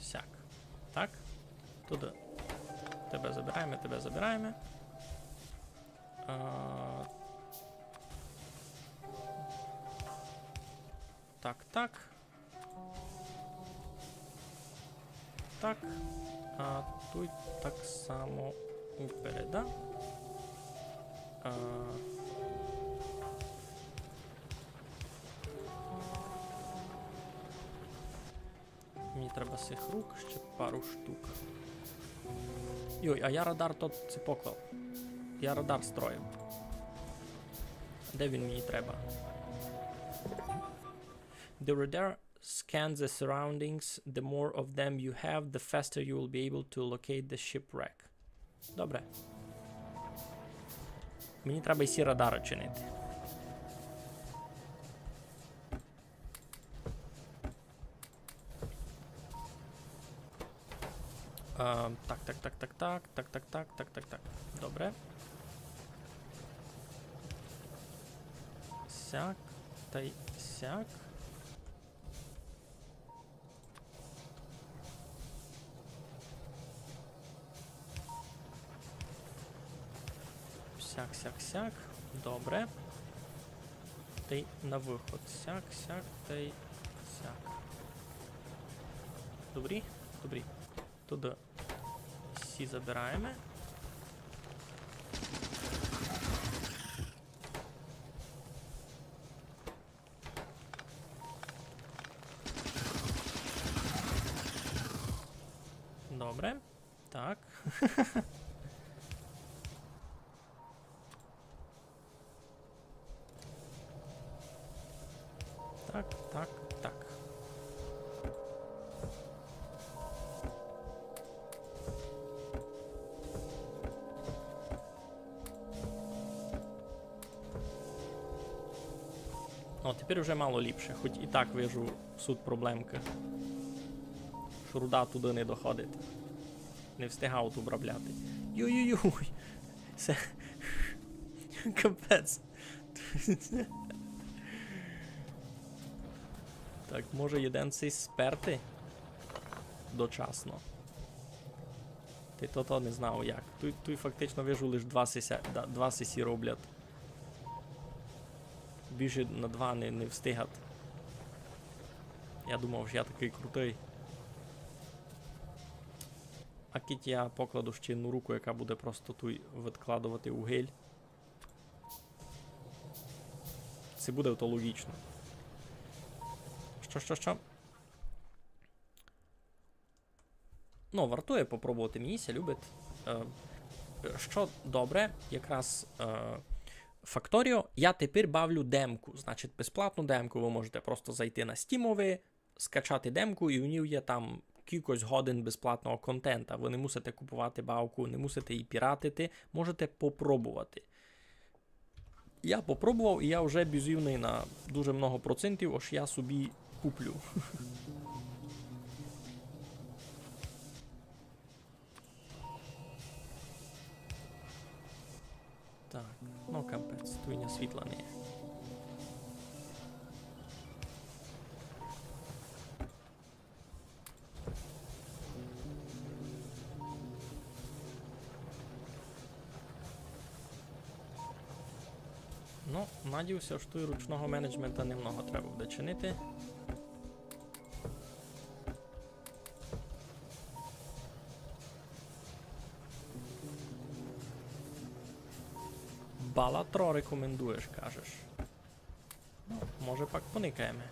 сяк. Так. Туды. Тебе забираєме, тебе забираєме. А, так, так. Так. А туй так само упереда. А, мені треба сих рук ще пару штук. Йой, а я радар тот ци поклав. Я радар строїв. Де він мені треба? The radar scans the surroundings. The more of them you have, the faster you will be able to locate the shipwreck. Добре. Мені треба і сі радары чинити. А, так, так, так, так, так. Добре. Сяк, тай сяк. Сяк, сяк, сяк. Добре. Тай на выход. Сяк, сяк, тай сяк. Добрі? Добрі. Туды сі забираєме. Добре. Так. Так, так, так. О, тепер уже мало ліпше, хоть і так вижу суть проблемкы. Што руда туды не доходить. Не встигав ту обробляти. Йой-йой-йой. Се капець. Так, може, єден сись сперти? Дочасно. Ти то, то не знав як. Туй, туй фактично вижу лиш два сися-, да, два сисі роблять. Більше на два не, не встигать. Я думав, што я такый крутый. А кідь я покладу ще одну руку, яка буде просто туй відкладовати угіль. Се буде то логічно. Што, што, што? Ну, вартує попробовати, мені ся любить. Е, што добре, якраз, е, Factorio, я тепер бавлю демку. Значить, безплатну демку, вы можете просто зайти на Steam-ови, скачати демку, і у ній є там кількось годин безплатного контента. Вы не мусите купувати бавку, не мусите її піратити, можете попробовати. Я попробовав, і я вже бізівный на дуже много процентів, ож я собі куплю. Так, ну капець, туй ня світла не є. Ну, надію ся, што туй ручного менеджмента немного треба буде чинити. Балатро рекомендуєш, кажеш. Ну, може, пак поникаєме.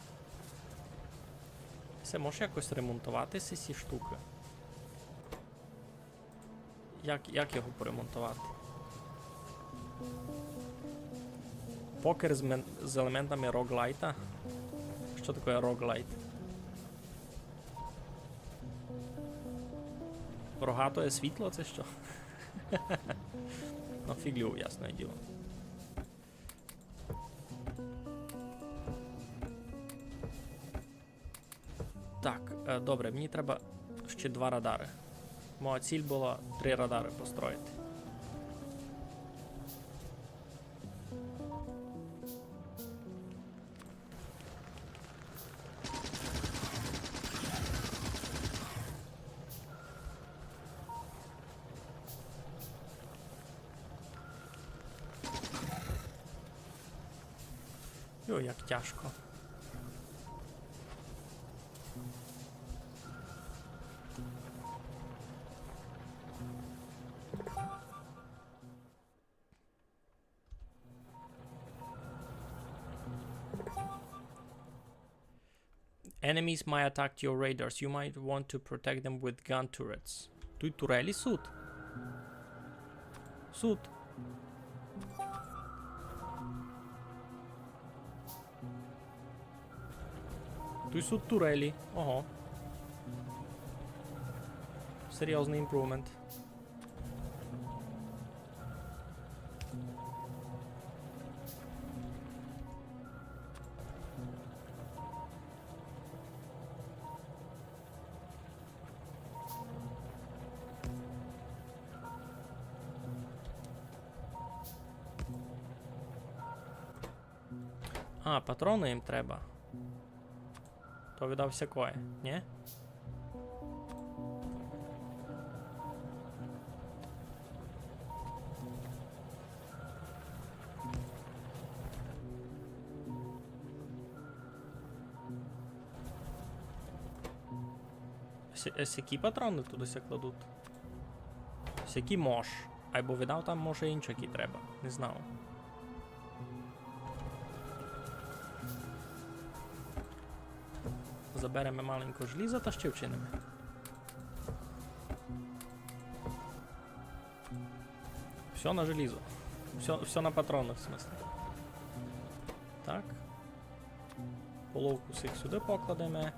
Се може якось ремонтовати, сі, сі штукы? Як, як його поремонтовати? Покер з мен-, з елементами роглайта? Што таке роглайт? Рогатоє світло, ци што? Ну, фіґлю, ясне діло. Так, е, добре, мені треба ще два радары. Моя ціль была три радары построїти. Йо, як тяжко. Enemies might attack your raiders. You might want to protect them with gun turrets. Туй турелі суть. Суть. Туй суть турелі. Ого. Серйозный improvement. А, патроны їм треба. То видав всякоє, нї? Се-, е, сякі патроны туды ся кладуть? Сякі мож. Айбо видав, там може иншакі треба. Не знав. Забереме маленько желіза та ще вчиниме. Всьо на желізо. Всьо, всьо на патроны, в смысле. Так. Половку сих сюды покладеме.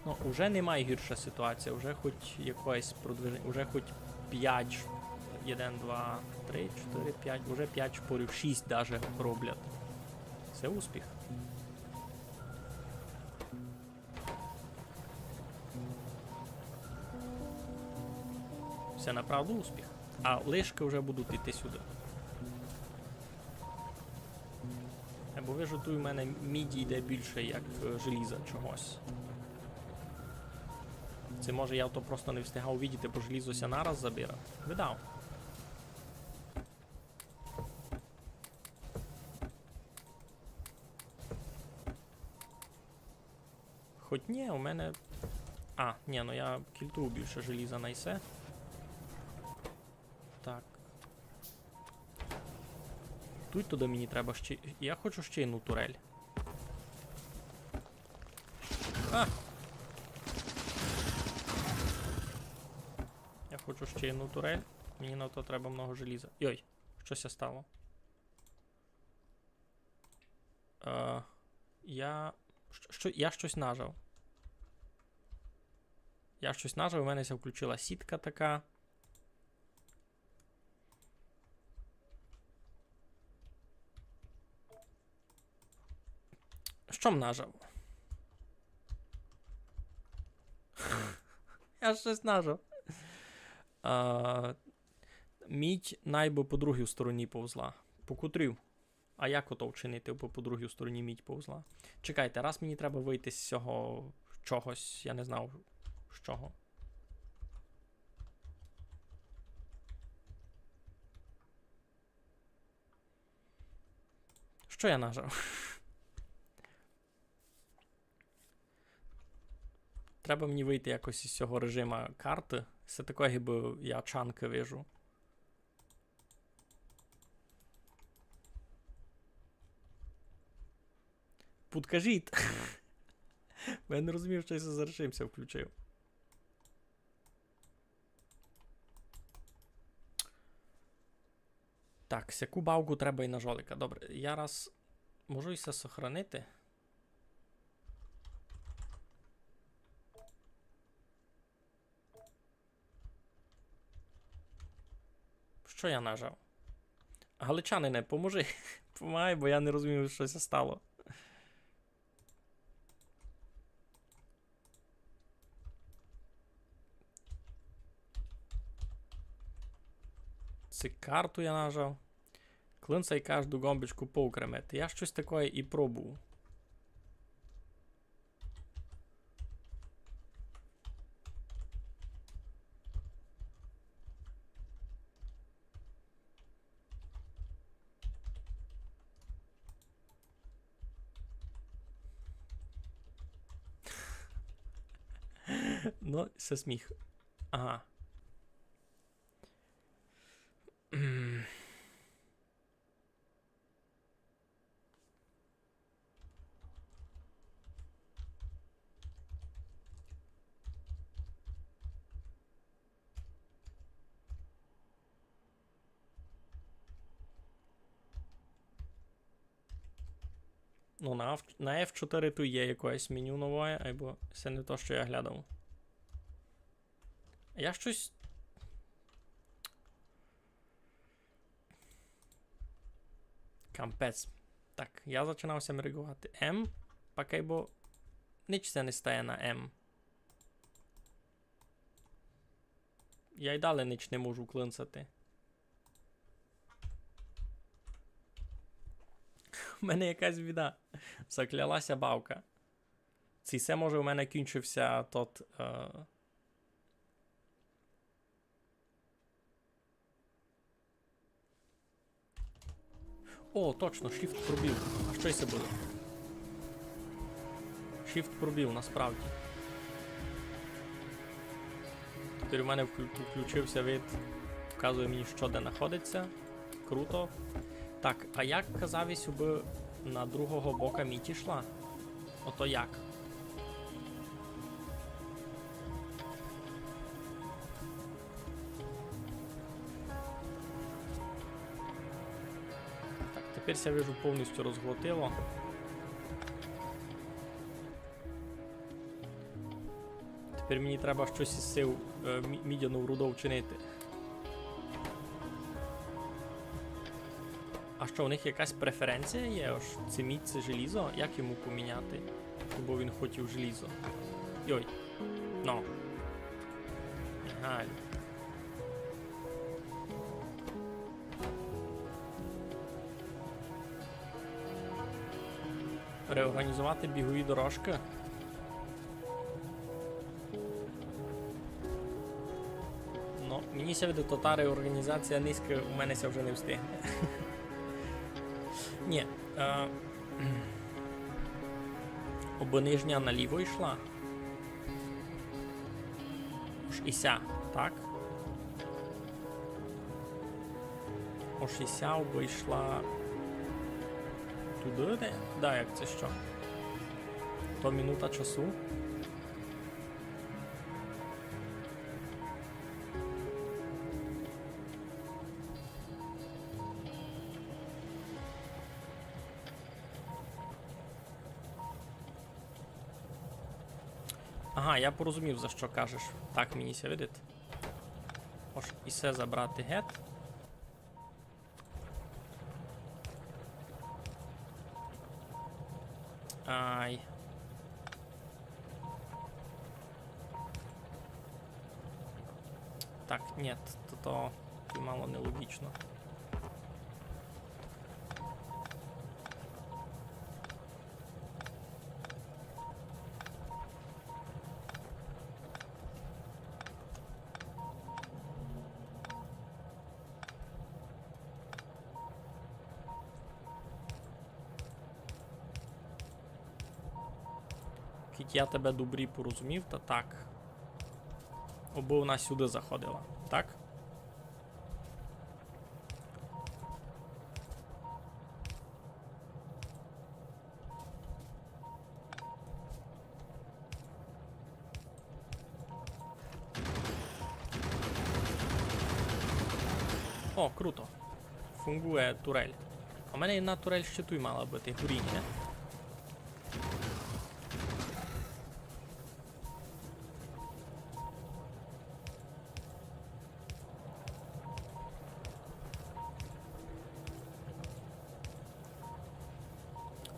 Ну, уже не май гірша ситуація, уже хоть якоєсь продвиженя, уже хоть пять, один, два, три, чотири, пять, уже пять шпорів, шість даже роблять. Се успіх. Се направду успіх. А лишкы вже будуть іти сюды. Е, бо вижу, туй у мене міді йде більше, як, е, желіза чогось. Се може я то просто не встигав увидіти, бо желізо ся нараз забира. Видав. Хоть нї, у мене... А, нї, ну я кільтую більше желіза на исе. Так. Туй туды мені треба ще... Я хочу ще одну турель. А! Я хочу ще одну турель. Мені на то треба много желіза. Йой, што ся стало? Е, я, што, што, я штось нажав. Я штось нажав, у мене ся включила сітка така. Што м нажав? Я штось нажав. А, мідь най бы по другій стороні повзла. По котрій? А як ото вчинити, бо по другій стороні мідь повзла? Чекайте, раз мені треба выйти з сього чогось, я не знав з чого. Што я нажав? Треба мені выйти якось із сього режима карты. Се таке, гибы я чанкы вижу. Підкажіть. Бо я не розумію, што я за режим ся включив. Так, сяку бавку треба і на жоліка. Добре, я раз можу і се сохранити. Што я нажав? Галичанине, поможи. Помагай, бо я не розумію, што ся стало. Се карту я нажав. Клинцай кажду ґомбичку поокремити. Я штось такоє і пробував. Ну, се сміх. Ага. Ну, на F, на F чотири туй є якоєсь меню новоє, айбо се не то, што я глядав. Я штось... Капець. Так, я зачинав ся мериґовати M, пак айбо нич ся не стає на M. Я й далі нич не можу клинцати. У мене якась біда. Закляла ся бавка. Ци се, може, у мене кінчив ся тот, е, О, точно, Shift пробіл. А што се буде? Shift пробіл, насправді. Тепер у мене вклю-, включив ся вид, вказує мені, што де находить ся. Круто. Так, а як казав єсь, убы на другого бока мідь ішла? Ото як? Так, тепер ся, вижу, повністю розглотило. Тепер мені треба штось із сив, е, мі-, мідяну руду вчинити. А што, у них якась преференція є? Ож це мідь, це желізо? Як йому поміняти? Бо він хотів желізо. Йой. Но. Ага. Реорганізовати бігові дорожкы. Ну, мені ся видить, то та реорганізація низька у мене ся вже не встигне. Ні, е, обы нижня наліво йшла. Ож і ся, так? Ож і ся обы йшла туды, де? Да, як це што? То минута часу. Ага, я порозумів, за што кажеш. Так мені ся видить. Ож і се забрати гет. Ай. Так, ні, то, то мало нелогічно. Кідь я тебе добрі порозумів, та так. Обы вона сюды заходила, так? О, круто. Фунґує турель. А в мене єдна турель ще туй мала быти, горі, ні?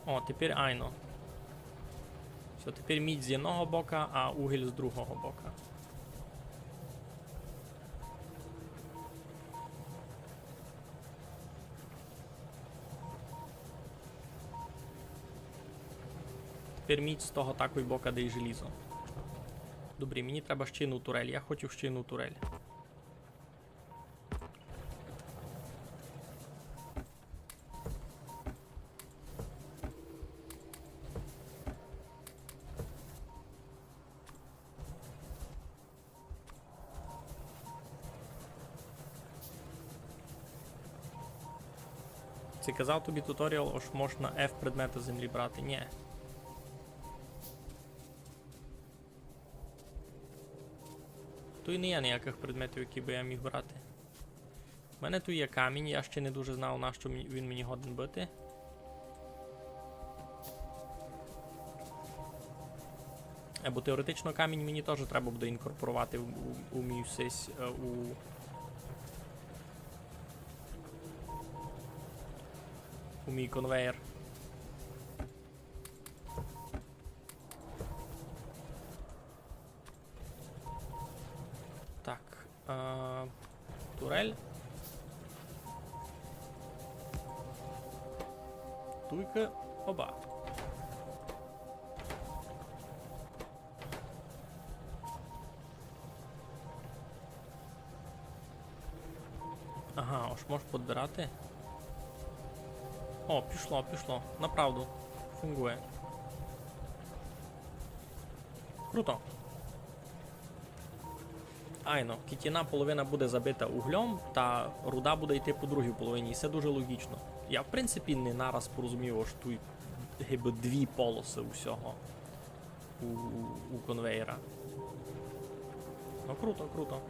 О, тепер айно. Всьо, тепер мідь з єдного бока, а угіль з другого бока. Тепер мідь з того такой бока, де й желізо. Добрі, мені треба ще єдну турель. Я хотів ще єдну турель. Ци казав тобі туторіал, ож можна F предметы з землі брати? Нє. Туй не є ниякых предметів, які бы я міг брати. У мене туй є камінь, я ще не дуже знав, на што мені, він мені годен быти. Е, бо теоретично камінь мені тоже треба буде інкорпорувати у, у, у мій сись, е, у, у мій конвейер. Так, е, турель. Туйка. Оба. Ага, ож можеш подбирати. О, пішло, пішло. Направду. Фунґує. Круто. Айно, кідь єдна половина буде забита угльом, та руда буде йти по другій половині, і се дуже лоґічно. Я, в принципі, не нараз порозумів, ож туй гибы дві полосы усього у, у, у конвейера. Ну, круто, круто.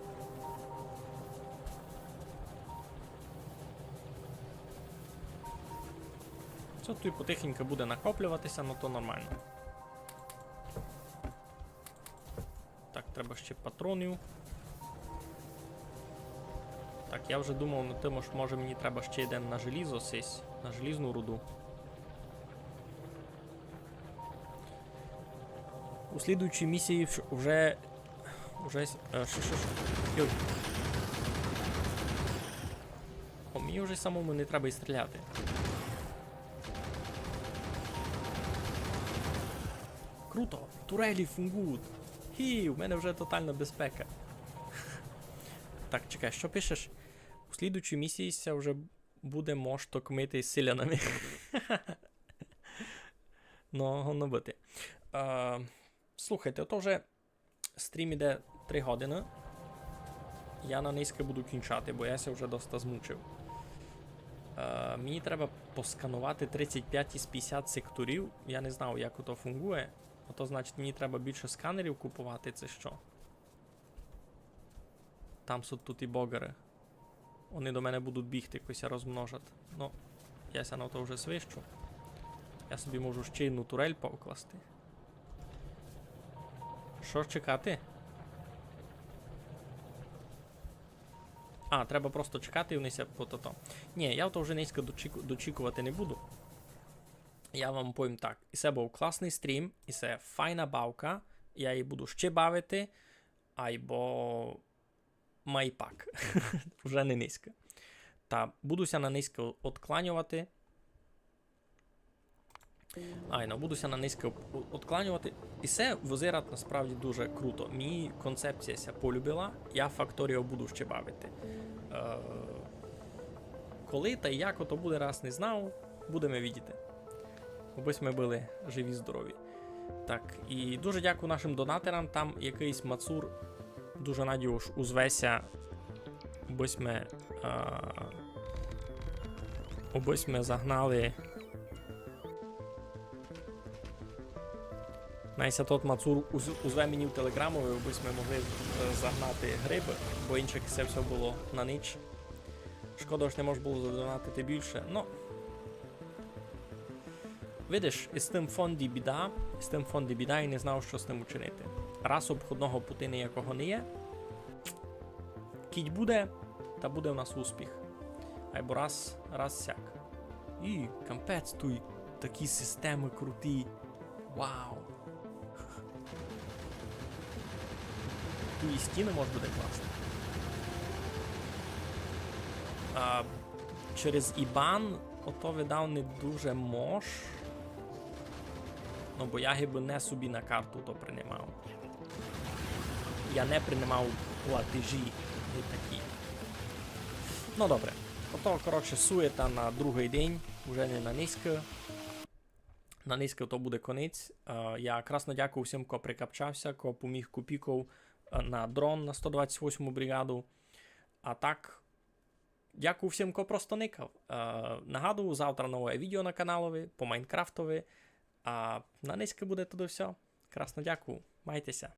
Се туй потихеньку буде накоплювати ся, но то нормално. Так, треба ще патронів. Так, я вже думав над тым, ож може мені треба ще єден на желізо сись, на желізну руду. У слідуючій місії вж-, вже, вже с-, е, што, што, што? Йой. О, мені вже самому не треба й стріляти. Круто! Турелі фунґують! Хі, у мене вже тотална безпека. Так, чекай, што пишеш? У слідуючій місії ся вже буде мож токмити з селянами. Ну, годно быти. Е, слухайте, ото вже стрім іде три годины. Я на нынька буду кінчати, бо я ся вже доста змучив. Е, мені треба посканувати тридцять пять із пятдесят секторів. Я не знав, як ото фунґує. Ото, значить, мені треба більше сканерів купувати, ци што? Там суть туй і богары. Они до мене будуть бігти, коли ся розмножать. Ну, я ся на то вже свищу. Я собі можу ще одну турель покласти. Што чекати? А, треба просто чекати, і они ся по тото. Нї, я то вже нынька дочіку-, дочікувати не буду. Я вам повім так. І се быв класный стрім, і се файна бавка. Я її буду ще бавити, айбо май пак. Вже не нынька. Та буду ся на нынька одкланювати. Айно, буду ся на нынька од-, одкланювати. І се визирать насправді дуже круто. Мені концепція ся полюбила, я Факторіо буду ще бавити. Е, коли та як ото буде, раз не знав, будеме видіти. Обы сьме были живі, здорові. Так, і дуже дякую нашым донатерам. Там якыйсь мацур, дуже надію, ож узве ся, обы сьме, а, обы сьме загнали. Най ся тот мацур уз-, узве мені в телеґрамови, обы сьме могли, е, загнати грибы, бо інче се всьо было на ніч. Шкода, ож не мож было задонатити більше. Но, видиш, із тым фонді біда, із тым фонді біда і не знав, што з тым учинити. Раз обходного пути ніякого не є, кідь буде, та буде у нас успіх. Айбо раз, раз сяк. І капець, туй такі системы круті. Вау! Туй і стіны мож буде класти. А, через ібан ото, видав, не дуже мож. Ну, бо я гибы не собі на карту то принимав. Я не принимав платежі, не такі. Ну, добре. Ото, коротше, суєта на другый день, уже не на нынька. На нынька то буде конець. Е, я красно дякую всім, ко прикапчав ся, ко поміг копійков, е, на дрон на сто двадцять восьму бригаду. А так, Дякую всім, ко просто никав. Е, нагадую, завтра нове відео на каналови по Майнкрафтови. А на нынька буде туды всьо. Красно дякую. Майте ся.